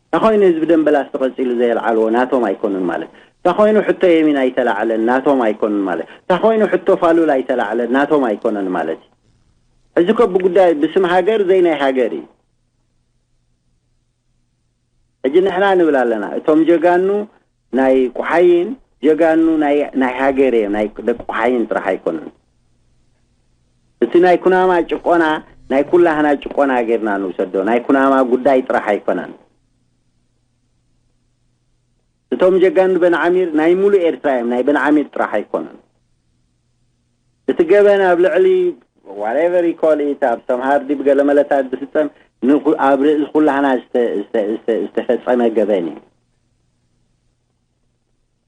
እንታይ ኮይኑ ህዝቢ ደንበላስ ተቐጺሉ ዘየልዓልዎ ናቶም ኣይኮኑን ማለት እዩ። እንታይ ኮይኑ ሕቶ የሚን ኣይተላዕለን ናቶም ኣይኮኑን ማለት እዩ። እንታይ ኮይኑ ሕቶ ፋሉል ኣይተላዕለን ናቶም ኣይኮነን ማለት እዩ። እዚ ኮ ብጉዳይ ብስም ሃገር ዘይ ናይ ሃገር እዩ። ሕጂ ንሕና ንብል ኣለና እቶም ጀጋኑ ናይ ቁሓይን ጀጋኑ ናይ ናይ ሃገር እዮም፣ ናይ ደቂ ቁሓይን ጥራሕ ኣይኮኑን። እቲ ናይ ኩናማ ጭቆና ናይ ኩላህና ጭቆና ጌርና ንውሰዶ። ናይ ኩናማ ጉዳይ ጥራሕ ኣይኮነን። እቶም ጀጋኑ በንዓሚር ናይ ሙሉእ ኤርትራ እዮም፣ ናይ በንዓሚር ጥራሕ ኣይኮነን። እቲ ገበን ኣብ ልዕሊ whatever you call it ኣብ ሰምሃር ድብ ገለ መለታት ዝፍጸም ንኹ- ኣብ ርእሲ ኩላህና ዝተ- ዝተ- ዝተ- ዝተፈጸመ ገበን እዩ።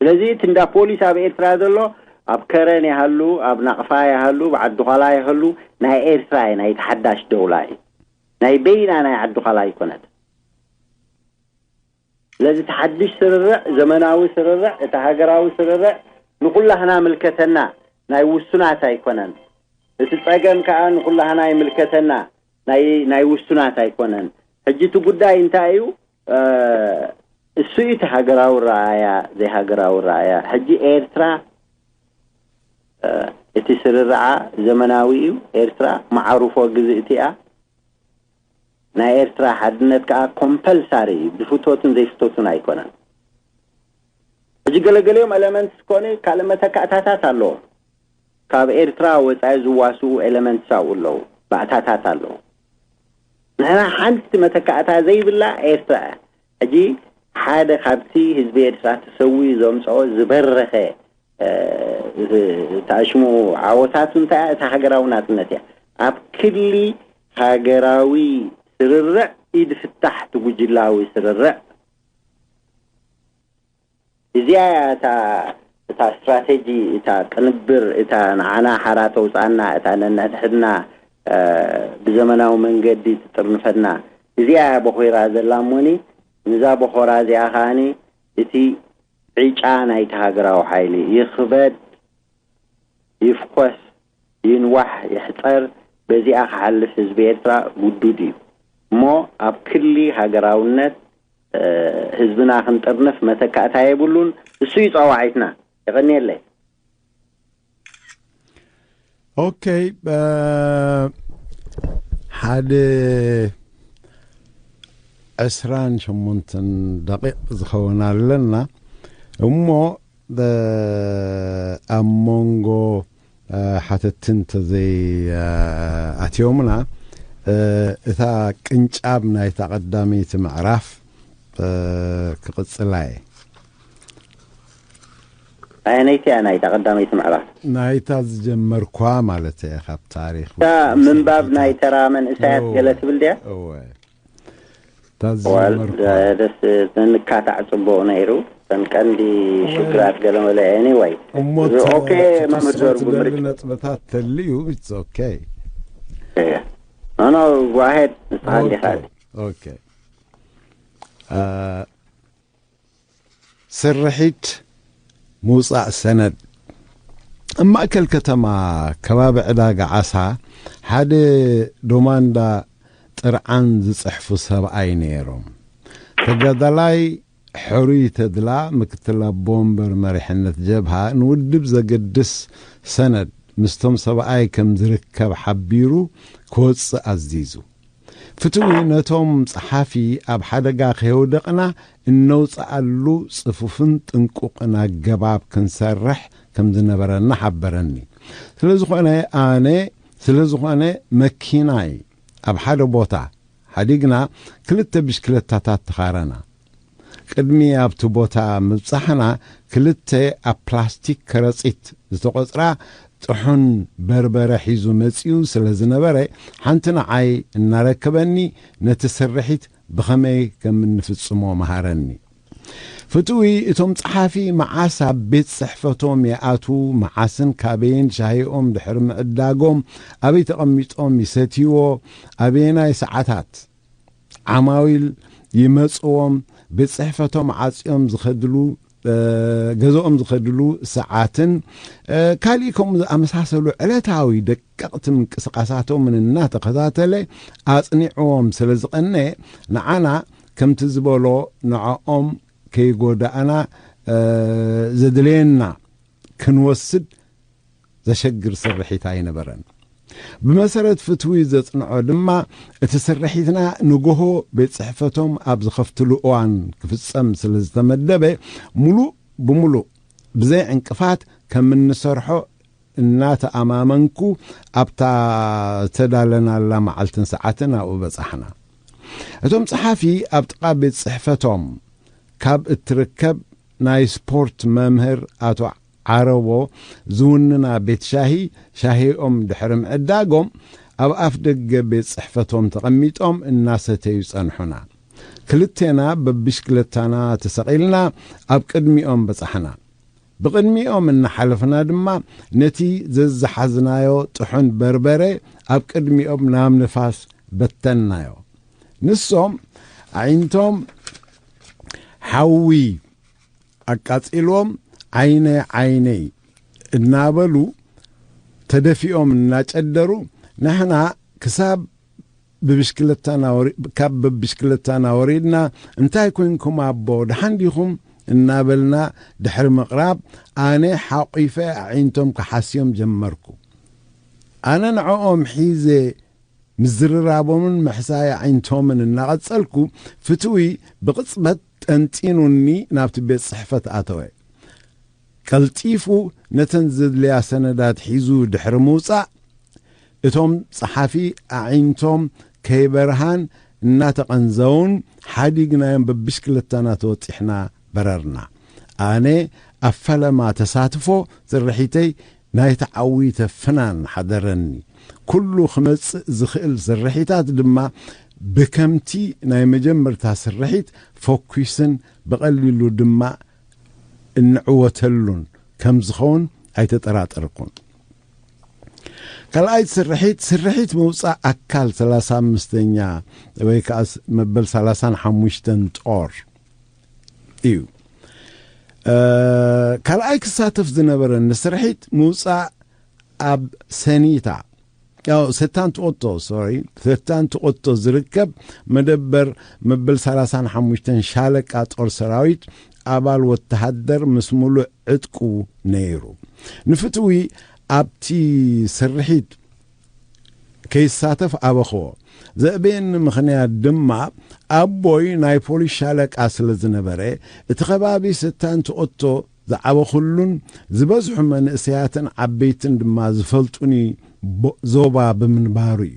ስለዚ እቲ እንዳ ፖሊስ ኣብ ኤርትራ ዘሎ ኣብ ከረን ይሃሉ ኣብ ናቕፋ ይሃሉ ብዓዲ ዃላ ይሃሉ ናይ ኤርትራ እዩ፣ ናይ ተሓዳሽ ደውላ እዩ። ናይ በይና ናይ ዓዲ ዃላ ኣይኮነት። ስለዚ እቲ ሓድሽ ስርርዕ ዘመናዊ ስርርዕ እቲ ሃገራዊ ስርርዕ ንኩላህና ምልከተና ናይ ውሱናት ኣይኮነን። እቲ ጸገም ከዓ ንኩላህና ይምልከተና ናይ ናይ ውሱናት ኣይኮነን። ሕጂ እቲ ጉዳይ እንታይ እዩ? እሱ እቲ ሃገራዊ ረኣያ ዘይሃገራዊ ረኣያ ሕጂ ኤርትራ እቲ ስርርዓ ዘመናዊ እዩ። ኤርትራ መዓርፎ ግዝእቲ እያ። ናይ ኤርትራ ሓድነት ከዓ ኮምፐልሳሪ እዩ፣ ብፍቶትን ዘይፍቶትን ኣይኮነን። ሕጂ ገለገሊኦም ኤለመንትስ ኮነ ካልእ መተካእታታት ኣለዎም። ካብ ኤርትራ ወፃኢ ዝዋስኡ ኤለመንትስ ኣብኡ ኣለዉ፣ ባእታታት ኣለዉ። ንሕና ሓንቲ መተካእታ ዘይብላ ኤርትራ እያ። ሕጂ ሓደ ካብቲ ህዝቢ ኤርትራ ተሰዊኡ ዘምፅኦ ዝበረኸ ተኣሽሙ ዓወታቱ እንታይ እያ? እታ ሃገራዊ ናጽነት እያ። ኣብ ክሊ ሃገራዊ ስርርዕ ኢድ ፍታሕ እቲ ጉጅላዊ ስርርዕ። እዚኣ እያ እታ እታ ስትራቴጂ፣ እታ ቅንብር፣ እታ ንዓና ሓራ ተውፅኣና፣ እታ ነንሕድሕድና ብዘመናዊ መንገዲ ትጥርንፈና፣ እዚኣ እያ በኾይራ ዘላ። እሞኒ ንዛ በኾራ እዚኣ ከዓኒ እቲ ዕጫ ናይቲ ሃገራዊ ሓይሊ ይኽበድ፣ ይፍኮስ፣ ይንዋሕ፣ ይሕፀር፣ በዚኣ ክሓልፍ ህዝቢ ኤርትራ ግዱድ እዩ። እሞ ኣብ ክሊ ሃገራውነት ህዝብና ክንጥርንፍ መተካእታ የብሉን። እሱ እዩ ጸዋዒትና። የቐንየለይ። ኦኬ፣ ሓደ ዕስራን ሸሞንተን ደቂቕ ዝኸውን ኣለና እሞ፣ ኣብ መንጎ ሓተትቲ እንተዘይ ኣትዮምና፣ እታ ቅንጫብ ናይታ ቀዳመይቲ ምዕራፍ ክቕጽላ እየ። ኣየነይቲ እያ ናይታ ቀዳመይቲ ምዕራፍ? ናይታ ዝጀመርኳ ማለት እየ፣ ካብ ታሪኽ እታ ምንባብ ናይ ተራ መንእሰያት እወ። ገለ ትብል ድያ? እወ። እታ ዋል ዝጀመርኳ። ደስ ንካታዕ ጽቡቕ ነይሩ። እተን ቀንዲ ሽግራት ገለ መለ፣ ኤኒወይ። እሞ እዚ ተ- ኦኬ፣ መምህር ክትስዕብ ጆርጉ ትደሊ ምርጫ። ነጥብታት ተልዩ፣ it's okay። ኖ፣ ኖ፣ go ahead፣ ንስኻ እንዲኻ። ኦኬ፣ ኦኬ። አ፣ ስርሒት ምውጻእ ሰነድ። ኣብ ማእከል ከተማ ከባቢ ዕዳጋ ዓሳ ሓደ ዶማንዳ ጥርዓን ዝጽሕፉ ሰብኣይ ነይሮም። ተጋዳላይ ሕሩይ ተድላ፣ ምክትል ኣቦ ወንበር መሪሕነት ጀብሃ፣ ንውድብ ዘገድስ ሰነድ ምስቶም ሰብኣይ ከም ዝርከብ ሓቢሩ ክወጽእ ኣዚዙ። ፍትዊ ነቶም ጸሓፊ ኣብ ሓደጋ ከየውደቕና እነውጽኣሉ ጽፉፍን ጥንቁቕን ኣገባብ ክንሰርሕ ከም ዝነበረና ሓበረኒ። ስለ ዝኾነ ኣነ፣ ስለ ዝኾነ መኪናይ ኣብ ሓደ ቦታ ሓዲግና ክልተ ብሽክለታታት ተኻረና። ቅድሚ ኣብቲ ቦታ ምብጻሕና ክልተ ኣብ ፕላስቲክ ከረጺት ዝተቖጽራ ጥሑን በርበረ ሒዙ መጺኡ ስለ ዝነበረ፣ ሓንቲ ንዓይ እናረከበኒ ነቲ ስርሒት ብኸመይ ከም እንፍጽሞ መሃረኒ። ፍትዊ እቶም ጸሓፊ መዓስ ኣብ ቤት ጽሕፈቶም ይኣትዉ፣ መዓስን ካበይን ሻሂኦም ድሕሪ ምዕዳጎም ኣበይ ተቐሚጦም ይሰትይዎ፣ ኣበየናይ ሰዓታት ዓማዊል ይመጽዎም፣ ቤት ጽሕፈቶም ዓጽዮም ዝኸድሉ፣ እ፣ ገዝኦም ዝኸድሉ ሰዓትን፣ እ፣ ካሊእ ከምኡ ዝኣመሳሰሉ ዕለታዊ ደቀቕቲ ምንቅስቓሳቶምን እናተኸታተለ ኣጽኒዕዎም ስለ ዝቐነ፣ ንዓና ከምቲ ዝበሎ ንዕኦም ከይጎዳእና፣ እ፣ ዘድልየና ክንወስድ ዘሸግር ስርሒት ኣይነበረን። ብመሰረት ፍትዊ ዘጽንዖ ድማ፣ እቲ ስርሒትና ንጎሆ ቤት ጽሕፈቶም ኣብ ዝኸፍትሉ እዋን ክፍጸም ስለ ዝተመደበ፣ ሙሉእ ብሙሉእ ብዘይ ዕንቅፋት ከም እንሰርሖ እናተኣማመንኩ፣ ኣብታ ዝተዳለናላ መዓልትን ሰዓትን ኣብኡ በጻሕና። እቶም ጸሓፊ ኣብ ጥቓ ቤት ጽሕፈቶም ካብ እትርከብ ናይ ስፖርት መምህር ኣቶ ዓረቦ ዝውንና ቤት ሻሂ፣ ሻሂኦም ድሕሪ ምዕዳጎም፣ ኣብ ኣፍ ደገ ቤት ጽሕፈቶም ተቐሚጦም እናሰተዩ ጸንሑና። ክልቴና በብሽክለታና ተሰቒልና ኣብ ቅድሚኦም በጻሕና። ብቕድሚኦም እናሓለፍና ድማ ነቲ ዘዝሓዝናዮ ጥሑን በርበረ ኣብ ቅድሚኦም ናብ ንፋስ በተንናዮ። ንሶም ኣዒንቶም ሓዊ ኣቃጺልዎም ዓይነይ ዓይነይ እናበሉ ተደፊኦም እናጨደሩ፣ ንሕና ክሳብ ብብሽክለታና ወሪ-፣ ካብ ብብሽክለታና ወሪድና፣ "እንታይ ኮንኩም ኣቦ፣ ደሓን ዲኹም?" እናበልና ድሕሪ ምቕራብ፣ ኣነ ሓቒፈ ኣዒንቶም ክሓስዮም ጀመርኩ። ኣነ ንዕኦም ሒዘ ምዝርራቦምን ምሕሳይ ኣዒንቶምን እናቐጸልኩ፣ ፍትዊ ብቕጽበት ጠንጢኑኒ ናብቲ ቤት ጽሕፈት ኣተወ። ቀልጢፉ ነተን ዘድልያ ሰነዳት ሒዙ ድሕሪ ምውጻእ፣ እቶም ጸሓፊ ኣዒንቶም ከይበርሃን እናተቐንዘውን ሓዲግናዮም በብሽክለታና ተወጢሕና በረርና። ኣነ ኣብ ፈለማ ተሳትፎ ስርሒተይ ናይ ተዓዊተ ፍናን ሓደረኒ። ኩሉ ክመጽእ ዝኽእል ስርሒታት ድማ ብከምቲ ናይ መጀመርታ ስርሒት ፈኲስን ብቐሊሉ ድማ እንዕወተሉን ከም ዝኸውን ኣይተጠራጠርኩን። ካልኣይቲ ስርሒት፣ ስርሒት ምውጻእ ኣካል ሰላሳ ኣምስተኛ ወይ ከኣ መበል ሰላሳን ሓሙሽተን ጦር እዩ። ካልኣይ ክሳተፍ ዝነበረኒ ስርሒት ምውጻእ ኣብ ሰኒታ፣ ያው ሰታን ትቆቶ፣ ሶሪ፣ ሰታን ትቆቶ ዝርከብ መደበር መበል ሰላሳን ሓሙሽተን ሻለቃ ጦር ሰራዊት ኣባል ወተሃደር ምስ ሙሉእ ዕጥቁ ነይሩ። ንፍትዊ ኣብቲ ስርሒት ከይሳተፍ ኣበኽዎ። ዘእበየኒ ምኽንያት ድማ ኣቦይ ናይ ፖሊስ ሻለቃ ስለ ዝነበረ፣ እቲ ከባቢ ስታን ትኦቶ ዝዓበኹሉን ዝበዝሑ መንእሰያትን ዓበይትን ድማ ዝፈልጡኒ ዞባ ብምንባሩ እዩ።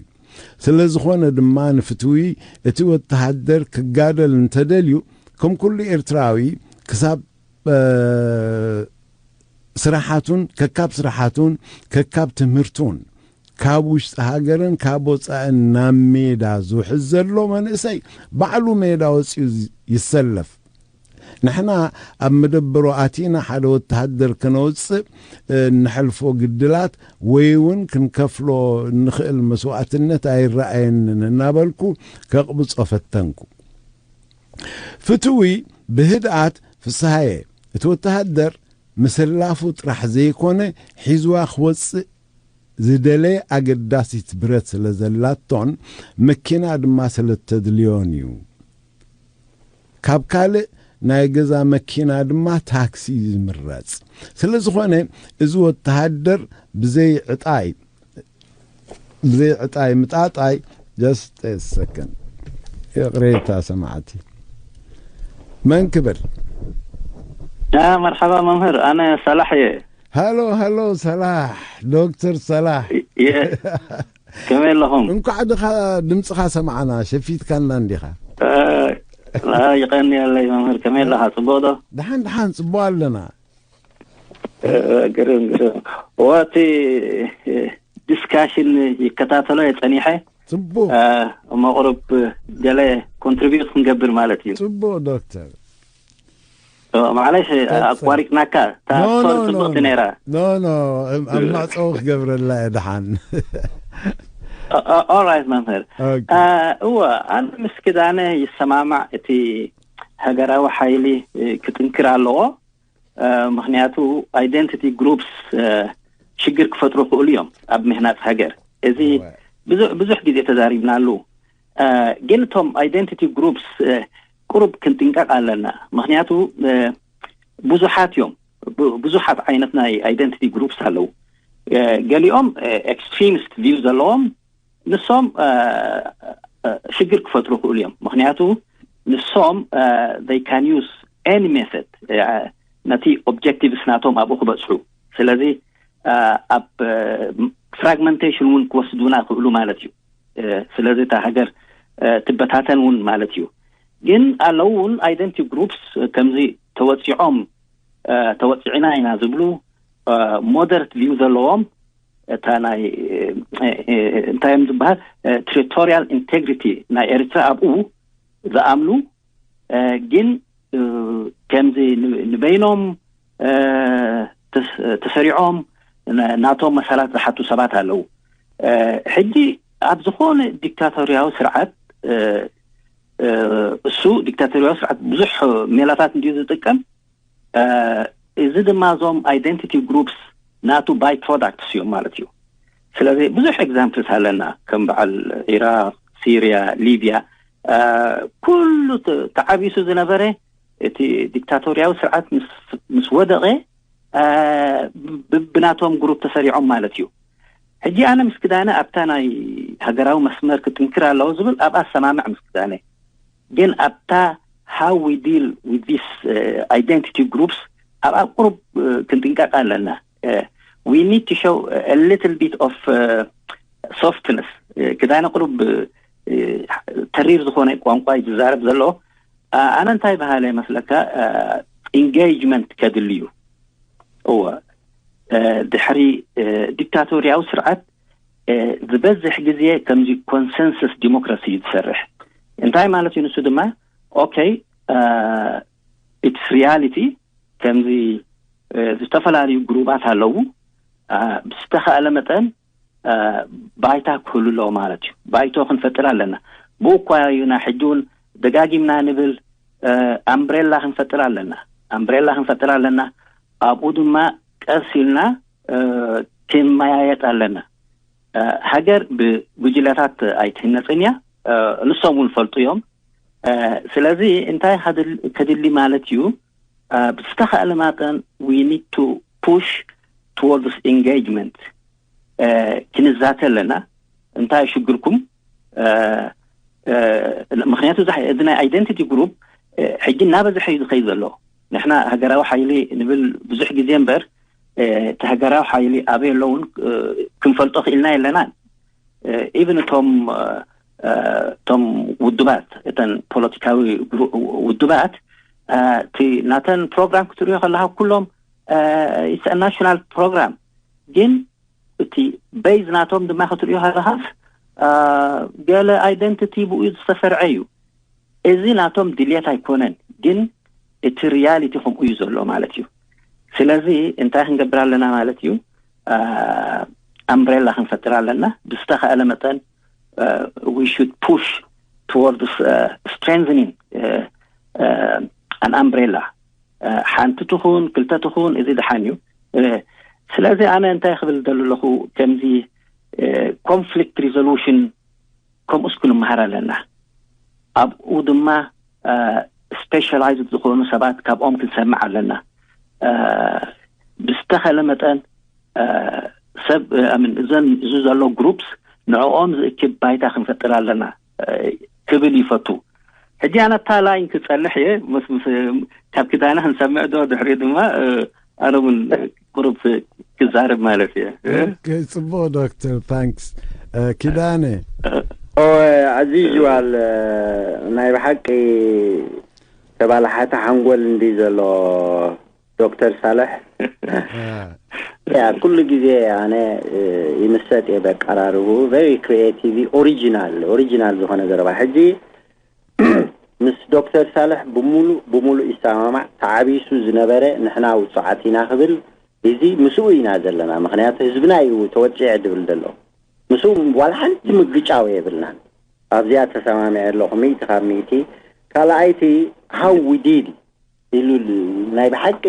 ስለ ዝኾነ ድማ ንፍትዊ እቲ ወተሃደር ክጋደል እንተደልዩ፣ ከም ኩሉ ኤርትራዊ ክሳብ ስራሓቱን ከካብ ስራሓቱን ከካብ ትምህርቱን ካብ ውሽጢ ሃገርን ካብ ወፃእን ናብ ሜዳ ዝውሕዝ ዘሎ መንእሰይ ባዕሉ ሜዳ ወፂኡ ይሰለፍ። ንሕና ኣብ መደበሮ ኣቲና ሓደ ወተሃደር ከነውፅእ እንሕልፎ ግድላት ወይ እውን ክንከፍሎ እንኽእል መስዋእትነት ኣይረኣየንን እናበልኩ ከቕብጾ ፈተንኩ። ፍትዊ ብህድኣት፣ ፍስሃየ፣ እቲ ወተሃደር ምስላፉ ጥራሕ ዘይኮነ ሒዝዋ ክወፅእ ዝደለየ ኣገዳሲት ብረት ስለ ዘላቶን መኪና ድማ ስለ እተድልዮን እዩ። ካብ ካልእ ናይ ገዛ መኪና ድማ ታክሲ እዩ ዝምረፅ። ስለ ዝኾነ እዚ ወተሃደር ብዘይ ዕጣይ ብዘይ ዕጣይ ምጣጣይ፣ just a second፣ ይቕሬታ ሰማዕቲ። መን ክብል? መርሓባ መምህር፣ ኣነ ሰላሕ እየ። ሃሎ ሃሎ፣ ሰላሕ፣ ዶክተር ሰላሕ። ከመይ ኣለኹም? እንኳዕ ድኻ ድምፅኻ ሰማዕና። ሸፊትካና እንዲኻ። ይቐንየለይ መምህር፣ ከመይ ኣለኻ? ፅቡቕ ዶ? ደሓን ደሓን፣ ፅቡቕ ኣለና። ግርም ግርም። ወቲ ዲስካሽን ይከታተሎ የጸኒሐ። ጽቡቅ። መቕሩብ ገለ ኮንትሪቢዩት ክንገብር ማለት እዩ። ጽቡቅ ዶክተር። ማዕለሽ ኣቋሪጽናካ። ታስቶሪ ጽቡቅቲ ነይራ። ኖ ኖ፣ ኣብ ማዕፀው ክገብረላ እየ ድሓን። ኦራይት መምህር። እወ፣ ኣነ ምስ ክዳነ ይሰማማዕ። እቲ ሃገራዊ ሓይሊ ክጥንክር ኣለዎ። ምክንያቱ ኣይደንቲቲ ግሩፕስ ሽግር ክፈጥሩ ክእሉ እዮም ኣብ ምህናፅ ሃገር። እዚ ብዙሕ ግዜ ተዛሪብናሉ። ግን እቶም ኣይደንቲቲ ግሩፕስ ቁሩብ ክንጥንቀቕ ኣለና። ምክንያቱ ብዙሓት እዮም። ብዙሓት ዓይነት ናይ ኣይደንቲቲ ግሩፕስ ኣለዉ። ገሊኦም ኤክስትሪሚስት ቪው ዘለዎም ንሶም ሽግር ክፈጥሩ ክእሉ እዮም። ምክንያቱ ንሶም they can use any method ነቲ ኦብጀክቲቭስ ናቶም ኣብኡ ክበፅሑ። ስለዚ ኣብ ፍራግመንቴሽን እውን ክወስዱና ክእሉ ማለት እዩ። ስለዚ እታ ሃገር ትበታተን እውን ማለት እዩ። ግን ኣለዉ እውን ኣይደንቲ ግሩፕስ ከምዚ ተወፂዖም ተወፂዕና ኢና ዝብሉ ሞደርት ቪው ዘለዎም እታ ናይ እንታይ እዮም ዝበሃል ትሪቶሪያል ኢንቴግሪቲ ናይ ኤርትራ ኣብኡ ዝኣምኑ ግን ከምዚ ንበይኖም ተሰሪዖም ናቶም መሰላት ዝሓቱ ሰባት ኣለዉ። ሕጂ ኣብ ዝኾነ ዲክታቶርያዊ ስርዓት እሱ ዲክታቶርያዊ ስርዓት ብዙሕ ሜላታት እንድዩ ዝጥቀም። እዚ ድማ እዞም ኣይደንቲቲ ግሩፕስ ናቱ ባይ ፕሮዳክትስ እዮም ማለት እዩ። ስለዚ ብዙሕ ኤግዛምፕልስ ኣለና ከም በዓል ኢራቅ፣ ሲርያ፣ ሊብያ ኩሉ ተዓቢሱ ዝነበረ እቲ ዲክታቶርያዊ ስርዓት ምስ ወደቐ ብናቶም ግሩፕ ተሰሪዖም ማለት እዩ። ሕጂ ኣነ ምስ ክዳነ ኣብታ ናይ ሃገራዊ መስመር ክጥንክር ኣለዎ ዝብል ኣብኣ ሰማምዕ ምስ ክዳነ ግን ኣብታ how we deal with this identity groups ኣብ ኣቁሩብ ክንጥንቀቅ ኣለና። We need to show a little bit of softness። ክዳነ ቁሩብ ተሪር ዝኾነ ቋንቋ እዩ ዝዛረብ ዘሎ። ኣነ እንታይ በሃለ መስለካ ኢንጌጅመንት ከድልዩ እወ ድሕሪ ዲክታቶርያዊ ስርዓት ዝበዝሕ ግዜ ከምዚ ኮንሰንሰስ ዲሞክራሲ እዩ ዝሰርሕ። እንታይ ማለት እዩ ንሱ ድማ? ኦኬ፣ ኢትስ ሪያሊቲ። ከምዚ ዝተፈላለዩ ግሩባት ኣለዉ። ብዝተኻእለ መጠን ባይታ ክህሉ ኣለዎ ማለት እዩ። ባይቶ ክንፈጥር ኣለና። ብኡ እኳ እዩ ና ሕጂ እውን ደጋጊምና ንብል፣ ኣምብሬላ ክንፈጥር ኣለና። ኣምብሬላ ክንፈጥር ኣለና። ኣብኡ ድማ ቀስ ኢልና ክንመያየጥ ኣለና። ሃገር ብጉጅለታት ኣይትህነፅን እያ። ንሶም እውን ፈልጡ እዮም። ስለዚ እንታይ ከድሊ ማለት እዩ? ብዝተኻእለ መጠን we need to push towards engagement ክንዛተ ኣለና። እንታይ ሽግርኩም? ምክንያቱ እዚ ናይ ኣይደንቲቲ ግሩፕ ሕጂ እናበዝሐ እዩ ዝኸይ ዘሎ። ንሕና ሃገራዊ ሓይሊ ንብል ብዙሕ ግዜ እምበር፣ እቲ ሃገራዊ ሓይሊ ኣበይ ኣለውን ክንፈልጦ ክኢልና የለናን። ኢቭን እቶም እቶም ውድባት፣ እተን ፖለቲካዊ ውድባት፣ እቲ ናተን ፕሮግራም ክትሪኦ ከለካ ኩሎም ናሽናል ፕሮግራም፣ ግን እቲ ቤዝ ናቶም ድማ ክትሪኦ ከለካስ ገለ ኣይደንቲቲ ብኡ ዝተሰርዐ እዩ። እዚ ናቶም ድልየት ኣይኮነን፣ ግን እቲ ሪያሊቲ ከምኡ እዩ ዘሎ ማለት እዩ። ስለዚ እንታይ ክንገብር ኣለና ማለት እዩ? ኣምብሬላ ክንፈጥር ኣለና። ብዝተኻእለ መጠን we should push towards strengthening an umbrella። ሓንቲ ትኹን ክልተ ትኹን እዚ ደሓን እዩ። ስለዚ ኣነ እንታይ ክብል ደለኹ፣ ከምዚ ኮንፍሊክት ሪዞሉሽን ከምኡስ ክንመሃር ኣለና። ኣብኡ ድማ ስፔሻላይዝድ ዝኾኑ ሰባት ካብኦም ክንሰምዕ ኣለና። ብዝተኸለ መጠን ሰብ እዘን እዚ ዘሎ ግሩፕስ ንዕኦም ዝእክብ ባይታ ክንፈጥር ኣለና ክብል ይፈቱ። ሕጂ ኣነ እታ ላይን ክጸንሕ እየ። ምስ ምስ ካብ ክዳነ ክንሰምዕ ዶ ድሕሪኡ ድማ ኣነ እውን ቁሩብ ክዛረብ ማለት እየ። ጽቡቕ ዶክተር፣ ታንክስ። ኪዳነ። ኣዚዝ ጅዋል፣ ናይ ብሓቂ ተባላሓቲ ሓንጎል እንዲ ዘሎ ዶክተር ሳልሕ። ያ ኩሉ ግዜ ኣነ ይምሰጥ እየ በቀራርቡ፣ ቨሪ ክሪኤቲቭ፣ ኦሪጂናል ኦሪጂናል ዝኾነ ዘረባ። ሕጂ ምስ ዶክተር ሳልሕ ብሙሉእ ብሙሉእ ይሰማማዕ። ተዓቢሱ ዝነበረ ንሕና ውጹዓት ኢና ክብል እዚ ምስኡ ኢና ዘለና። ምክንያቱ ህዝብና እዩ ተወጺዐ ድብል ዘሎ። ምስኡ ዋላ ሓንቲ ምግጫው የብልናን። ኣብዚኣ ተሰማሚዐ ኣለኹ ሚእቲ ካብ ሚእቲ። ካልኣይቲ how we did ኢሉ ናይ ብሓቂ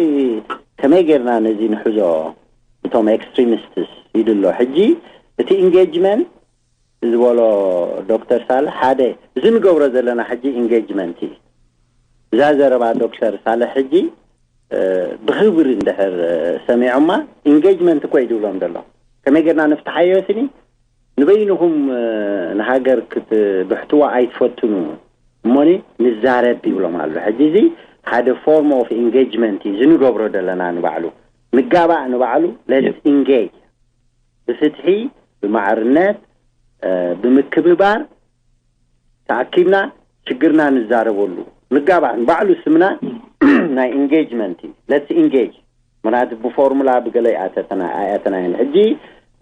ከመይ ጌርና ነዚ ንሕዞ እቶም ኤክስትሪሚስትስ ኢሉ ኣሎ። ሕጂ እቲ ኢንጌጅመንት ዝበሎ ዶክተር ሳልሕ ሓደ እዚ ንገብሮ ዘለና ሕጂ ኢንጌጅመንት እዩ። እዛ ዘረባ ዶክተር ሳልሕ ሕጂ ብኽብሪ እንድሕር ሰሚዖማ ኢንጌጅመንት እኮ እዩ ዝብሎም ዘሎ። ከመይ ጌርና ንፍትሓዮ ስኒ ንበይንኹም ንሃገር ክትብሕትዋ ኣይትፈትኑ እሞኒ ንዛረብ ይብሎም ኣሎ። ሕጂ እዚ ሓደ ፎርም ኦፍ ኢንጌጅመንት እዩ ዝንገብሮ ዘለና ንባዕሉ ንጋባእ ንባዕሉ ለት ኢንጌጅ ብፍትሒ ብማዕርነት ብምክብባር ተኣኪብና ሽግርና ንዛረበሉ ንጋባእ ንባዕሉ ስምና ናይ ኢንጌጅመንት እዩ። ለት ኢንጌጅ ምክንያቱ ብፎርሙላ ብገለ ኣይኣተተና ኣይኣተናየን። ሕጂ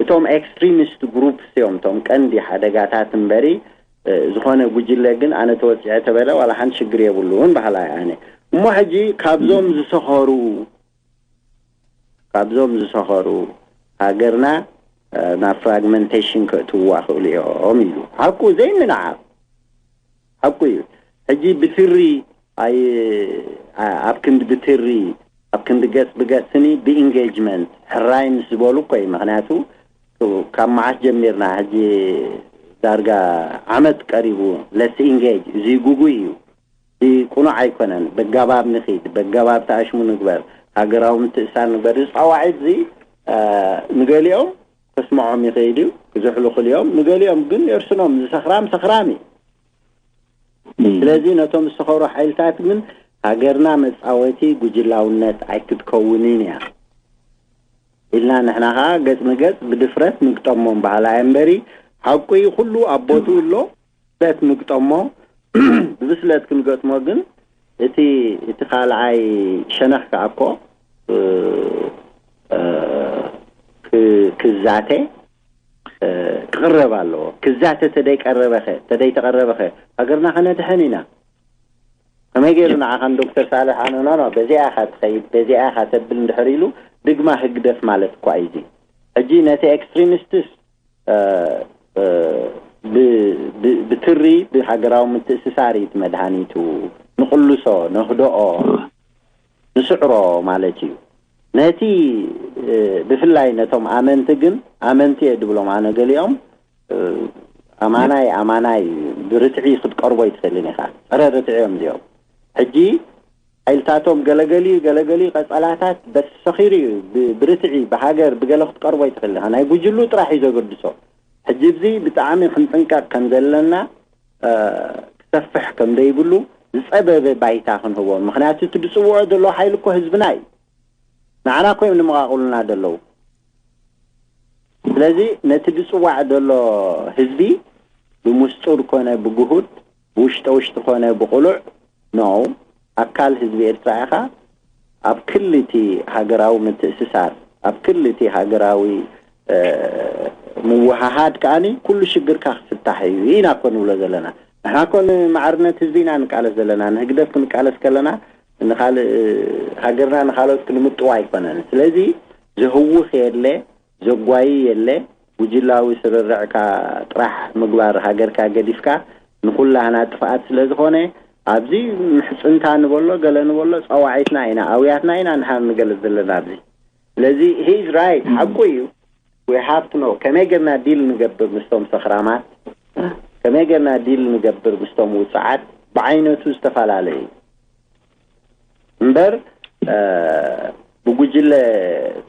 እቶም ኤክስትሪሚስት ግሩፕስ እዮም እቶም ቀንዲ ሓደጋታት እምበሪ ዝኾነ ጉጅለ ግን ኣነ ተወፂዐ ተበለ ዋላ ሓንቲ ሽግር የብሉን በሃላይ ኣነ። እሞ ሕጂ ካብዞም ዝሰኸሩ ካብዞም ዝሰኸሩ ሃገርና ናብ ፍራግመንቴሽን ከእትውዋ ክእሉ እዮም ኢሉ ሓቁ ዘይምንዓቕ ሓቁ እዩ። ሕጂ ብትሪ ኣብ ክንዲ ብትሪ ኣብ ክንዲ ገጽ ብገጽ ስኒ ብኢንጌጅመንት ሕራይ ምስ ዝበሉ እኮ እዩ። ምክንያቱ ካብ መዓስ ጀሚርና ሕጂ ዳርጋ ዓመት ቀሪቡ let's engage እዚ ጉጉይ እዩ። እዚ ቁኑዕ ኣይኮነን። በጋባብ ንኺድ፣ በጋባብ ተኣሽሙ ንግበር፣ ሃገራዊ ምትእሳር ንግበር። እዚ ጻዋዒት እዚ ንገሊኦም ከስምዖም ይኽእል እዩ፣ ክዝሕሉ ክልዮም፣ ንገሊኦም ግን የርስኖም። እዚ ሰኽራም ሰኽራም እዩ። ስለዚ ነቶም ዝሰኸሩ ሓይልታት ግን ሃገርና መጻወቲ ጉጅላውነት ኣይክትከውንን እያ ኢልና ንሕና ኸዓ ገጽ ንገጽ ብድፍረት ንግጠሞም በሃላይ እምበሪ ሓቁ እዩ። ኩሉ ኣብ ቦትኡ ኣሎ። ብስለት ንግጠሞ ብብስለት ክንገጥሞ ግን እቲ እቲ ካልዓይ ሸነኽ ከዓ እኮ ክዛተ ክቕረብ ኣለዎ። ክዛተ ተደይቀረበኸ ተደይተቐረበኸ ሃገርና ከነድሕን ኢና። ከመይ ገይሩ ንዓኻን ዶክተር ሳልሕ ኣነ ኖ ኖ በዚኣ ኢኻ ትኸይድ በዚኣ ኢኻ ተብል እንድሕር ኢሉ፣ ድግማ ህግደፍ ማለት እኳ እዩ እዚ። ሕጂ ነቲ ኤክስትሪሚስትስ ብትሪ ብሃገራዊ ምትእስሳር እዩ እቲ መድሃኒቱ። ንቕልሶ፣ ነህድኦ፣ ንስዕሮ ማለት እዩ። ነቲ ብፍላይ ነቶም ኣመንቲ ግን ኣመንቲ እየ ድብሎም ኣነ። ገሊኦም ኣማናይ ኣማናይ ብርትዒ ክትቀርቦ ኣይትኽእልን ኢኻ። ጸረ ርትዒ እዮም እዚኦም። ሕጂ ሓይልታቶም ገለገሊ ገለገሊ ቀጸላታት በቲ ሰኺሩ እዩ። ብርትዒ ብሃገር ብገለ ክትቀርቦ ኣይትኽእልን ኢኻ። ናይ ጉጅሉ ጥራሕ እዩ ዘገድሶ። ሕጂ እዚ ብጣዕሚ ክንጥንቀቕ ከም ዘለና ክሰፍሕ ከም ዘይብሉ ዝጸበበ ባይታ ክንህቦ። ምኽንያቱ እቲ ዝጽውዖ ዘሎ ሓይሊ እኮ ህዝብና እዩ። ንዓና እኮ እዮም ንምቓቕሉና ዘለዉ። ስለዚ ነቲ ዝጽዋዕ ዘሎ ህዝቢ ብምስጡር ኮነ ብግሁድ፣ ብውሽጠ ውሽጢ ኮነ ብቕሉዕ፣ ኖ፣ ኣካል ህዝቢ ኤርትራ ኢኻ። ኣብ ክሊ እቲ ሃገራዊ ምትእስሳር፣ ኣብ ክሊ እቲ ሃገራዊ ምውሃሃድ ከኣኒ ኩሉ ሽግርካ ክፍታሕ እዩ ኢና እኮ ንብሎ ዘለና። ንሕና እኮ ንማዕርነት ህዝቢ ኢና ንቃለስ ዘለና። ንህግደፍ ክንቃለስ ከለና ንኻልእ ሃገርና ንኻልኦት ክንምጥዋ ኣይኮነን። ስለዚ ዘህውኽ የለ፣ ዘጓይ የለ። ጉጅላዊ ስርርዕካ ጥራሕ ምግባር ሃገርካ ገዲፍካ ንኹላህና ጥፍኣት ስለ ዝኾነ ኣብዚ ምሕፅንታ ንበሎ ገለ ንበሎ ጸዋዒትና ኢና፣ ኣውያትና ኢና ንሃር ንገልፅ ዘለና ኣብዚ። ስለዚ he's right፣ ሓቁ እዩ። We have to know ከመይ ገርና ዲል ንገብር ምስቶም ሰኽራማት፣ ከመይ ገርና ዲል ንገብር ምስቶም ውፅዓት ብዓይነቱ ዝተፈላለዩ እምበር ብጉጅለ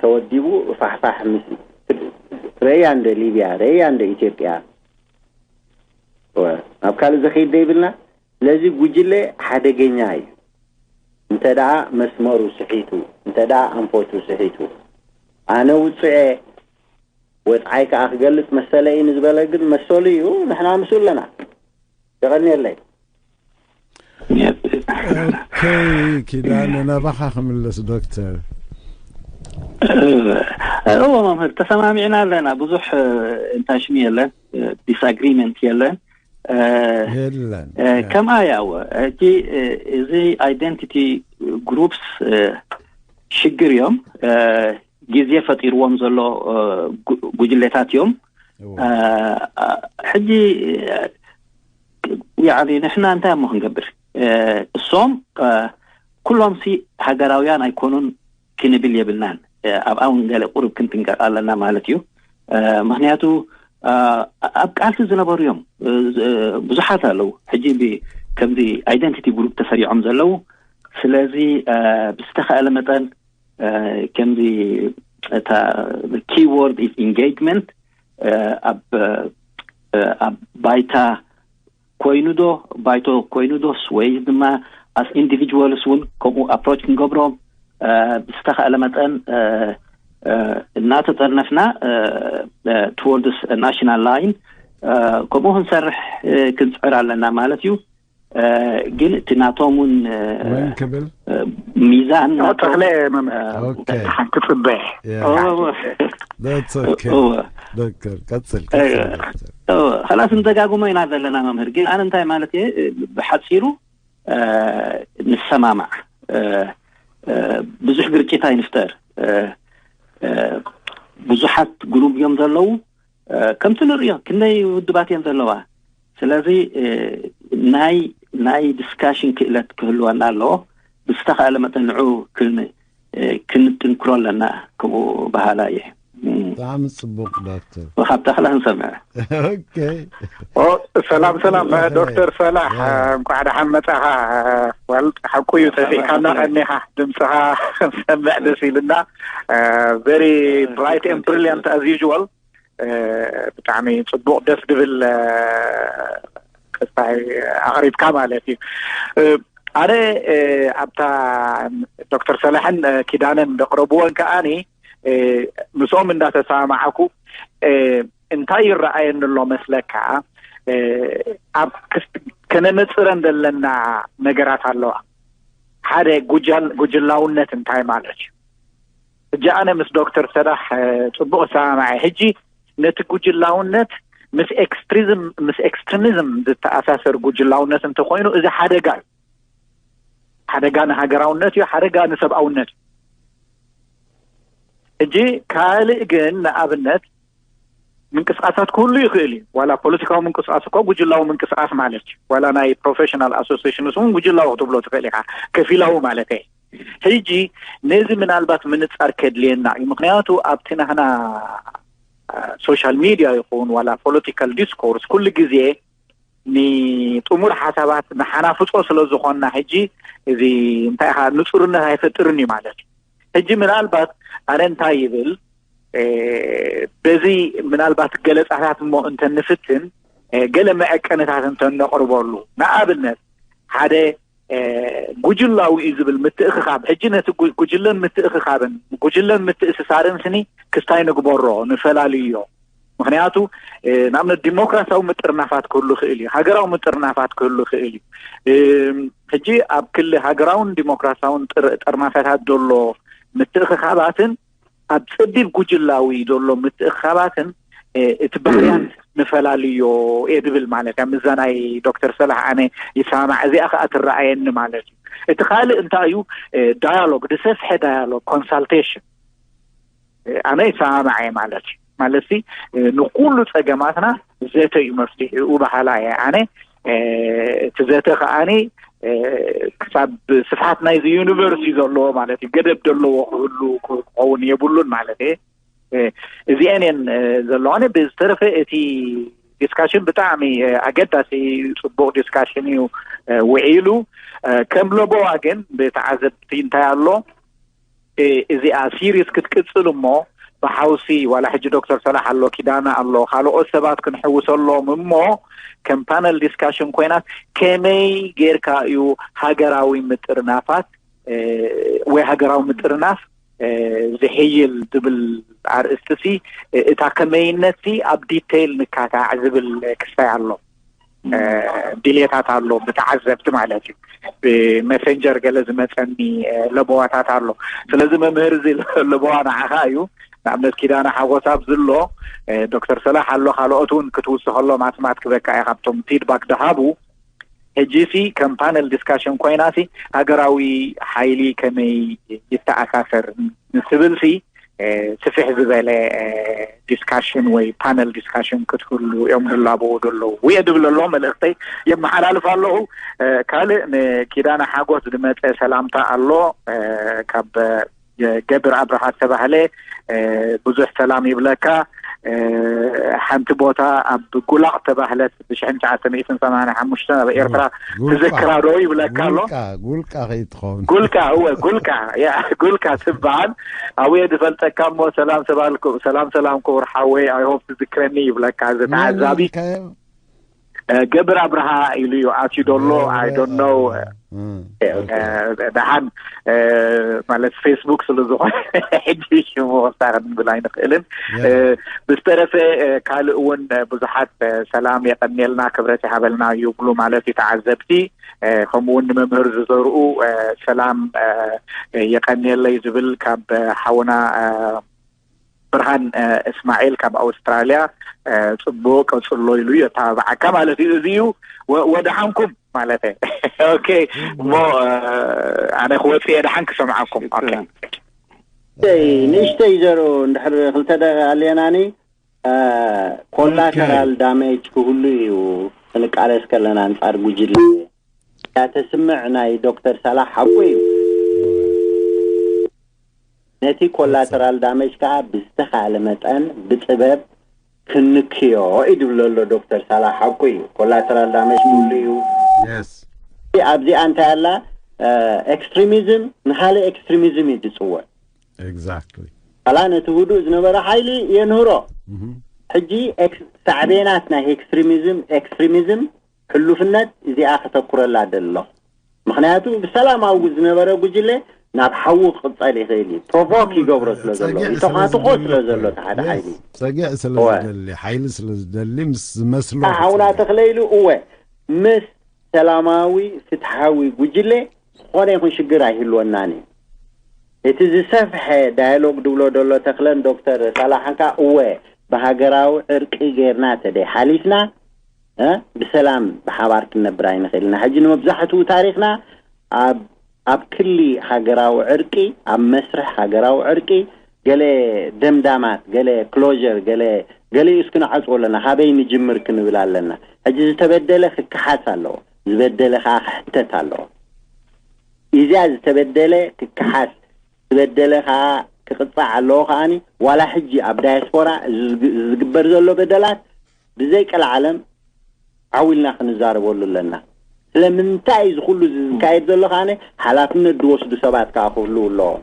ተወዲቡ ፋሕፋሕ ምስ ረያ እንደ ሊብያ፣ ረያ እንደ ኢትዮጵያ፣ ናብ ካልእ ዘኸይድ ዘይብልና። ስለዚ ጉጅለ ሓደገኛ እዩ። እንተ ደኣ መስመሩ ስሒቱ፣ እንተ ደኣ ኣንፈቱ ስሒቱ፣ ኣነ ውጹዕ እየ፣ ወጽዓይ ከኣ ክገልጽ መሰለይ እዩ ንዝበለ ግን መሰሉ እዩ፣ ንሕና ምስኡ ኣለና። የቐንየለይ። ኦኬ፣ ኪዳነ ናባኻ ክምለስ ዶክተር። እዎ መምህር፣ ተሰማሚዕና ኣለና። ብዙሕ እንታይ ሽሙ የለን፣ ዲስኣግሪመንት የለን። የለን። ከምኣ ያው እቲ እዚ ኣይደንቲቲ ግሩፕስ ሽግር እዮም፣ ግዜ ፈጢርዎም ዘሎ ጉጅሌታት እዮም። ሕጂ ያኒ ንሕና እንታይ እሞ ክንገብር? እሶም ኩሎም ሲ ሃገራውያን ኣይኮኑን ክንብል የብልናን። ኣብኣ እውን ገለ ቁሩብ ክንጥንቀቕ ኣለና ማለት እዩ። ምኽንያቱ ኣብ ቃልሲ ዝነበሩ እዮም ብዙሓት ኣለዉ። ሕጂ ከምዚ ኣይደንቲቲ ግሩፕ ተሰሪዖም ዘለዉ። ስለዚ ብዝተኻእለ መጠን ከምዚ እታ ኪወርድ ኢዝ ኢንጌጅመንት ኣብ ኣብ ባይታ ኮይኑ ዶ ባይቶ ኮይኑ ዶስ ወይ ድማ ኣስ ኢንዲቪጁዋልስ እውን ከምኡ ኣፕሮች ክንገብሮም ብዝተኻእለ መጠን እናተጠርነፍና ትወርድስ ናሽናል ላይን ከምኡ ክንሰርሕ ክንፅዕር ኣለና ማለት እዩ። ግን እቲ ናቶም እውን ወይን ክብል ሚዛን ተኽለ ሓንቲ ፅበ ዶክተር ቀፅል። ኸላስ ንደጋግሞ ኢና ዘለና መምህር። ግን ኣነ እንታይ ማለት እየ ብሓፂሩ ንሰማማዕ፣ ብዙሕ ግርጭት ኣይንፍጠር። ብዙሓት ግሩብ እዮም ዘለዉ። ከምቲ ንሪኦ ክንደይ ውድባት እየን ዘለዋ። ስለዚ ናይ ናይ ዲስካሽን ክእለት ክህልወና ኣለዎ። ብዝተኻእለ መጠን ንዑ ክንጥንክሮ ኣለና። ከምኡ በሃላ እየ። ብጣዕሚ ፅቡቅ ዶክተር። ካብ ተኽለ ክንሰምዕ። ኦኬ ሰላም ሰላም ዶክተር ሰላሕ፣ እንኳዕ ደሓን መጻኻ። ዋል ሓቁ እዩ፣ ጠፊእካና ቀኒኻ። ድምፅኻ ክንሰምዕ ደስ ኢልና። Very bright and brilliant as usual። ብጣዕሚ ፅቡቅ ደስ ዝብል ክስታይ ኣቕሪብካ ማለት እዩ። ኣነ ኣብታ ዶክተር ሰላሕን ኪዳነን ዘቕረብዎን ከኣኒ ምስኦም እንዳተሰማማዕኩ እንታይ ይረኣየኒ ኣሎ መስለካ? ኣብ ከነነፅረን ዘለና ነገራት ኣለዋ። ሓደ ጉጅላውነት እንታይ ማለት እዩ? ሕጂ ኣነ ምስ ዶክተር ሰላሕ ፅቡቅ እሰማማዕ። ሕጂ ነቲ ጉጅላውነት ምስ ኤክስትሪዝም ምስ ኤክስትሪሚዝም ዝተኣሳሰር ጉጅላውነት እንተኮይኑ፣ እዚ ሓደጋ እዩ። ሓደጋ ንሃገራውነት እዩ፣ ሓደጋ ንሰብኣውነት እዩ። ሕጂ ካልእ ግን ንኣብነት ምንቅስቃሳት ክህሉ ይኽእል እዩ። ዋላ ፖለቲካዊ ምንቅስቃስ እኮ ጉጅላዊ ምንቅስቃስ ማለት እዩ። ዋላ ናይ ፕሮፌሽናል ኣሶሲሽንስ እውን ጉጅላዊ ክትብሎ ትኽእል ኢኻ፣ ከፊላዊ ማለት እየ። ሕጂ ነዚ ምናልባት ምንጻር ከድልየና እዩ። ምክንያቱ ኣብቲ ናህና ሶሻል ሚድያ ይኹን ዋላ ፖለቲካል ዲስኮርስ ኩሉ ግዜ ንጥሙር ሓሳባት ንሓናፍጾ ስለ ዝኾንና፣ ሕጂ እዚ እንታይ ኢኻ ንጹርነት ኣይፈጥርን እዩ ማለት እዩ። ሕጂ ምናልባት ኣነ እንታይ ይብል፣ በዚ ምናልባት ገለጻታት እሞ እንተንፍትን፣ ገለ መዐቀንታት እንተነቕርበሉ፣ ንኣብነት ሓደ ጉጅላዊ እዩ ዝብል ምትእኽኻብ፣ ሕጂ ነቲ ጉጅለን ምትእኽኻብን ጉጅለን ምትእስሳርን ስኒ ክስታይ ንግበሮ፣ ንፈላልዮ። ምክንያቱ ንኣብነት ዲሞክራሲያዊ ምጥርናፋት ክህሉ ይኽእል እዩ፣ ሃገራዊ ምጥርናፋት ክህሉ ይኽእል እዩ። ሕጂ ኣብ ክሊ ሃገራውን ዲሞክራሲያውን ጥርናፈታት ዘሎ ምትእኽኻባትን ኣብ ጸቢብ ጉጅላዊ ዘሎ ምትእኽኻባትን እቲ ባህርያት ንፈላልዮ እየ ዝብል ማለት እያ። ምዛ ናይ ዶክተር ሰላሕ ኣነ ይሰማማዕ፣ እዚኣ ከዓ ትረኣየኒ ማለት እዩ። እቲ ካልእ እንታይ እዩ? ዳያሎግ፣ ዝሰፍሐ ዳያሎግ፣ ኮንሳልቴሽን ኣነ ይሰማማዕ እየ ማለት እዩ። ማለት ንኩሉ ጸገማትና ዘተ እዩ መፍትሒኡ በሃላ እየ ኣነ። እቲ ዘተ ከዓኒ ክሳብ ስፍሓት ናይዚ ዩኒቨርስ እዩ ዘለዎ ማለት እዩ። ገደብ ዘለዎ ክህሉ ክኸውን የብሉን ማለት እየ። እዚአን እየን ዘለዋኒ። ብዝተረፈ እቲ ዲስካሽን ብጣዕሚ ኣገዳሲ፣ ጽቡቕ ዲስካሽን እዩ ውዒሉ። ከም ለበዋ ግን ብተዓዘብቲ እንታይ ኣሎ፣ እዚኣ ሲሪስ ክትቅጽል እሞ ብሓውሲ ዋላ ሕጂ ዶክተር ሰላሕ ኣሎ፣ ኪዳነ ኣሎ፣ ካልኦት ሰባት ክንሕውሰሎም እሞ ከም ፓነል ዲስካሽን ኮይናት ከመይ ጌርካ እዩ ሃገራዊ ምጥርናፋት ወይ ሃገራዊ ምጥርናፍ ዝሕይል ዝብል ኣርእስቲ ሲ፣ እታ ከመይነት ሲ ኣብ ዲቴይል ንካታዕ ዝብል ክስታይ ኣሎ። ድሌታት ኣሎ፣ ብተዓዘብቲ ማለት እዩ። ብመሰንጀር ገለ ዝመፀኒ ለበዋታት ኣሎ። ስለዚ መምህር እዚ ለበዋ ንዓኻ እዩ። ንኣብነት ኪዳነ ሓጎስ ኣብዚ ኣሎ፣ ዶክተር ሰላሕ ኣሎ፣ ካልኦት እውን ክትውስኸሎም ኣስማት ክበካ እየ ካብቶም ፊድባክ ድሃቡ። ሕጂ ሲ ከም ፓነል ዲስካሽን ኮይና ሲ ሃገራዊ ሓይሊ ከመይ ይተኣሳሰር ንስብል ሲ ስፍሕ ዝበለ ዲስካሽን ወይ ፓነል ዲስካሽን ክትህሉ እዮም ዝላበዉ ዘለዉ እየ ድብል ኣሎ። መልእክተይ የመሓላልፍ ኣለኹ። ካልእ ንኪዳነ ሓጎስ ዝመፀ ሰላምታ ኣሎ ካብ ገብር ኣብርሃ ዝተባህለ ብዙሕ ሰላም ይብለካ። ሓንቲ ቦታ ኣብ ጉላቕ ተባህለት ብሽሕን ትሽዓተ ሚእትን ሰማንያ ሓሙሽተን ኣብ ኤርትራ ትዝክራ ዶ ይብለካ ኣሎ። ጉልቃ ከይትኸውን። ጉልቃ እወ ጉልቃ ያ ጉልቃ ትበሃል። ኣብየ ዝፈልጠካ እሞ ሰላም ሰባልኩ ሰላም ሰላም ክቡር ሓወይ፣ I hope ትዝክረኒ ይብለካ እዚ ተዓዛቢ። ገብር ኣብርሃ ኢሉ እዩ ኣትዩ ዶሎ። I don't know። ደሓን ማለት ፌስቡክ ስለ ዝኾነ ሕጂ ሽሙ ክስታ ክንብል ኣይንኽእልን። ብዝተረፈ ካልእ እውን ብዙሓት ሰላም የቐንየልና ክብረት ይሃበልና ይብሉ ማለት እዩ ተዓዘብቲ። ከምኡ እውን ንመምህር ዝዘርኡ ሰላም የቐንየለይ ዝብል ካብ ሓውና ብርሃን እስማዒል ካብ ኣውስትራልያ ጽቡቅ ቀጽሎ ኢሉ የተባብዓካ ማለት እዩ። እዚ እዩ ወደሓንኩም ማለት እየ። ኦኬ እሞ ኣነ ክወጽእ እየ ደሓን ክሰምዓኩም። ኦኬ ንእሽተይ ዘሩ እንድሕር ክልተ ደቂቃ ኣለየናኒ ኮላተራል ዳሜጅ ክህሉ እዩ ክንቃለስ ከለና ኣንጻር ጉጅለ። እያ ተስምዕ ናይ ዶክተር ሳላሕ ሓቁ እዩ። ነቲ ኮላተራል ዳሜጅ ከዓ ብዝተኻእለ መጠን ብጥበብ ክንክዮ እዩ ዝብሎ ኣሎ ዶክተር ሳላሕ ሓቁ እዩ። ኮላተራል ዳሜጅ ክህሉ እዩ። ኣብዚኣ እንታይ ኣላ? ኤክስትሪሚዝም ንካልእ ኤክስትሪሚዝም እዩ ዝፅወዕ። ኤግዛክትሊ ኣላ ነቲ ህዱእ ዝነበረ ሓይሊ የንህሮ። ሕጂ ሳዕቤናት ናይ ኤክስትሪሚዝም ኤክስትሪሚዝም ሕሉፍነት እዚኣ ከተኩረላ ደሎ። ምክንያቱ ብሰላማዊ ዝነበረ ጉጅለ ናብ ሓዊ ክቕጸል ይኽእል እዩ። ፕሮቮክ ይገብሮ ስለ ዘሎ ይተኻትኾ ስለ ዘሎ እቲ ሓደ ሓይሊ ጸጊዕ ስለ ዝደሊ ሓይሊ ስለ ዝደሊ ምስ ዝመስሎ ሓውና ተኽለ ኢሉ እወ ምስ ሰላማዊ ፍትሓዊ ጉጅለ ዝኾነ ይኹን ሽግር ኣይህልወናን እዩ። እቲ ዝሰፍሐ ዳያሎግ ድብሎ ደሎ ተኽለን ዶክተር ሳላሕን ከኣ እወ ብሃገራዊ ዕርቂ ጌርና ተደይ ሓሊፍና፣ እ፣ ብሰላም ብሓባር ክንነብር ኣይንኽእልና። ሕጂ ንመብዛሕትኡ ታሪኽና ኣብ፣ ኣብ ክሊ ሃገራዊ ዕርቂ፣ ኣብ መስርሕ ሃገራዊ ዕርቂ፣ ገለ ደምዳማት፣ ገለ ክሎዥር፣ ገለ፣ ገሊኡስ ክንዓጽዎ ኣለና። ካበይ ንጅምር ክንብል ኣለና። ሕጂ ዝተበደለ ክከሓስ ኣለዎ፣ ዝበደለ ከኣ ክሕተት ኣለዎ። ኢዚኣ ዝተበደለ ክከሓስ፣ ዝበደለ ከኣ ክቕጻዕ ኣለዎ። ከኣኒ ዋላ ሕጂ ኣብ ዳያስፖራ እዚ ዝግ-፣ ዝግበር ዘሎ በደላት ብዘይ ቀልዓለም ዓው ኢልና ክንዛረበሉ ኣለና። ስለምንታይ እዚ ኩሉ እዚ ዝካየድ ዘሎ ከኣነ ሓላፍነት ዝወስዱ ሰባት ከኣ ክህልዉ ኣለዎም።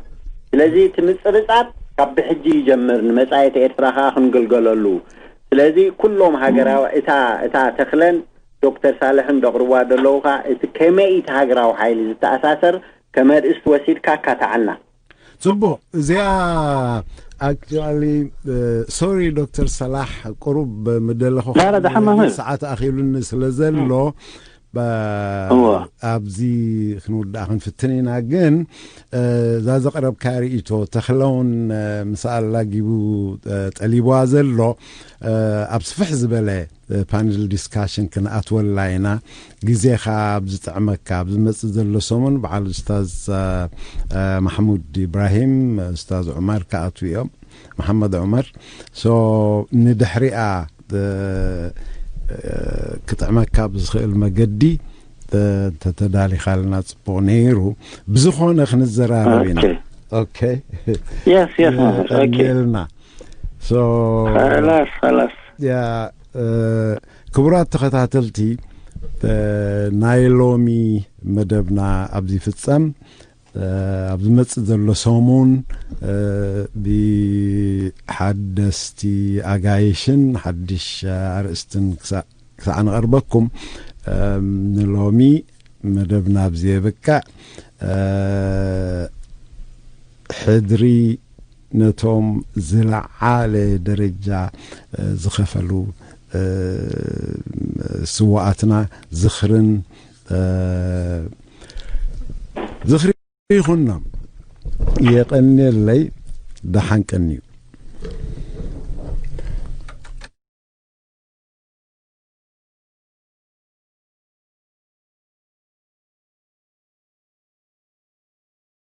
ስለዚ እቲ ምጽብጻብ ካብ ብሕጂ ይጀምር፣ ንመጻኢት ኤርትራ ከኣ ክንግልገለሉ። ስለዚ ኩሎም ሃገራዊ፣ እታ፣ እታ ተኽለን ዶክተር ሳልሕን ደቕርብዋ ዘለዉ ከኣ እቲ ከመይ እቲ ሃገራዊ ሓይሊ ዝተኣሳሰር ከም ኣርእስቲ ወሲድካ ኣካትዓልና። ጽቡቕ። እዚኣ ኣክቹዋሊ፣ ሶሪ ዶክተር ሰላሕ፣ ቁሩብ ምደለኹ ላ፣ ላ፣ ደሓን መምህር። ሰዓት ኣኺሉኒ ስለ ዘሎ፣ በ-፣ እወ። ኣብዚ ክንውድኣ ክንፍትን ኢና። ግን፣ እ፣ እዛ ዘቕረብካ ርእይቶ፣ ተኽለውን፣ እ፣ ምስ ኣላጊቡ፣ እ፣ ጠሊብዋ ዘሎ፣ እ፣ ኣብ ስፍሕ ዝበለ፣ እ፣ ፓነል ዲስካሽን ክንኣትወላ ኢና። ግዜኻ ኣብ ዝጥዕመካ፣ ኣብ ዝመጽእ ዘሎ ሰሙን በዓል ኡስታዝ፣ እ፣ እ፣ ማሕሙድ ኢብራሂም፣ ኡስታዝ ዑመር ክኣትዉ እዮም። መሓመድ ዑመር። ሶ፣ ንድሕሪኣ፣ እ፣ እ፣ ክጥዕመካ ብዝኽእል መገዲ፣ እ፣ እንተተዳሊኻልና ጽቡቕ ነይሩ። ብዝኾነ ክንዘራረብ ኢና። ኦኬ። ኦኬ። የስ፣ የስ፣ መምህር። ኦኬ። የቐንየልና። ሶ፣ ኸላስ፣ ኸላስ። ያ፣ እ፣ ክቡራት ተኸታተልቲ፣ እ፣ ናይ ሎሚ መደብና ኣብዚ ይፍጸም። እ፣ ኣብ ዝመጽእ ዘሎ ሰሙን፣ እ፣ ብሓደስቲ ኣጋይሽን ሓድሽ ኣርእስትን ክሳ-፣ ክሳዕ ንቐርበኩም፣ እ፣ ንሎሚ መደብና ኣብዚ የብቅዕ። እ፣ ሕድሪ ነቶም ዝለዓለ ደረጃ፣ እ፣ ዝኸፈሉ፣ እ፣ ስውኣትና ዝኽርን፣ እ፣ ዝኽሪ ይኹኖም። የቐንየለይ። ደሓን ቀንዩ።